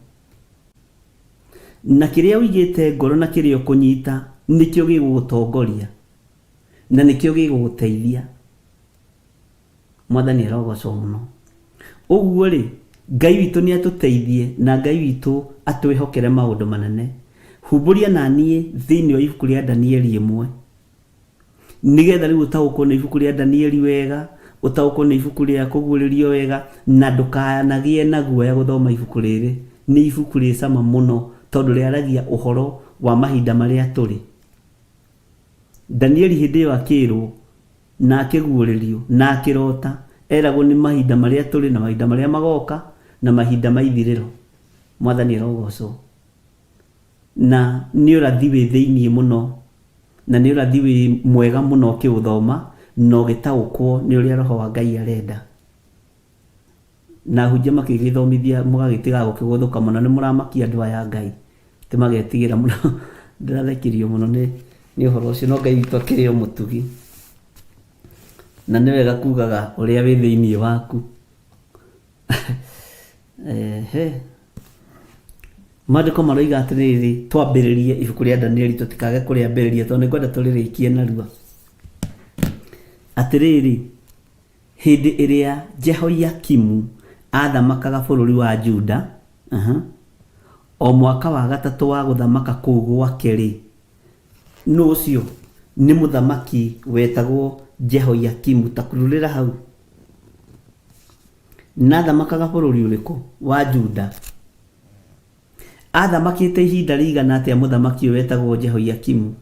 Na kĩrĩa ũigĩte ngoro na kĩrĩa ũkũnyita nĩkĩo gĩgũgũtongoria na nĩkĩo gĩgũgũteithia. Mwathani arogocwo mũno. Ũguo-rĩ, Ngai witũ nĩ atũteithie na Ngai witũ atwĩhokere maũndũ manene. Humbũria na niĩ thĩinĩ wa ibuku rĩa Danieli ĩmwe. Nĩgetha rĩu ũtaũkwo nĩ ibuku rĩa Danieli wega, ũtaũkwo nĩ ibuku rĩa Kũguũrĩrio wega, na ndũkanagĩe na guoya gũthoma ibuku rĩrĩ. Nĩ ibuku rĩ cama mũno tondũ rĩaragia ũhoro wa mahinda marĩa tũrĩ. Danieli hĩndĩ ĩyo akĩĩrwo na akĩguũrĩrio na akĩrota, eragwo nĩ mahinda marĩa tũrĩ na mahinda marĩa magoka na mahinda ma ithirĩro. Mwathani arogocwo. Na nĩ ũrathi wĩ thĩiniĩ mũno, na nĩ ũrathi wĩ mwega mũno ũkĩũthoma na ũgĩtaũkwo nĩ ũrĩa Roho wa Ngai arenda. Na ahunjia makĩgĩthomithia mũgagĩtigaga gũkĩgũthũka mũno, nĩ mũramakia andũ aya a Ngai, atĩ magetigĩra mũno. Ndĩrathekirio mũno nĩ nĩ ũhoro ũcio, no Ngai witũ akĩrĩ o mũtugi. Na nĩ wega kugaga ũrĩa wĩ thĩiniĩ waku. Ehe. Maandĩko maroiga atĩrĩrĩ, twambĩrĩrie ibuku rĩa Danieli tũtikage kũrĩambĩrĩria tondũ nĩngwenda tũrĩrĩkie narua. Atĩrĩrĩ, hĩndĩ ĩrĩa Jehoiakimu aathamakaga bũrũri wa Juda, uh-huh, o mwaka wa gatatũ wa gũthamaka kũu gwake-rĩ, nũ ũcio? Nĩ mũthamaki wetagwo Jehoiakimu. Ta kururĩra hau. Na athamakaga bũrũri ũrĩkũ? Wa Juda. Athamakĩte ihinda rĩigana atĩa mũthamaki ũyũ wetagwo Jehoiakimu?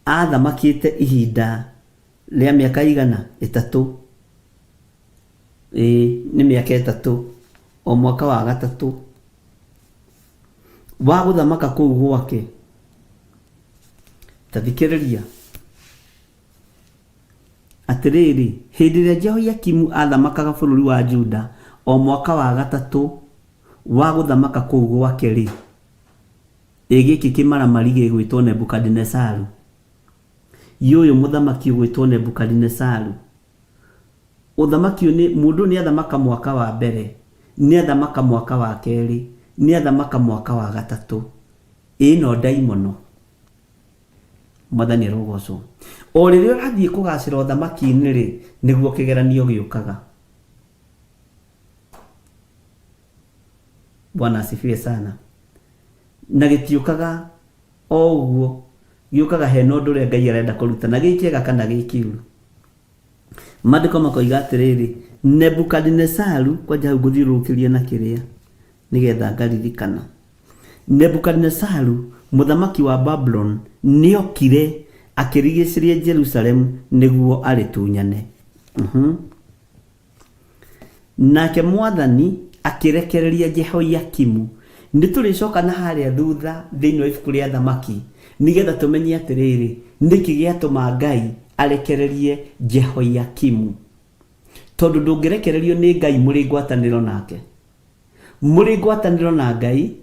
Athamakĩte ihinda rĩa mĩaka ĩigana? Ĩtatũ. Ĩĩ, nĩ mĩaka ĩtatũ. O mwaka wa gatatũ wa gũthamaka kũu gwake. Ta thikĩrĩria. Atĩrĩrĩ, hĩndĩ ĩrĩa Jehoiakimu aathamakaga bũrũri wa Juda, o mwaka wa gatatũ wa gũthamaka kũu gwake-rĩ, ĩ gĩkĩ kĩmaramari gĩgwĩtwo Nebukadinezaru, yũyũ mũthamaki ũgwĩtwo Nebukadinezaru, ũthamaki ũyũ nĩ, mũndũ ũyũ nĩathamaka mwaka wa mbere, nĩathamaka mwaka wa kerĩ, nĩathamaka mwaka wa gatatũ, ĩ ĩno ndaimono. Mwathani arogocwo. O rĩrĩa ũrathiĩ kũgacĩra ũthamaki-inĩ rĩ, nĩguo kĩgeranio gĩũkaga. Bwana asifiwe sana. Na gĩtiũkaga o ũguo, gĩũkaga hena ũndũ ũrĩa Ngai arenda kũruta, na gĩ kĩega kana gĩ kĩũru. Maandĩko makoiga atĩrĩrĩ, Nebukadinesaru, kwanja hau ngũthiũrũrũkĩria na kĩrĩa, nĩgetha ngaririkana. Nebukadinesaru mũthamaki wa Babuloni nĩokire akĩrigicĩria Jerusalemu nĩguo arĩtunyane. Mhm. Nake mwathani akĩrekereria Jehoiakimu. Nĩ tũrĩcoka na harĩa thutha thĩinĩ wa ibuku rĩa Thamaki nĩgetha tũmenye atĩrĩrĩ, nĩkĩ gĩatũma Ngai arekererie Jehoiakimu. Tondũ ndũngĩrekererio nĩ Ngai mũrĩ ngwatanĩro nake. Mũrĩ ngwatanĩro na Ngai,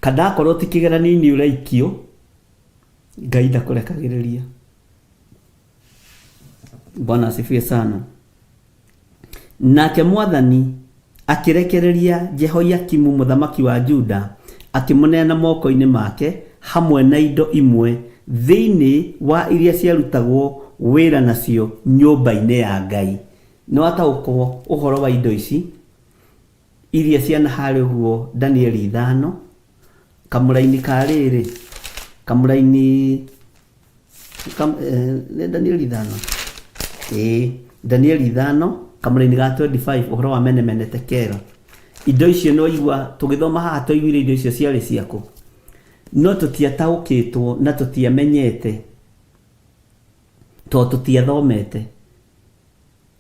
kana akorwo ti kĩgeranio-inĩ ũraikio, Ngai ndakũrekagĩrĩria. Bwana asifiwe sana. Nake mwathani akĩrekereria Jehoiakimu mũthamaki wa Juda, akĩmũneana moko-inĩ make hamwe na indo imwe thĩinĩ wa iria ciarutagwo wĩra nacio nyũmba-inĩ ya Ngai. Nĩ wataũkwo ũhoro wa indo ici? Iria ciana harĩ ũguo Danieli 5 kamũraini ka rĩrĩ kamũraini nĩ Danieli 5, ĩĩ, Danieli 5 kamũraini ga 25, ũhoro wa mene mene tekero. Indo icio no igua tũgĩthoma haha twaiguire indo icio ciarĩ ciakũ, no tũtiataũkĩtwo na tũtiamenyete tondũ tũtiathomete.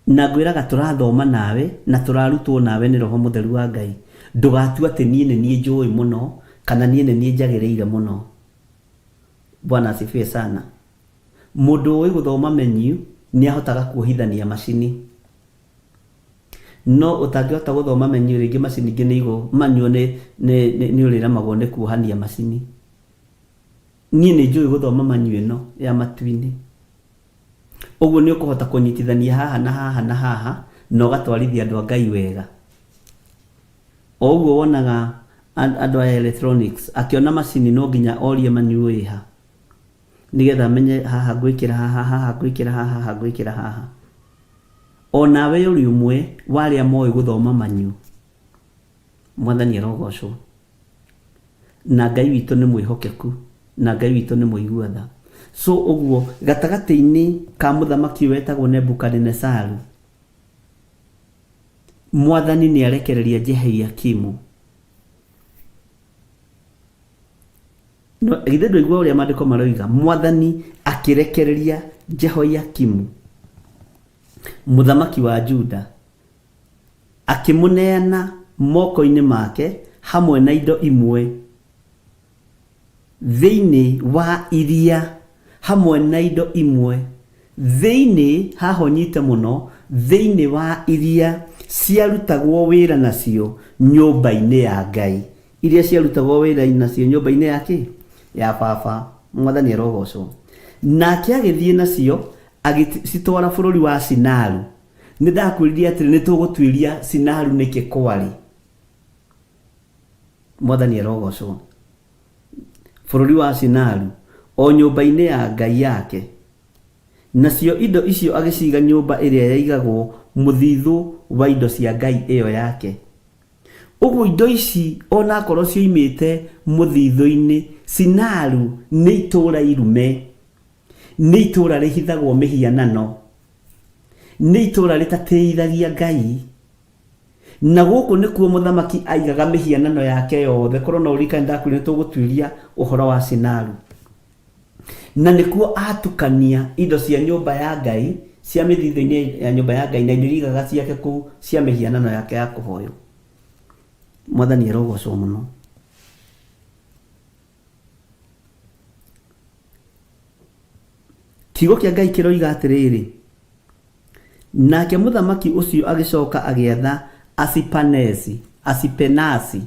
Na ngwĩraga tũrathoma nawe na tũrarutwo nawe nĩ Roho Mũtheru wa Ngai. Ndũgatue atĩ niĩ nĩ niĩ njũĩ mũno kana niĩ nĩ niĩ njagĩrĩire mũno. Bwana asifiwe sana. Mũndũ ũĩ gũthoma menu nĩ ahotaga kuohithania macini. No ũtangĩhota gũthoma menu rĩngĩ macini ingĩ nĩ igũ manual nĩ nĩ nĩ ũrĩremagwo nĩ kuohania macini. Niĩ nĩ njũĩ gũthoma menu ĩno ya matu-inĩ. Ũguo nĩ ũkũhota kũnyitithania haha na haha na haha na ũgatwarithia andũ a Ngai wega. O ũguo wonaga andũ aya electronics akĩona macini no nginya orie manual ĩha nĩgetha amenye haha ngwĩkĩra haha, haha ngwĩkĩra haha, haha ngwĩkĩra haha. O nawe ũrĩ ũmwe wa arĩa moĩ gũthoma manual. Mwathani arogocwo. Na Ngai witũ nĩ mwĩhokeku, na Ngai witũ nĩ mũigua tha. So ũguo gatagatĩ-inĩ ka mũthamaki ũyũ wetagwo Nebukadinesaru, Mwathani nĩ arekereria Jehoiakimu. No, githĩ ndũigua ũrĩa maandĩko maroiga? Mwathani akĩrekereria Jehoiakimu mũthamaki wa Juda, akĩmũneana moko-inĩ make hamwe na indo imwe thĩinĩ wa iria, hamwe na indo imwe thĩinĩ, haha ũnyite mũno, thĩinĩ wa iria ciarutagwo wĩra nacio nyũmba-inĩ ya Ngai. Iria ciarutagwo wĩra nacio nyũmba-inĩ ya kĩ? Ya baba. Mwathani arogocwo. Nake agĩthiĩ nacio agĩcitwara bũrũri wa Sinaru. Nĩ ndakwĩrire atĩrĩ, nĩ tũgũtuĩria Sinaru nĩkĩ kwarĩ. Mwathani arogocwo. Bũrũri wa Sinaru, o nyũmba-inĩ ya ngai yake. Nacio indo icio agĩciiga nyũmba ĩrĩa yaigagwo mũthithũ wa indo cia ngai ĩyo yake. Ũguo indo ici o na akorwo cioimĩte mũthithũ-inĩ, Sinaru nĩ itũũra irume, nĩ itũũra rĩhithagwo mĩhianano. Nĩ itũũra rĩtatĩithagia Ngai. Na gũkũ nĩkuo mũthamaki aigaga mĩhianano yake yothe. Korwo no ũririkane ndakwĩrire nĩtũgũtuĩria ũhoro wa Sinaru. Na nĩkuo atukania indo cia nyũmba ya Ngai, cia mĩthithũ-inĩ ya nyũmba ya Ngai na indo iria aigaga ciake kũu cia mĩhianano yake ya kũhoywo. Mwathani arogocwo mũno. Kiugo kĩa Ngai kĩroiga atĩrĩrĩ, nake mũthamaki ũcio agĩcoka agĩatha Asipanesi, Asipenasi,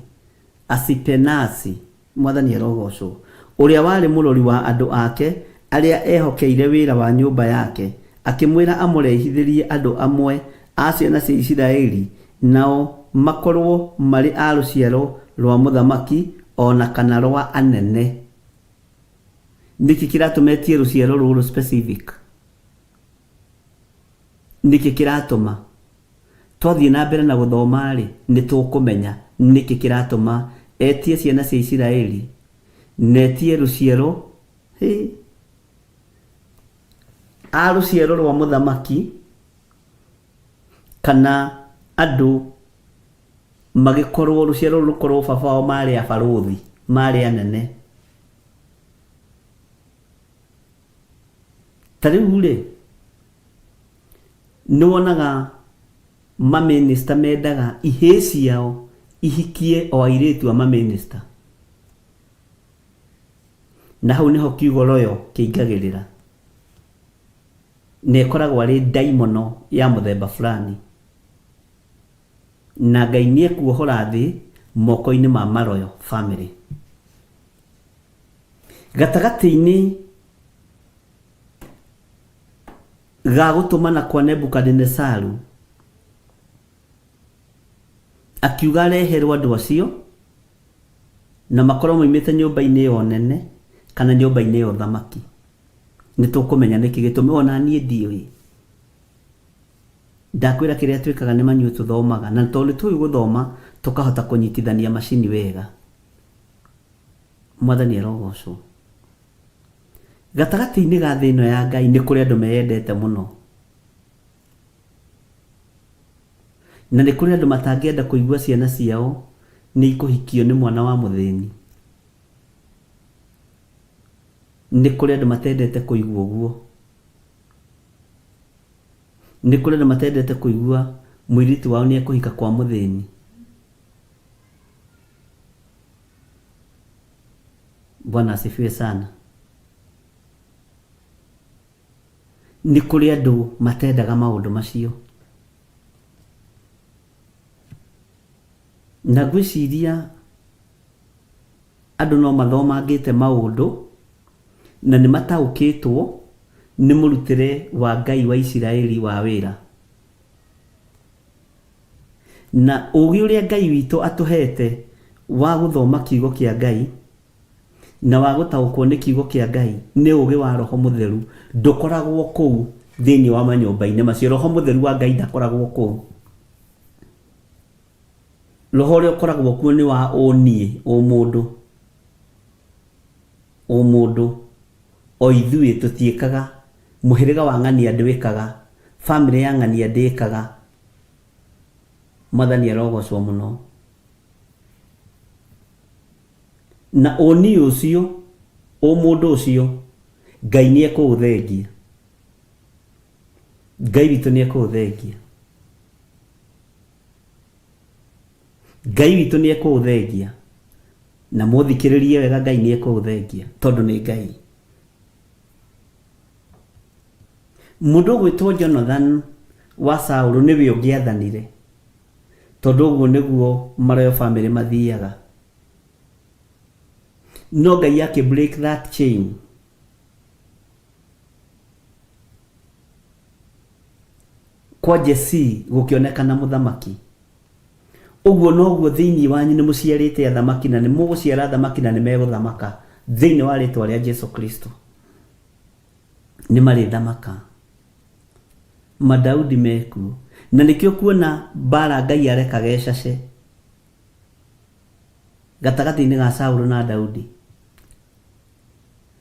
Asipenasi, Mwathani arogocwo, ũrĩa warĩ mũrori wa andũ ake arĩa ehokeire wĩra wa nyũmba yake, akĩmwĩra amũrehithĩrie andũ amwe a ciana cia Isiraeli, nao makorũo marĩ a rũciaro rwa mũthamaki o na kana rwa anene. Nĩkĩ kĩratũma etie rũciaro rũrũ specific? Nĩkĩ kĩratũma? Twathiĩ na mbere na gũthoma-rĩ, nĩ tũkũmenya nĩkĩ kĩratũma etie ciana cia Isiraeli na etie rũciaro, hĩ, a rũciaro rwa mũthamaki kana andũ magĩkorwo rũciaro rũrũ rũkorwo baba wao marĩ abarũthi, marĩ anene. Ta rĩu rĩ, nĩ wonaga mamĩnĩsta mendaga ihĩĩ ciao ihikie o airĩtu a mamĩnĩsta. Na hau nĩho kiugo royal kĩingagĩrĩra. Na ĩkoragwo arĩ ndaimono ya mũthemba fulani. Na Ngai nĩ ekuohora thĩ moko-inĩ ma maroyal family. Gatagatĩ-inĩ ga gũtũmana kwa Nebukadinesaru, akiuga areherwo andũ acio na makorwo moimĩte nyũmba-inĩ ya ũnene kana nyũmba-inĩ ya ũthamaki. Nĩ tũkũmenya nĩkĩ gĩtũmi, ona niĩ ndiũĩ. Ndakwĩra kĩrĩa twĩkaga nĩ manyuĩ tũthomaga, na tondũ nĩ tũĩ gũthoma, Tũkahota kũnyitithania macini wega. Mwathani arogocwo. Gatagatĩ-inĩ ga thĩ ĩno ya Ngai nĩ kũrĩ andũ meyendete mũno. Na nĩ kũrĩ andũ matangĩenda kũigua ciana ciao nĩ ikũhikio nĩ mwana wa mũthĩni. Nĩ kũrĩ andũ matendete kũigua ũguo. Nĩ kũrĩ andũ matendete kũigua mũirĩtu wao nĩ ekũhika kwa mũthĩni. Bwana asifiwe sana. Nĩ kũrĩ andũ matendaga maũndũ macio. Na ngwĩciria andũ no mathomangĩte maũndũ na nĩ mataũkĩtwo nĩ mũrutĩre wa Ngai wa Isiraeli wa wĩra. Na ũgĩ ũrĩa Ngai witũ atũhete wa gũthoma kiugo kĩa Ngai na wa gũtaũkwo nĩ kiugo kĩa Ngai nĩ ũgĩ wa Roho Mũtheru ndũkoragwo kũu thĩinĩ wa manyũmba-inĩ macio. Roho Mũtheru wa Ngai ndakoragwo kũu. Roho ũrĩa ũkoragwo kuo nĩ wa ũniĩ, ũmũndũ, ũmũndũ. O ithuĩ tũtiĩkaga, mũhĩrĩga wa ng'ania ndwĩkaga, bamĩrĩ ya ng'ania ndĩkaga. Mwathani arogocwo mũno. Na ũniĩ ũcio, ũmũndũ ũcio, Ngai nĩ ekũũthengia. Ngai witũ nĩ ekũũthengia. Ngai witũ nĩ ekũũthengia. Na mũthikĩrĩrie wega, Ngai nĩ ekũũthengia tondũ nĩ Ngai. Mũndũ ũgwĩtwo Jonathan wa Saũlũ nĩwe ũngĩathanire, tondũ ũguo nĩguo maroyal family mathiaga. No Ngai akĩ break that chain. Kwa Jesii gũkĩonekana mũthamaki. Ũguo noguo thĩinĩ wanyu nĩ mũciarĩte athamaki na nĩ mũgũciara athamaki na nĩ megũthamaka thĩinĩ wa rĩtwa rĩa Jesu Kristo. Nĩ marĩthamaka. Madaudi mekuo. Na nĩkĩo kuona mbara Ngai arekaga ĩcace gatagatĩ-inĩ ga Saũlũ na Daudi.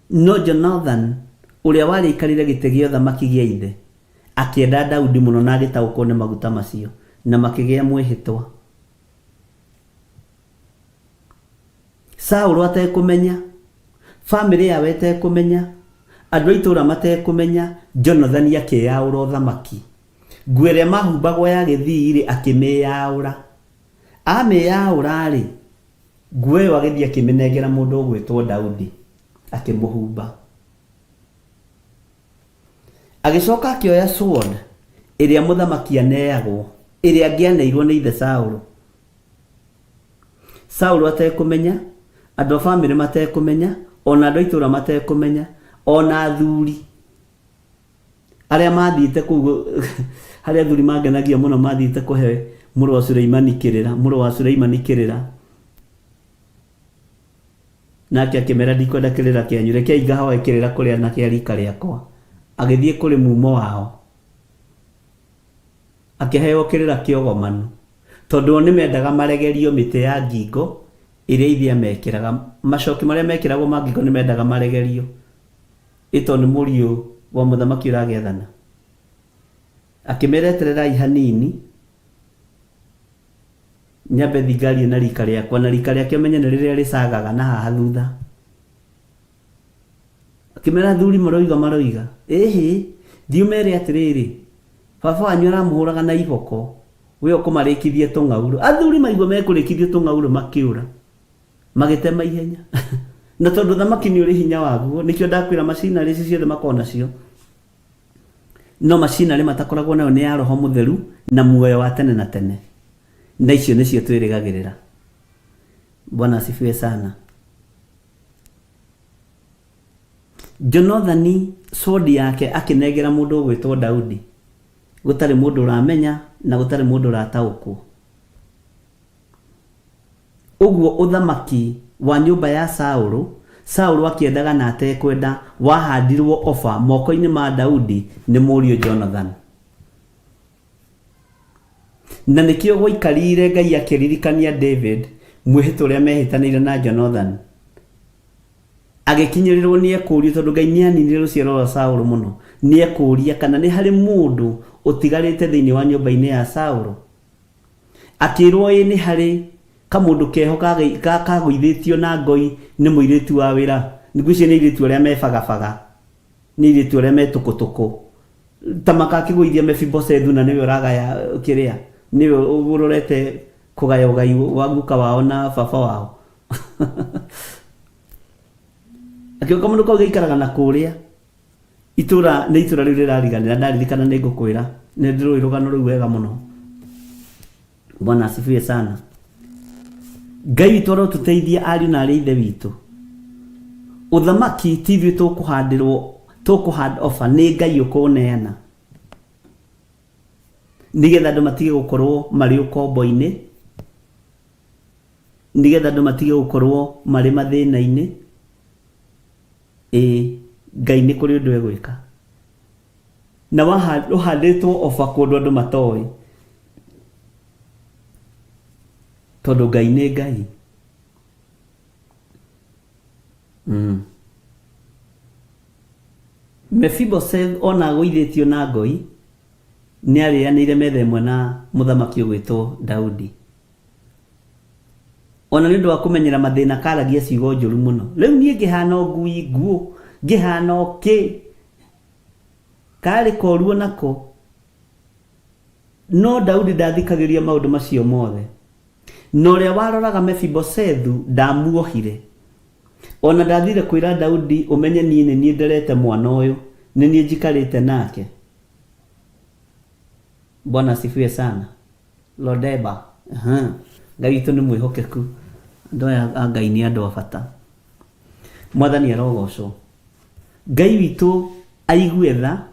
No Jonathan, ũrĩa warĩ aikarĩre gĩtĩ gĩa ũthamaki gĩa ithe, akĩenda Daudi mũno na agĩtaũkwo nĩ maguta macio, na makĩgĩa mwĩhĩtwa. Saũlũ atekũmenya, famĩlĩ yao ĩtekũmenya, andũ a itũũra matekũmenya, Jonathani akĩĩyaũra ũthamaki. Nguo ĩrĩa maahumbagwo ya gĩthii-rĩ, akĩmĩĩyaũra. Amĩĩyaũra-rĩ, nguo ĩyo agĩthiĩ akĩmĩnengera mũndũ ũgwĩtwo Daudi, akĩmũhumba. Agĩcoka akĩoya sword ĩrĩa mũthamaki aneagwo, ĩrĩa angĩaneirwo nĩ ithe Saũlũ. Saũlũ atekũmenya, andũ a famĩlĩ matekũmenya, ona andũ a itũũra matekũmenya, ona athuri arĩa mathiĩte kũu harĩa athuri mangenagia mũno mathiĩte kũhe mũrũ wa Suleimani kĩrĩra, mũrũ wa Suleimani kĩrĩra. Nake akĩmera ndikwenda kĩrĩra kĩanyu, rekei ngahoe kĩrĩra kũrĩ anake a rika rĩakwa. Agĩthiĩ kũrĩ mumo wao, akĩheo kĩrĩra kĩogomanu, tondũ o nĩmendaga maregerio mĩtĩ ya ngingo ĩrĩa ithe amekĩraga. Macoki marĩa mekĩragwo ma ngingo nĩmendaga maregerio. Ĩ tondũ nĩ mũriũ wa mũthamaki ũragĩathana. Akĩmera etererai hanini, nyambe thiĩ ngarie na rika rĩakwa, na rika rĩake ũmenye nĩ rĩrĩa rĩcagaga na haha thutha. Akĩmera athuri maroiga maroiga, ĩhĩ, thiĩ ũmere atĩrĩrĩ, baba wanyu aramũhũraga na iboko, we ũkũmarĩkithia tũng'aurũ. Athuri maigua mekũrĩkithio tũng'aurũ makĩũra, magĩtema ihenya. Na tondũ thamaki nĩ ũrĩ hinya waguo, nĩkĩo ndakwĩra macinarĩ ici ciothe makoragwo nacio. No macinarĩ matakoragwo nayo nĩ ya Roho Mũtheru na muoyo wa tene na tene. Na icio nĩcio twĩrĩgagĩrĩra. Bwana asifiwe sana. Jonathani sword yake akĩnengera mũndũ ũgwĩtwo Daudi, gũtarĩ mũndũ ũramenya na gũtarĩ mũndũ ũrataũkwo. Ũguo ũthamaki wa nyũmba ya Saũlũ, Saũlũ akĩendaga na atekwenda, wahaandirwo oba moko-inĩ ma Daudi nĩ mũriũ Jonathani. Na nĩkĩo gwaikarire Ngai akĩririkania David mwĩhĩtwa ũrĩa mehĩtanĩire na Jonathan. Agĩkinyĩrĩrwo nĩ ekũũrio tondũ Ngai nĩ aninire rũciaro rwa Saũlũ mũno, nĩ ekũũria kana nĩ harĩ mũndũ ũtigarĩte thĩinĩ wa nyũmba-inĩ ya Saũlũ. Akĩrwo ĩ nĩ harĩ kamũndũ keho kagũithĩtio na ngoi nĩ mũirĩtu wa wĩra, ngwĩciria nĩ airĩtu arĩa me bagabaga, nĩ airĩtu arĩa me tũkũtũkũ. Ta makakĩgũithia Mefiboshethu na nĩwe ũragaya kĩrĩa, nĩwe ũrorete kũgaya ũgai wa guka wao na baba wao. Akĩoka mũndũ kau gaikaraga na kũrĩa itũra nĩ itũra rĩu rĩrariganĩra ndaririkana nĩ ngũkwĩra nĩ ndĩrũĩ rũgano rũu wega mũno. Bwana asifiwe sana. Ngai witũ arotũteithia ariũ na arĩ ithe witũ. Ũthamaki ti ithuĩ tũkũhandĩrwo tũkũhand over nĩ Ngai ũkũneana nĩgetha andũ matige gũkorwo marĩ ũkombo-inĩ, nĩgetha andũ matige gũkorwo marĩ mathĩna-inĩ. Ĩĩ Ngai nĩ kũrĩ ũndũ egwĩka. Na ũhandĩtwo oba kũndũ andũ matoĩ, tondũ Ngai nĩ Ngai. Mefiboseth ona agũithĩtio na ngoi, nĩ arĩanĩire metha ĩmwe na mũthamaki ũgwĩtwo Daudi. Ona nĩ ũndũ wa kũmenyera mathĩna karagia ciugo njũru mũno. Rĩu niĩ ngĩhana o ngui nguũ, ngĩhana o kĩ. Karĩ koru o nako. No Daudi ndathikagĩrĩria maũndũ macio mothe. Na ũrĩa waroraga Mefiboshethu ndamuohire. O na ndathire kwĩra Daudi, ũmenye niĩ nĩ niĩ nderete mwana ũyũ, nĩ niĩ njikarĩte nake. Bwana asifiwe sana. Lodeba. Aha. Ngai witũ nĩ mwĩhokeku. Andũ aya a Ngai nĩ andũ a bata. Mwathani arogocwo. Ngai witũ aigue tha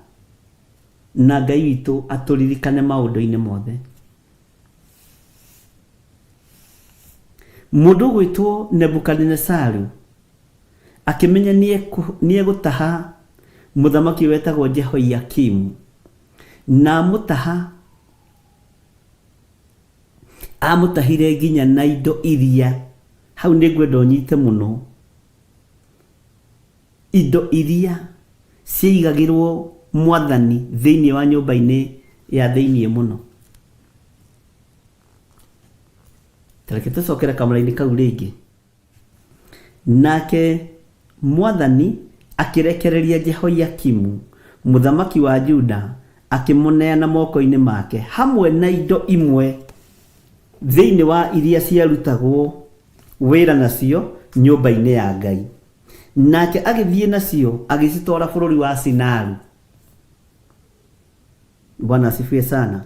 na Ngai witũ atũririkane maũndũ-inĩ mothe. Mũndũ ũgwĩtwo Nebukadinesaru akĩmenya nĩegũtaha mũthamaki wetagwo Jehoiakimu na amũtaha amũtahire nginya na indo iria hau nĩ ngwenda ũnyite mũno indo iria ciaigagĩrwo mwathani thĩinĩ wa nyũmba-inĩ ya thĩinĩ mũno. Ta reke tũcokere kamũra-inĩ kau rĩngĩ. Nake mwathani akĩrekereria Jehoiakimu mũthamaki wa Juda akĩmũneana moko-inĩ make hamwe na indo imwe thĩinĩ wa iria ciarutagwo wĩra nacio nyũmba-inĩ ya Ngai. Nake agĩthiĩ nacio agĩcitwara bũrũri wa Sinaru. Bwana asifiwe sana.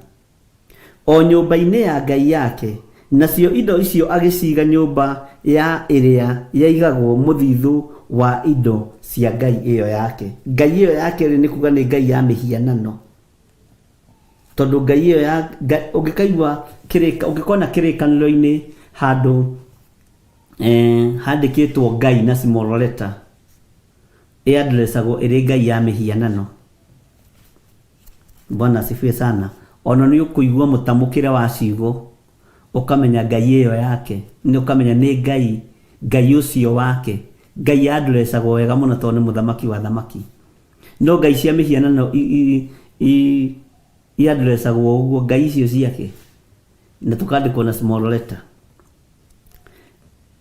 O nyũmba-inĩ ya ngai yake, nacio indo icio agĩciiga nyũmba ya ĩrĩa yaigagwo mũthithũ wa indo cia ngai ĩyo yake. Ngai ĩyo yake-rĩ, nĩ kuga nĩ ngai ya mĩhianano. Tondũ ngai ĩyo ya ũngĩkaigua kĩrĩka ũngĩkona kĩrĩkanĩro-inĩ handũ handĩkĩtwo ngai na small letter, ĩ-address-agwo ĩrĩ ngai ya mĩhianano. Bwana asifiwe sana. Ona nĩ ũkũigua mũtamũkĩre wa ciugo ũkamenya Ngai ĩyo yake, nĩ ũkamenya nĩ Ngai, Ngai ũcio wake. Ngai andũrecagwo wega mũno tondũ nĩ mũthamaki wa athamaki. No ngai cia mĩhianano iandũrecagwo ũguo, ngai icio ciake, na tũkandĩkwo na small letter.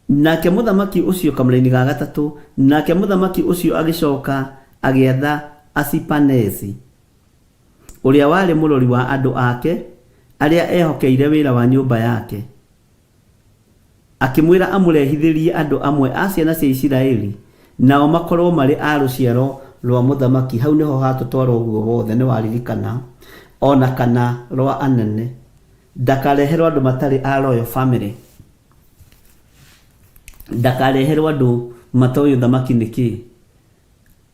Nake mũthamaki ũcio, kamũraini ga gatatũ, nake mũthamaki ũcio agĩcoka agĩatha Asipanezi, ũrĩa warĩ mũrori wa andũ ake arĩa ehokeire wĩra wa nyũmba yake, akĩmwĩra amũrehithĩrie andũ amwe a ciana cia Isiraeli, nao makorũo marĩ a rũciaro rwa mũthamaki, hau nĩho hatũtwara ũguo wothe, nĩwaririkana, o na kana rwa anene, ndakareherũo andũ matarĩ a royal family. Ndakareherwo andũ matoĩ ũthamaki nĩ kĩĩ.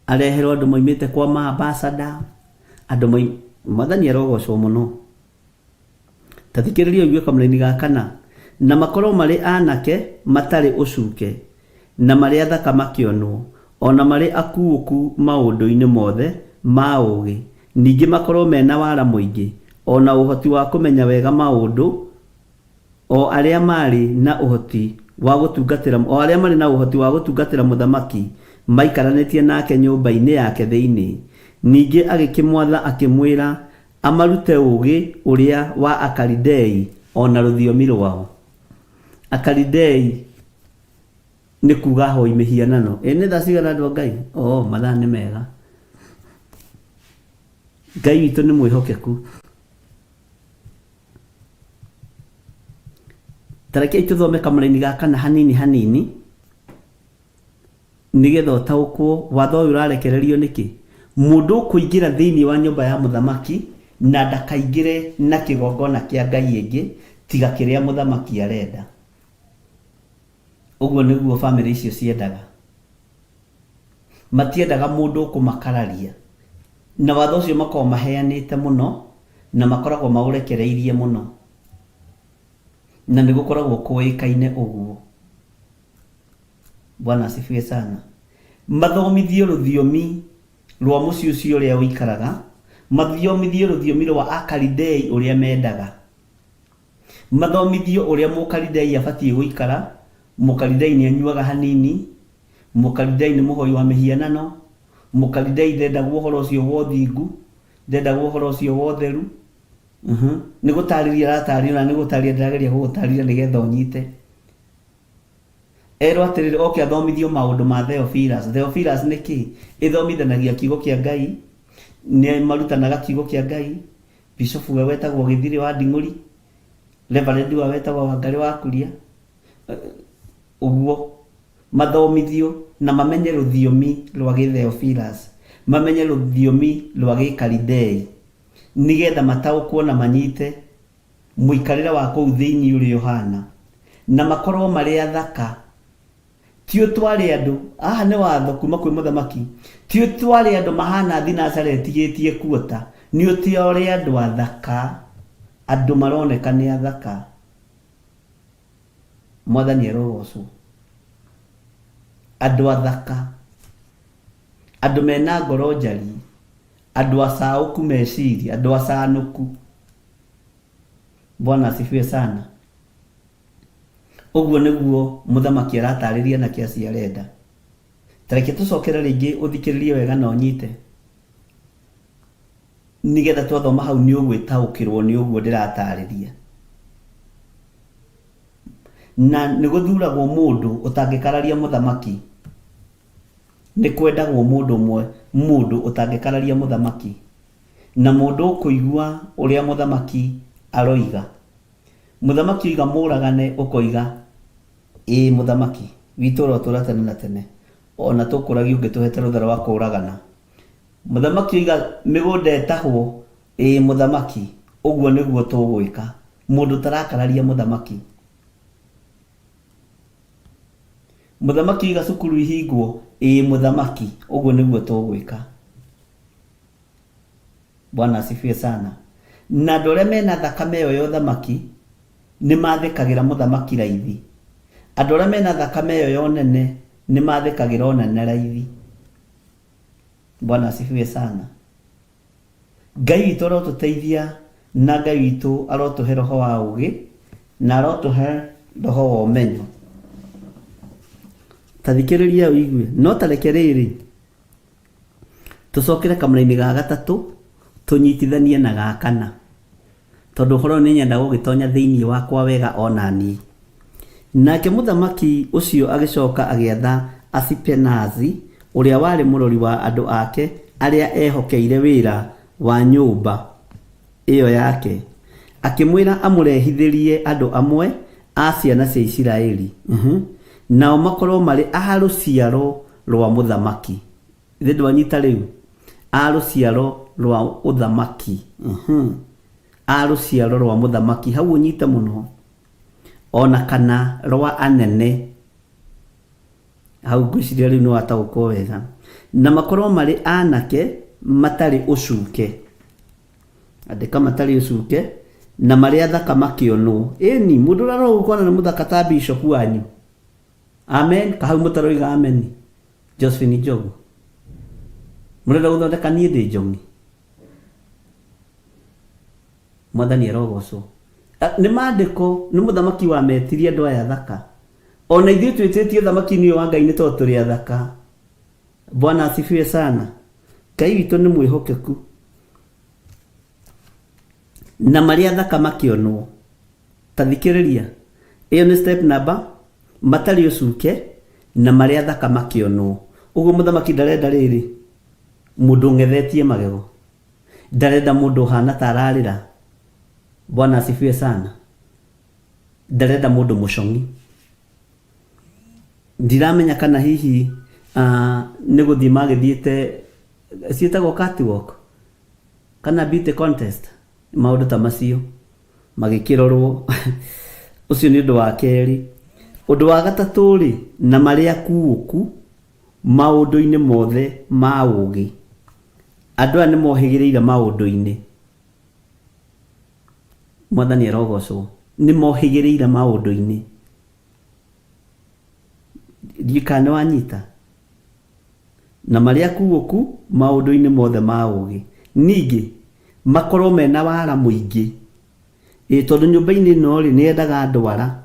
Areherwo andũ moimĩte kwa ma ambassador, andũ moi Mwathani arogocwo mũno. Ta thikĩrĩria ũigue kamũraini ga kana. Na makorwo marĩ anake matarĩ ũcuke, na marĩ athaka makĩonwo, o na marĩ akuũku maũndũ-inĩ mothe ma ũũgĩ, ningĩ makorwo me na wara mũingĩ, o na ũhoti wa kũmenya wega maũndũ, o arĩa marĩ na ũhoti wa gũtungatĩra o arĩa marĩ na ũhoti wa gũtungatĩra mũthamaki maikaranĩtie nake nyũmba-inĩ yake thĩinĩ. Ningĩ agĩkĩmwatha akĩmwĩra amarute ũũgĩ ũrĩa wa Akalidei o na rũthiomi rwao. Akalidei nĩ kuga ahoi mĩhianano. Ĩ nĩ thaa cigana andũ a Ngai? Oh, mathaa nĩ mega. Ngai witũ nĩ mwĩhokeku. Ta rekei tũthome kamũraini ga kana hanini hanini nĩgetha ũtaũkwo watho ũyũ ũrarekererio nĩkĩ. Mũndũ ũkũingĩra thĩinĩ wa nyũmba ya mũthamaki na ndakaingĩre na kĩgongona kĩa ngai ĩngĩ tiga kĩrĩa mũthamaki arenda. Ũguo nĩguo famĩlĩ icio ciendaga. Matiendaga mũndũ ũkũmakararia. Na watho ũcio makoragwo maheanĩte mũno na makoragwo maũrekereirie mũno. Na nĩ gũkoragwo kũĩkaine ũguo. Bwana asifiwe sana. Mathomithio rũthiomi rwa mũciĩ ũcio ũrĩa ũikaraga, mathomithio rũthiomi rwa Akalidei ũrĩa mendaga. Mathomithio ũrĩa Mũkalidei abatiĩ gũikara, Mũkalidei nĩ anyuaga hanini, Mũkalidei nĩ mũhoi wa mĩhianano, Mũkalidei ndendagwo ũhoro ũcio wa ũthingu, ndendagwo ũhoro ũcio wa ũtheru. Nĩ gũtarĩria aratarĩria na nĩ gũtarĩria ndĩrageria gũgũtarĩria nĩgetha ũnyite. Erwo atĩrĩrĩ, oke athomithio maũndũ ma Theophilus. Theophilus nĩ kĩ? Ĩthomithanagia kiugo kĩa Ngai, nĩ marutanaga kiugo kĩa Ngai, Bishofu we wetagwo Gĩthirĩ wa Nding'ũri, Reverend wa wetagwo Wangarĩ wa Kuria, ũguo. Mathomithio na mamenye rũthiomi rwa gĩ-Theophilus, mamenye rũthiomi rwa gĩ-Kalidei, nĩgetha mataũkwo na manyite mũikarĩre wa kũu thĩinĩ ũrĩa ũhana, na makorwo marĩ athaka. Ti ũtware andũ, haha nĩ watho kuma kwĩ mũthamaki, ti ũtware andũ mahana thinacara ĩtigĩtie kuota, nĩ ũtware andũ athaka, andũ maroneka nĩ athaka. Mwathani arogocwo. Andũ athaka, andũ mena ngoro njariĩ, andũ acaũku meciria, andũ acanũku. Bwana asifiwe sana. Ũguo nĩguo mũthamaki aratarĩria anake acio arenda. Ta reke tũcokere rĩngĩ ũthikĩrĩrie wega na ũnyite. Nĩgetha twathoma hau nĩ ũgwĩtaũkĩrwo nĩ ũguo ndĩratarĩria. Na nĩ gũthuragwo mũndũ ũtangĩkararia mũthamaki. Nĩ kwendagwo mũndũ ũmwe, mũndũ ũtangĩkararia mũthamaki. Na mũndũ ũkũigua ũrĩa mũthamaki aroiga. Mũthamaki oiga mũragane ũkoiga ĩĩ mũthamaki witũ ũrotũra tene na tene ona tũkũragia ũngĩtũhete rũtha rwa kũragana. Mũthamaki oiga mĩgũnda ĩtahwo ĩĩ mũthamaki ũguo nĩguo tũgwĩka. Mũndũ ũtarakararia mũthamaki. Mũthamaki oiga cukuru ihingwo ĩĩ mũthamaki ũguo nĩguo tũgwĩka. Bwana asifiwe sana. Na andũ arĩa mena thakame ĩyo ya ũthamaki nĩ mathĩkagĩra mũthamaki raithi. Andũ arĩa mena thakame ĩyo ya ũnene nĩ mathĩkagĩra ũnene raithi. Bwana asifiwe sana. Ngai witũ arotũteithia na Ngai witũ arotũhe roho wa ũgĩ na arotũhe roho wa ũmenyo. Ta thikĩrĩria ũigue. No ta reke rĩrĩ, Tũcokere kamũra-inĩ ga gatatũ tũnyitithanie na ga kana, tondũ ũhoro ũyũ nĩnyenda gũgĩtonya thĩinĩ wakwa wega o na niĩ. Nake mũthamaki ũcio agĩcoka agĩatha Asipenazi, ũrĩa warĩ mũrori wa andũ ake arĩa ehokeire wĩra wa nyũmba ĩyo yake, akĩmwĩra amũrehithĩrie andũ amwe a ciana cia Isiraeli, nao makorũo marĩ a rũciaro rwa mũthamaki. Githĩ ndwanyita rĩu? A rũciaro rwa ũthamaki. A rũciaro rwa mũthamaki. Hau ũnyite mũno. O na kana rwa anene. Hau ngwĩciria rĩu nĩ wataũkwo wega. Na makorwo marĩ anake matarĩ ũcuke. Andĩka matarĩ ũcuke na marĩ athaka makĩonwo. Ĩni, mũndũ ũrarora ũguo ũkona nĩ mũthaka ta bishop wanyu. Amen. Kahau mũtaroiga amen. Josephine Njogu. Mũrenda gũthondeka niĩ ndĩ njong'i. Mwathani arogocwo. Nĩ maandĩko nĩ mũthamaki wametirie andũ aya athaka. Ona ithuĩ twĩtĩtio thamaki-inĩ ũyũ wa Ngai nĩ tondũ tũrĩ athaka. Bwana asifiwe sana. Ngai witũ nĩ mwĩhokeku. Na marĩ athaka makĩonwo. Ta thikĩrĩria. Ĩyo nĩ step number matarĩ ũcuke na marĩ athaka makĩonwo. Ũguo mũthamaki ndarenda rĩrĩ mũndũ ũng'ethetie magego. Ndarenda mũndũ ũhana ta ararĩra. Bwana asifiwe sana. Ndarenda mũndũ mũcong'i. Ndiramenya kana hihi nĩ gũthiĩ magĩthiĩte ciĩtagwo catwalk kana beauty contest maũndũ ta macio magĩkĩrorwo. Ũcio nĩ ũndũ wa kerĩ. Ũndũ wa gatatũ rĩ, na marĩ akuũku maũndũ-inĩ mothe ma ũũgĩ. Andũ aya nĩ mohĩgĩrĩire maũndũ-inĩ. Mwathani arogocwo. Nĩ mohĩgĩrĩire maũndũ-inĩ. Ndiũĩ kana nĩ wanyita. Na marĩ akuũku maũndũ-inĩ mothe ma ũũgĩ. Ningĩ makorwo mena wara mũingĩ. Ĩ tondũ nyũmba-inĩ ĩno rĩ, nĩ yendaga andũ ara.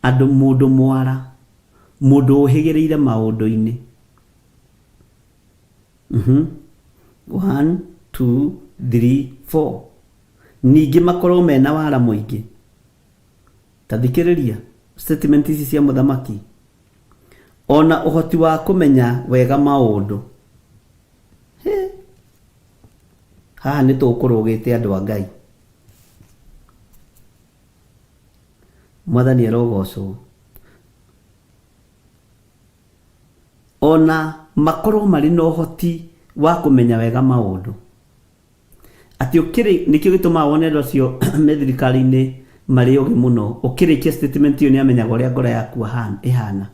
Andũ mũndũ mwara. Mũndũ ũhĩgĩrĩire maũndũ-inĩ. One, two, three, four. Ningĩ makorwo mena wara mũingĩ. Ta thikĩrĩria statement ici cia mũthamaki. Ona ũhoti wa kũmenya wega maũndũ. He. Haha nĩ tũkũrũgĩte andũ a Ngai. Mwathani arogocwo. Ona makorwo marĩ na ũhoti wa kũmenya wega maũndũ. Atĩ ũkĩrĩ, nĩkĩo gĩtũmaga wone andũ acio me thirikari-inĩ marĩ ogĩ mũno, ũkĩrĩkia statement ĩyo nĩ amenyaga ũrĩa ngoro yaku ĩhana.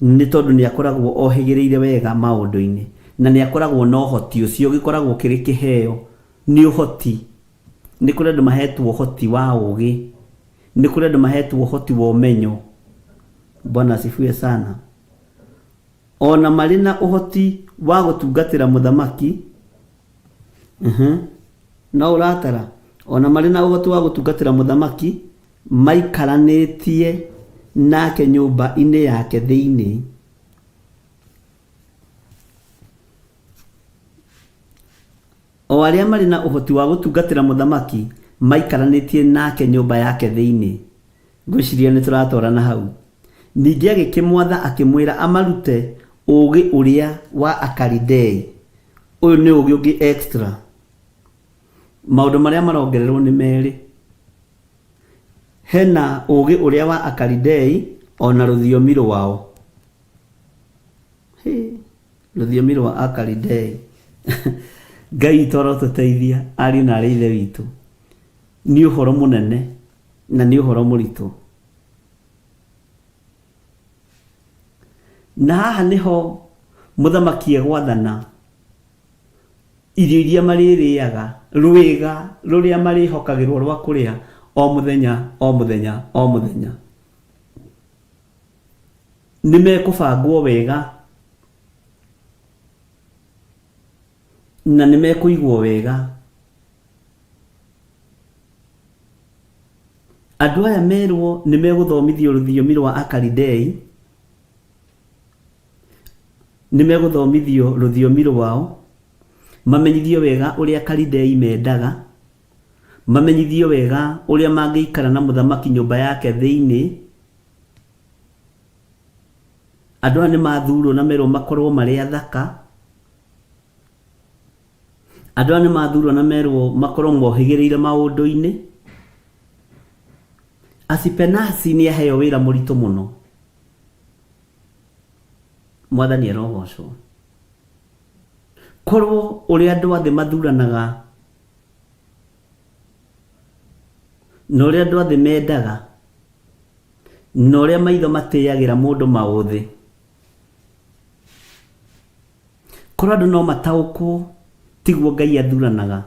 Nĩ tondũ nĩ akoragwo ohĩgĩrĩire wega maũndũ-inĩ, na nĩ akoragwo na ũhoti ũcio, gĩkoragwo kĩrĩ kĩheo, nĩ ũhoti. Nĩ kũrĩ andũ mahetwo ũhoti wa ũgĩ, nĩ kũrĩ andũ mahetwo ũhoti wa ũmenyo. Bwana asifiwe sana. Ona marĩ na ũhoti wa gũtungatĩra mũthamaki, no ũratara, ona marĩ na ũhoti wa gũtungatĩra mũthamaki, maikaranĩtie nake nyũmba-inĩ yake thĩinĩ. O arĩa marĩ na ũhoti wa gũtungatĩra mũthamaki, maikaranĩtie nake nyũmba yake thĩinĩ. Ngwĩciria nĩ tũratwarana hau. Ningĩ agĩkĩmwatha akĩmwĩra amarute ũũgĩ ũrĩa wa Akalidei. Ũyũ nĩ ũũgĩ ũngĩ extra. Maũndũ marĩa marongererwo nĩ merĩ. Hena ũũgĩ ũrĩa wa Akalidei ona rũthiomi rwao. Hĩ, rũthiomi rwa Akalidei. Ngai witũ arotũteithia ariũ na arĩ ithe witũ. Nĩ ũhoro mũnene na nĩ ũhoro mũritũ. Na haha nĩho mũthamaki egwathana irio iria marĩrĩaga, rwĩga rũrĩa marĩhokagĩrwo rwa kũrĩa o mũthenya o mũthenya o mũthenya. Nĩ mekũbangwo wega na nĩ mekũigwo wega. Andũ aya merwo nĩ megũthomithio rũthiomi rwa Akalidei, nĩ megũthomithio rũthiomi rwao, mamenyithio wega ũrĩa Akalidei mendaga, mamenyithio wega ũrĩa mangĩikara na mũthamaki nyũmba yake thĩinĩ. Andũ aya nĩ mathurwo na merwo makorwo marĩ athaka. Andũ aya nĩ mathurwo na merwo makorwo mohĩgĩrĩire maũndũ-inĩ. Asipenasi nĩ aheo wĩra mũritũ mũno. Mwathani arogocwo. Korwo ũrĩa andũ a thĩ mathuranaga na ũrĩa andũ a thĩ mendaga na ũrĩa maitho matĩagĩra mũndũ maũthĩ, korwo andũ no mataũkwo tiguo Ngai athuranaga,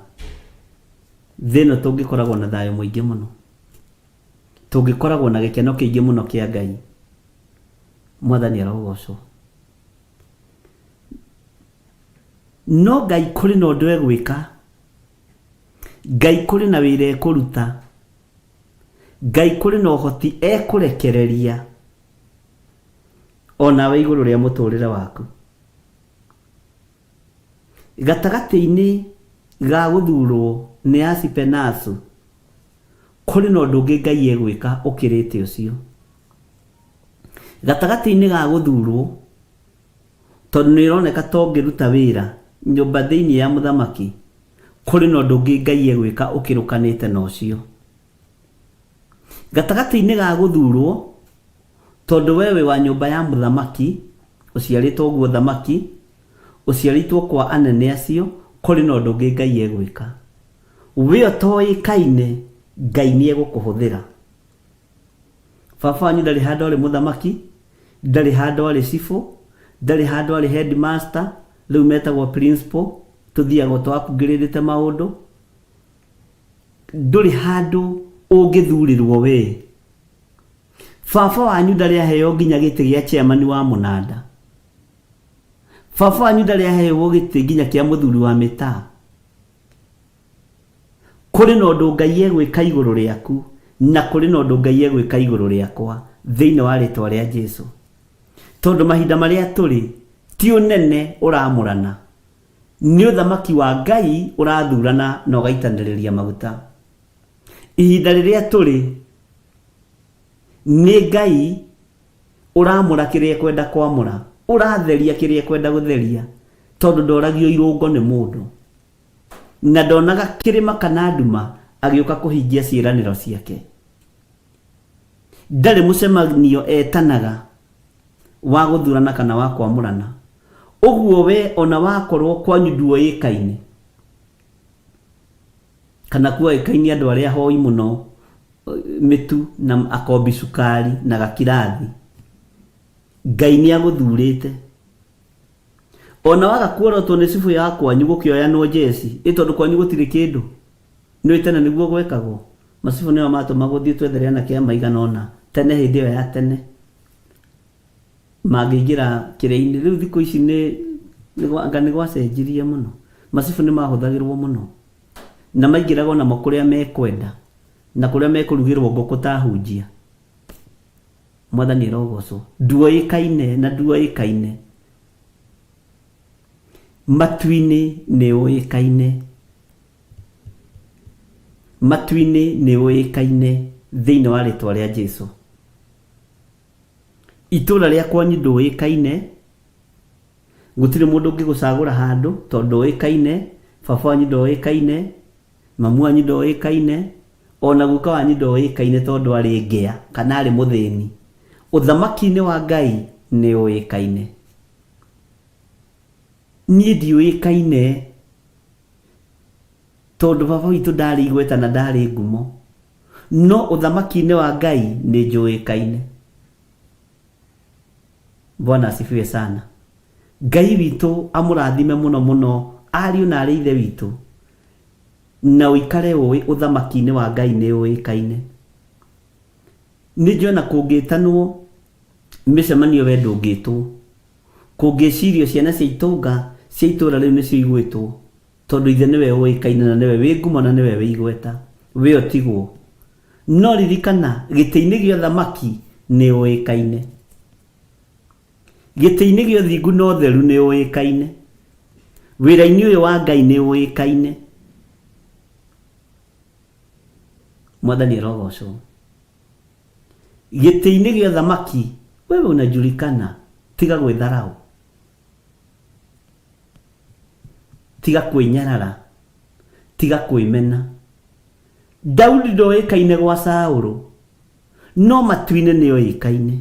thĩ ĩno tũngĩkoragwo na thayũ mũingĩ mũno, tũngĩkoragwo na gĩkeno kĩingĩ mũno kĩa Ngai. Mwathani arogocwo. No Ngai kũrĩ na ũndũ egwĩka. Ngai kũrĩ na wĩra ekũruta. Ngai kũrĩ na ũhoti ekũrekereria onawe igũrũ rĩa mũtũrĩre waku. Gatagatĩ-inĩ ga gũthurwo nĩ Asipenasu, kũrĩ na ũndũ ũngĩ Ngai egwĩka ũkĩrĩte ũcio. Gatagatĩ-inĩ ga gũthurwo, tondũ nĩ ĩroneka ta ũngĩruta wĩra nyũmba thĩinĩ ya mũthamaki, kũrĩ na ũndũ ũngĩ Ngai egwĩka ũkĩrũkanĩte na ũcio. Gatagatĩ-inĩ ga gũthurwo, tondũ we wĩ wa nyũmba ya mũthamaki, ũciarĩtwo ũguo thamaki, ũciarĩtwo kwa anene acio, kũrĩ na ũndũ ũngĩ Ngai egwĩka. We ũtoĩkaine, Ngai nĩ egũkũhũthĩra. Baba wanyu ndarĩ handũ arĩ mũthamaki, ndarĩ handũ arĩ cibũ, ndarĩ handũ arĩ headmaster, rĩu metagwo principal, tũthiaga tũ upgrade maũndũ. Ndũrĩ handũ ũngĩthurĩrwo we. Baba wanyu ndarĩ aheo nginya gĩtĩ gĩa chairman wa mũnanda. Baba wanyu ndarĩ aheo gĩtĩ nginya kĩa mũthuri wa mĩtaa. Kũrĩ na ũndũ Ngai egwĩka igũrũ rĩaku na kũrĩ na ũndũ Ngai egwĩka igũrũ rĩakwa thĩinĩ wa rĩtwa rĩa Jesu. Tondũ mahinda marĩa tũrĩ ti ũnene ũramũrana, nĩ ũthamaki wa Ngai ũrathurana na ũgaitanĩrĩria maguta. Ihinda rĩrĩa tũrĩ nĩ Ngai ũramũra kĩrĩa ekwenda kwamũra, ũratheria kĩrĩa ekwenda gũtheria, tondũ ndoragio irũngo nĩ mũndũ. Na ndonaga kĩrĩma kana nduma agĩũka kũhingia ciĩranĩro ciake. Ndarĩ mũcemanio etanaga wa gũthurana kana wa kwamũrana. Ũguo we ona wakorwo kwanyu nduoĩkaine, kana kuoĩkaine andũ arĩa ahoi mũno mĩtu na akombi cukari na gakirathi, Ngai nĩ agũthurĩte. Ona waga kuorotwo nĩ cibũ ya kwanyu gũkĩoyanwo njeci, ĩ tondũ kwanyu gũtirĩ kĩndũ. Nĩũĩ tene nĩguo gwekagwo? Macibũ nĩo matũmagwo thiĩ twethere anake a maigana ũna, tene hĩndĩ ĩyo ya tene. Mangĩingĩra kĩrĩa-inĩ, rĩu thikũ ici nĩ, anga nĩ gwacenjirie mũno. Macibũ nĩ mahũthagĩrwo mũno. Na maingĩraga onamo kũrĩa mekwenda, na kũrĩa mekũrugĩrwo ngũkũ ta ahunjia. Mwathani arogocwo. Nduoĩkaine na nduoĩkaine. Matu-inĩ nĩ ũĩkaine. Matu-inĩ nĩ ũĩkaine thĩinĩ wa rĩtwa rĩa Jesu. Itũra rĩa kwanyu ndũĩkaine, gũtirĩ mũndũ ũngĩgũcagũra handũ tondũ ndũĩkaine, baba wanyu ndoĩkaine, mamu wanyu ndoĩkaine, ona guka wanyu ndoĩkaine tondũ arĩ ngĩa kana arĩ mũthĩni. Ũthamaki-inĩ wa Ngai nĩ ũĩkaine. Niĩ ndiũĩkaine tondũ baba witũ ndarĩ igweta na ndarĩ ngumo, no ũthamaki-inĩ wa Ngai nĩ njũĩkaine. Bwana asifiwe sana. Ngai witũ amũrathime mũno mũno ariũ na arĩ ithe witũ, na ũikare ũĩ ũthamaki-inĩ wa Ngai nĩ ũĩkaine. Nĩ njũĩ ona kũngĩtanwo mĩcemanio we ndũngĩtwo, kũngĩcirio ciana cia itũnga cia itũra rĩu nĩcio igwĩtwo, tondũ ithe nĩwe ũĩkaine na nĩwe wĩ ngumo na nĩwe wĩ igweta, we ũtigwo. No ririkana, gĩtĩ-inĩ gĩa ũthamaki nĩ ũĩkaine. Gĩtĩ-inĩ gĩa ũthingu na ũtheru nĩ ũĩkaine. Wĩra-inĩ ũyũ wa Ngai nĩ ũĩkaine. Mwathani arogocwo. Gĩtĩ-inĩ gĩa ũthamaki wewe unajulikana, tiga gwĩtharau. Tiga kwĩnyarara, tiga kwĩmena. Daudi ndoĩkaine gwa Saũlũ, no matu-inĩ nĩoĩkaine.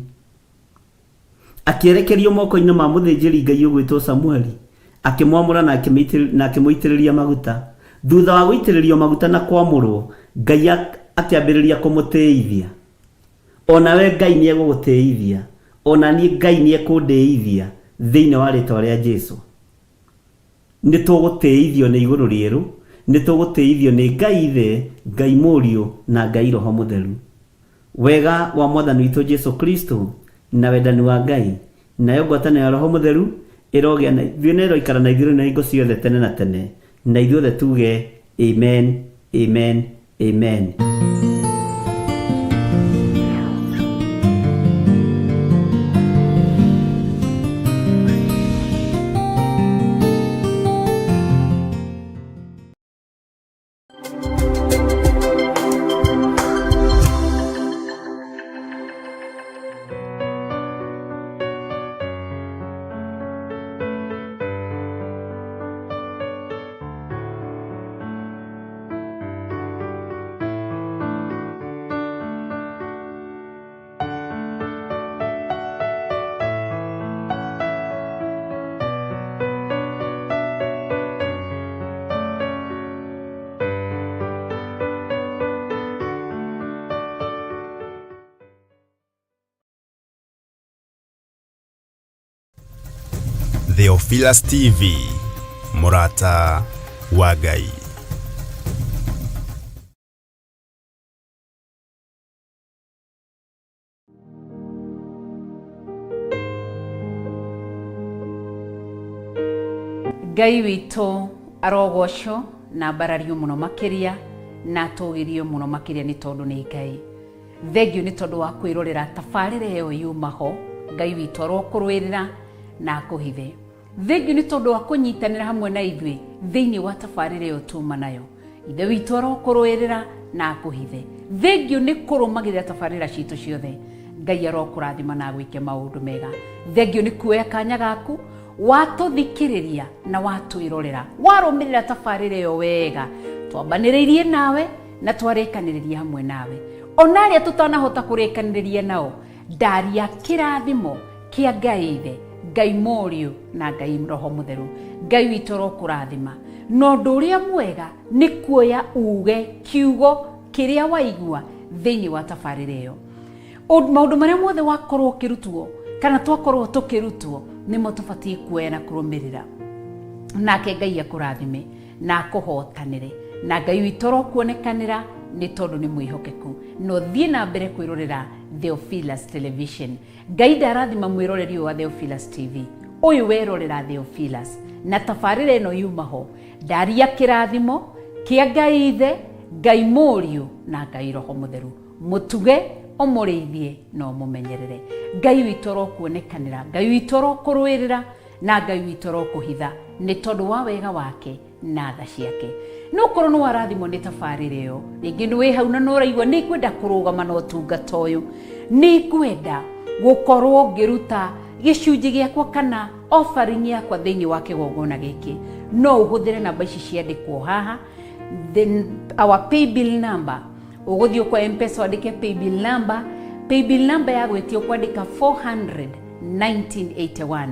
Akĩerekerio moko-inĩ ma mũthĩnjĩri-Ngai ũgwĩtwo Samueli, akĩmwamũra na akĩmũitĩrĩria maguta. Thutha wa gũitĩrĩrio maguta na kwamũrwo, Ngai akĩambĩrĩria kũmũtĩithia. O nawe Ngai nĩegũgũtĩithia, o na niĩ Ngai nĩekũndĩithia thĩinĩ wa rĩtwa rĩa Jesu. Nĩ tũgũtĩithio nĩ igũrũ rĩerũ, nĩ tũgũtĩithio nĩ Ngai Ithe, Ngai Mũriũ, na Ngai Roho Mũtheru. Wega wa Mwathani witũ Jesu Kristo, na wendani wa Ngai, nayo ngwatanĩro ya Roho Mũtheru, ĩrogĩa na ithuĩ na ĩroikara na ithuĩ rĩu na hingo ciothe tene na tene. Na ithuothe tuge, Amen, Amen, amen. Theophilus TV, Murata wa Ngai. Ngai witũ arogocwo na mbarario mũno makĩria na atũgĩrio mũno makĩria nĩ tondũ nĩ Ngai. Thengiũ nĩ tondũ wa kwĩrorera tabarĩra ĩyo yuma ho. Ngai witũ arokũrũĩrĩra na akũhithe. Thengiũ nĩ tondũ wa kũnyitanĩra hamwe na ithuĩ thĩinĩ wa tabarĩra ĩyo tuma nayo. Ithe witũ arokũrũĩrĩra na akũhithe. Thengiũ nĩ kũrũmagĩrĩra tabarĩra citũ ciothe. Ngai arokũrathima na agwĩke maũndũ mega. Thengiũ nĩ kuoya kanya gaku watũthikĩrĩria na watwĩrorera, warũmĩrĩra tabarĩra ĩyo wega. Twambanĩrĩirie nawe na twarĩkanĩrĩria hamwe nawe. Ona arĩa tũtanahota kũrĩkanĩrĩria nao, ndaria kĩrathimo kĩa Ngai Ithe, Ngai Mũriũ na Ngai Roho Mũtheru. Ngai witũ arokũrathima. Na ũndũ ũrĩa mwega nĩ kuoya uge kiugo kĩrĩa waigua thĩinĩ wa tabarĩra ĩyo. Maũndũ marĩa mothe wakorwo ũkĩrutwo kana twakorwo tũkĩrutwo nĩmo tũbatiĩ kuoya na kũrũmĩrĩra. Nake Ngai akũrathime na akũhotanĩre. Na Ngai witũ arokuonekanĩra nĩ tondũ nĩ mwĩhokeku. Na ũthiĩ na mbere kwĩrorera Theophilus Television. Ngai ndarathima mwĩroreri ũyũ wa Theophilus TV. Ũyũ werorera Theophilus na tabarĩra ĩno yuma ho, ndaria kĩrathimo kĩa Ngai Ithe, Ngai Mũriũ na Ngai Roho Mũtheru. Mũtuge, ũmũrĩithie na ũmũmenyerere. Ngai witũ arokuonekanĩra, Ngai witũ arokũrũĩrĩra na Ngai witũ arokũhitha nĩ tondũ wa wega wake na tha ciake. No korwo nĩ warathimwo nĩ tabarĩra ĩyo, rĩngĩ nĩ wĩ hau na nĩ ũraigua nĩ ngwenda kũrũgama na ũtungata ũyũ, nĩ ngwenda gũkorwo ngĩruta gĩcunjĩ gĩakwa kana offering yakwa thĩinĩ wa kĩgongona gĩkĩ, no ũhũthĩre namba ici ciandĩkwo haha. Then our paybill number, ũgũthiĩ kwa M-Pesa wandĩke paybill number. Paybill number ya gwĩtio kwandĩka 400 1981,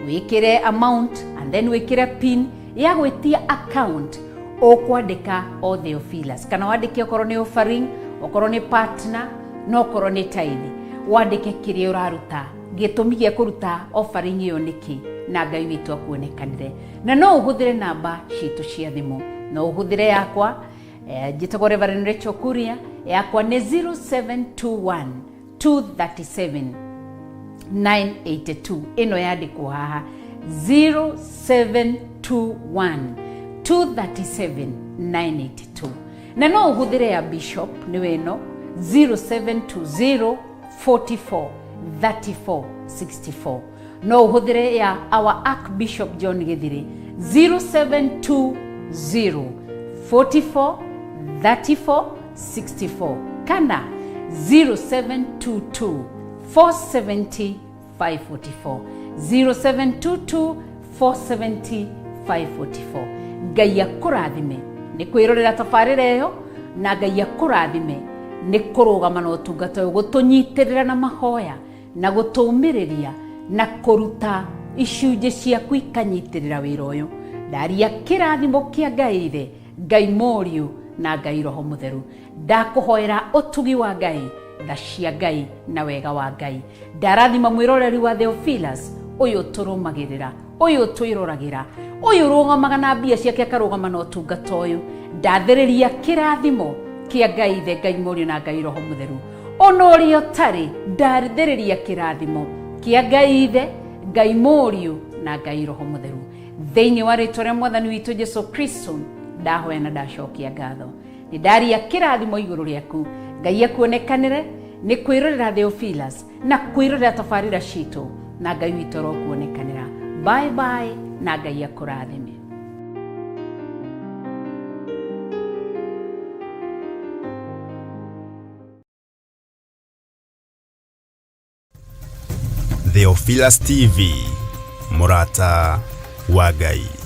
wĩkĩre amount and then wĩkĩre pin ya gwĩtia account. Ũkwandĩka o Theophilus kana wandĩke okorwo nĩ offering, okorwo nĩ partner, na okorwo nĩ tithe, wandĩke kĩrĩa ũraruta, gĩtũmi gĩa kũruta offering ĩyo nĩkĩ, na Ngai witũ akuonekanĩre. Na no ũhũthĩre namba citũ cia thimũ, no ũhũthĩre yakwa, njĩtagwo Reverend Rachel Kuria, yakwa nĩ 0721 237 982. Ĩno yandĩkwo haha, 0721 237 982. Na no ũhũthĩre ya Bishop, nĩwe ĩno, 0720 44 34 64. No ũhũthĩre ya our Archbishop John Gĩthiri, 0720 44 34 64 kana 0722 470 544, 0722 470 544. Ngai akũrathime nĩ kwĩrorera tabarĩra ĩyo, na Ngai akũrathime nĩ kũrũgama na ũtungata ũyũ, gũtũnyitĩrĩra na mahoya na gũtũmĩrĩria na kũruta icunjĩ ciaku ikanyitĩrĩra wĩra ũyũ. Ndaria kĩrathimo kĩa Ngai Ithe, Ngai Mũriũ na Ngai Roho Mũtheru. Ndakũhoera ũtugi wa Ngai, tha cia Ngai na wega wa Ngai. Ndarathima mwĩroreri wa Theophilus ũyũ tũrũmagĩrĩra, ũyũ twĩroragĩra, ũyũ ũrũgamaga na mbia ciake akarũgama na ũtungata ũyũ. Ndathĩrĩria kĩrathimo kĩa Ngai Ithe, Ngai Mũriũ na Ngai Roho Mũtheru. Ona ũrĩa ũtarĩ, ndathĩrĩria kĩrathimo kĩa Ngai Ithe, Ngai Mũriũ na Ngai Roho Mũtheru. Thĩinĩ wa rĩtwa rĩa Mwathani witũ Jesu Kristo ndahoya na ndacokia ngatho. Nĩ ndaria kĩrathimo igũrũ rĩaku. Ngai akuonekanĩre nĩ kwĩrorera Theophilus na kwĩrorera tabarĩra citũ, na Ngai witũ arokuonekanĩra. Bye bye, na Ngai akũrathime. Theophilus TV, mũrata wa Ngai.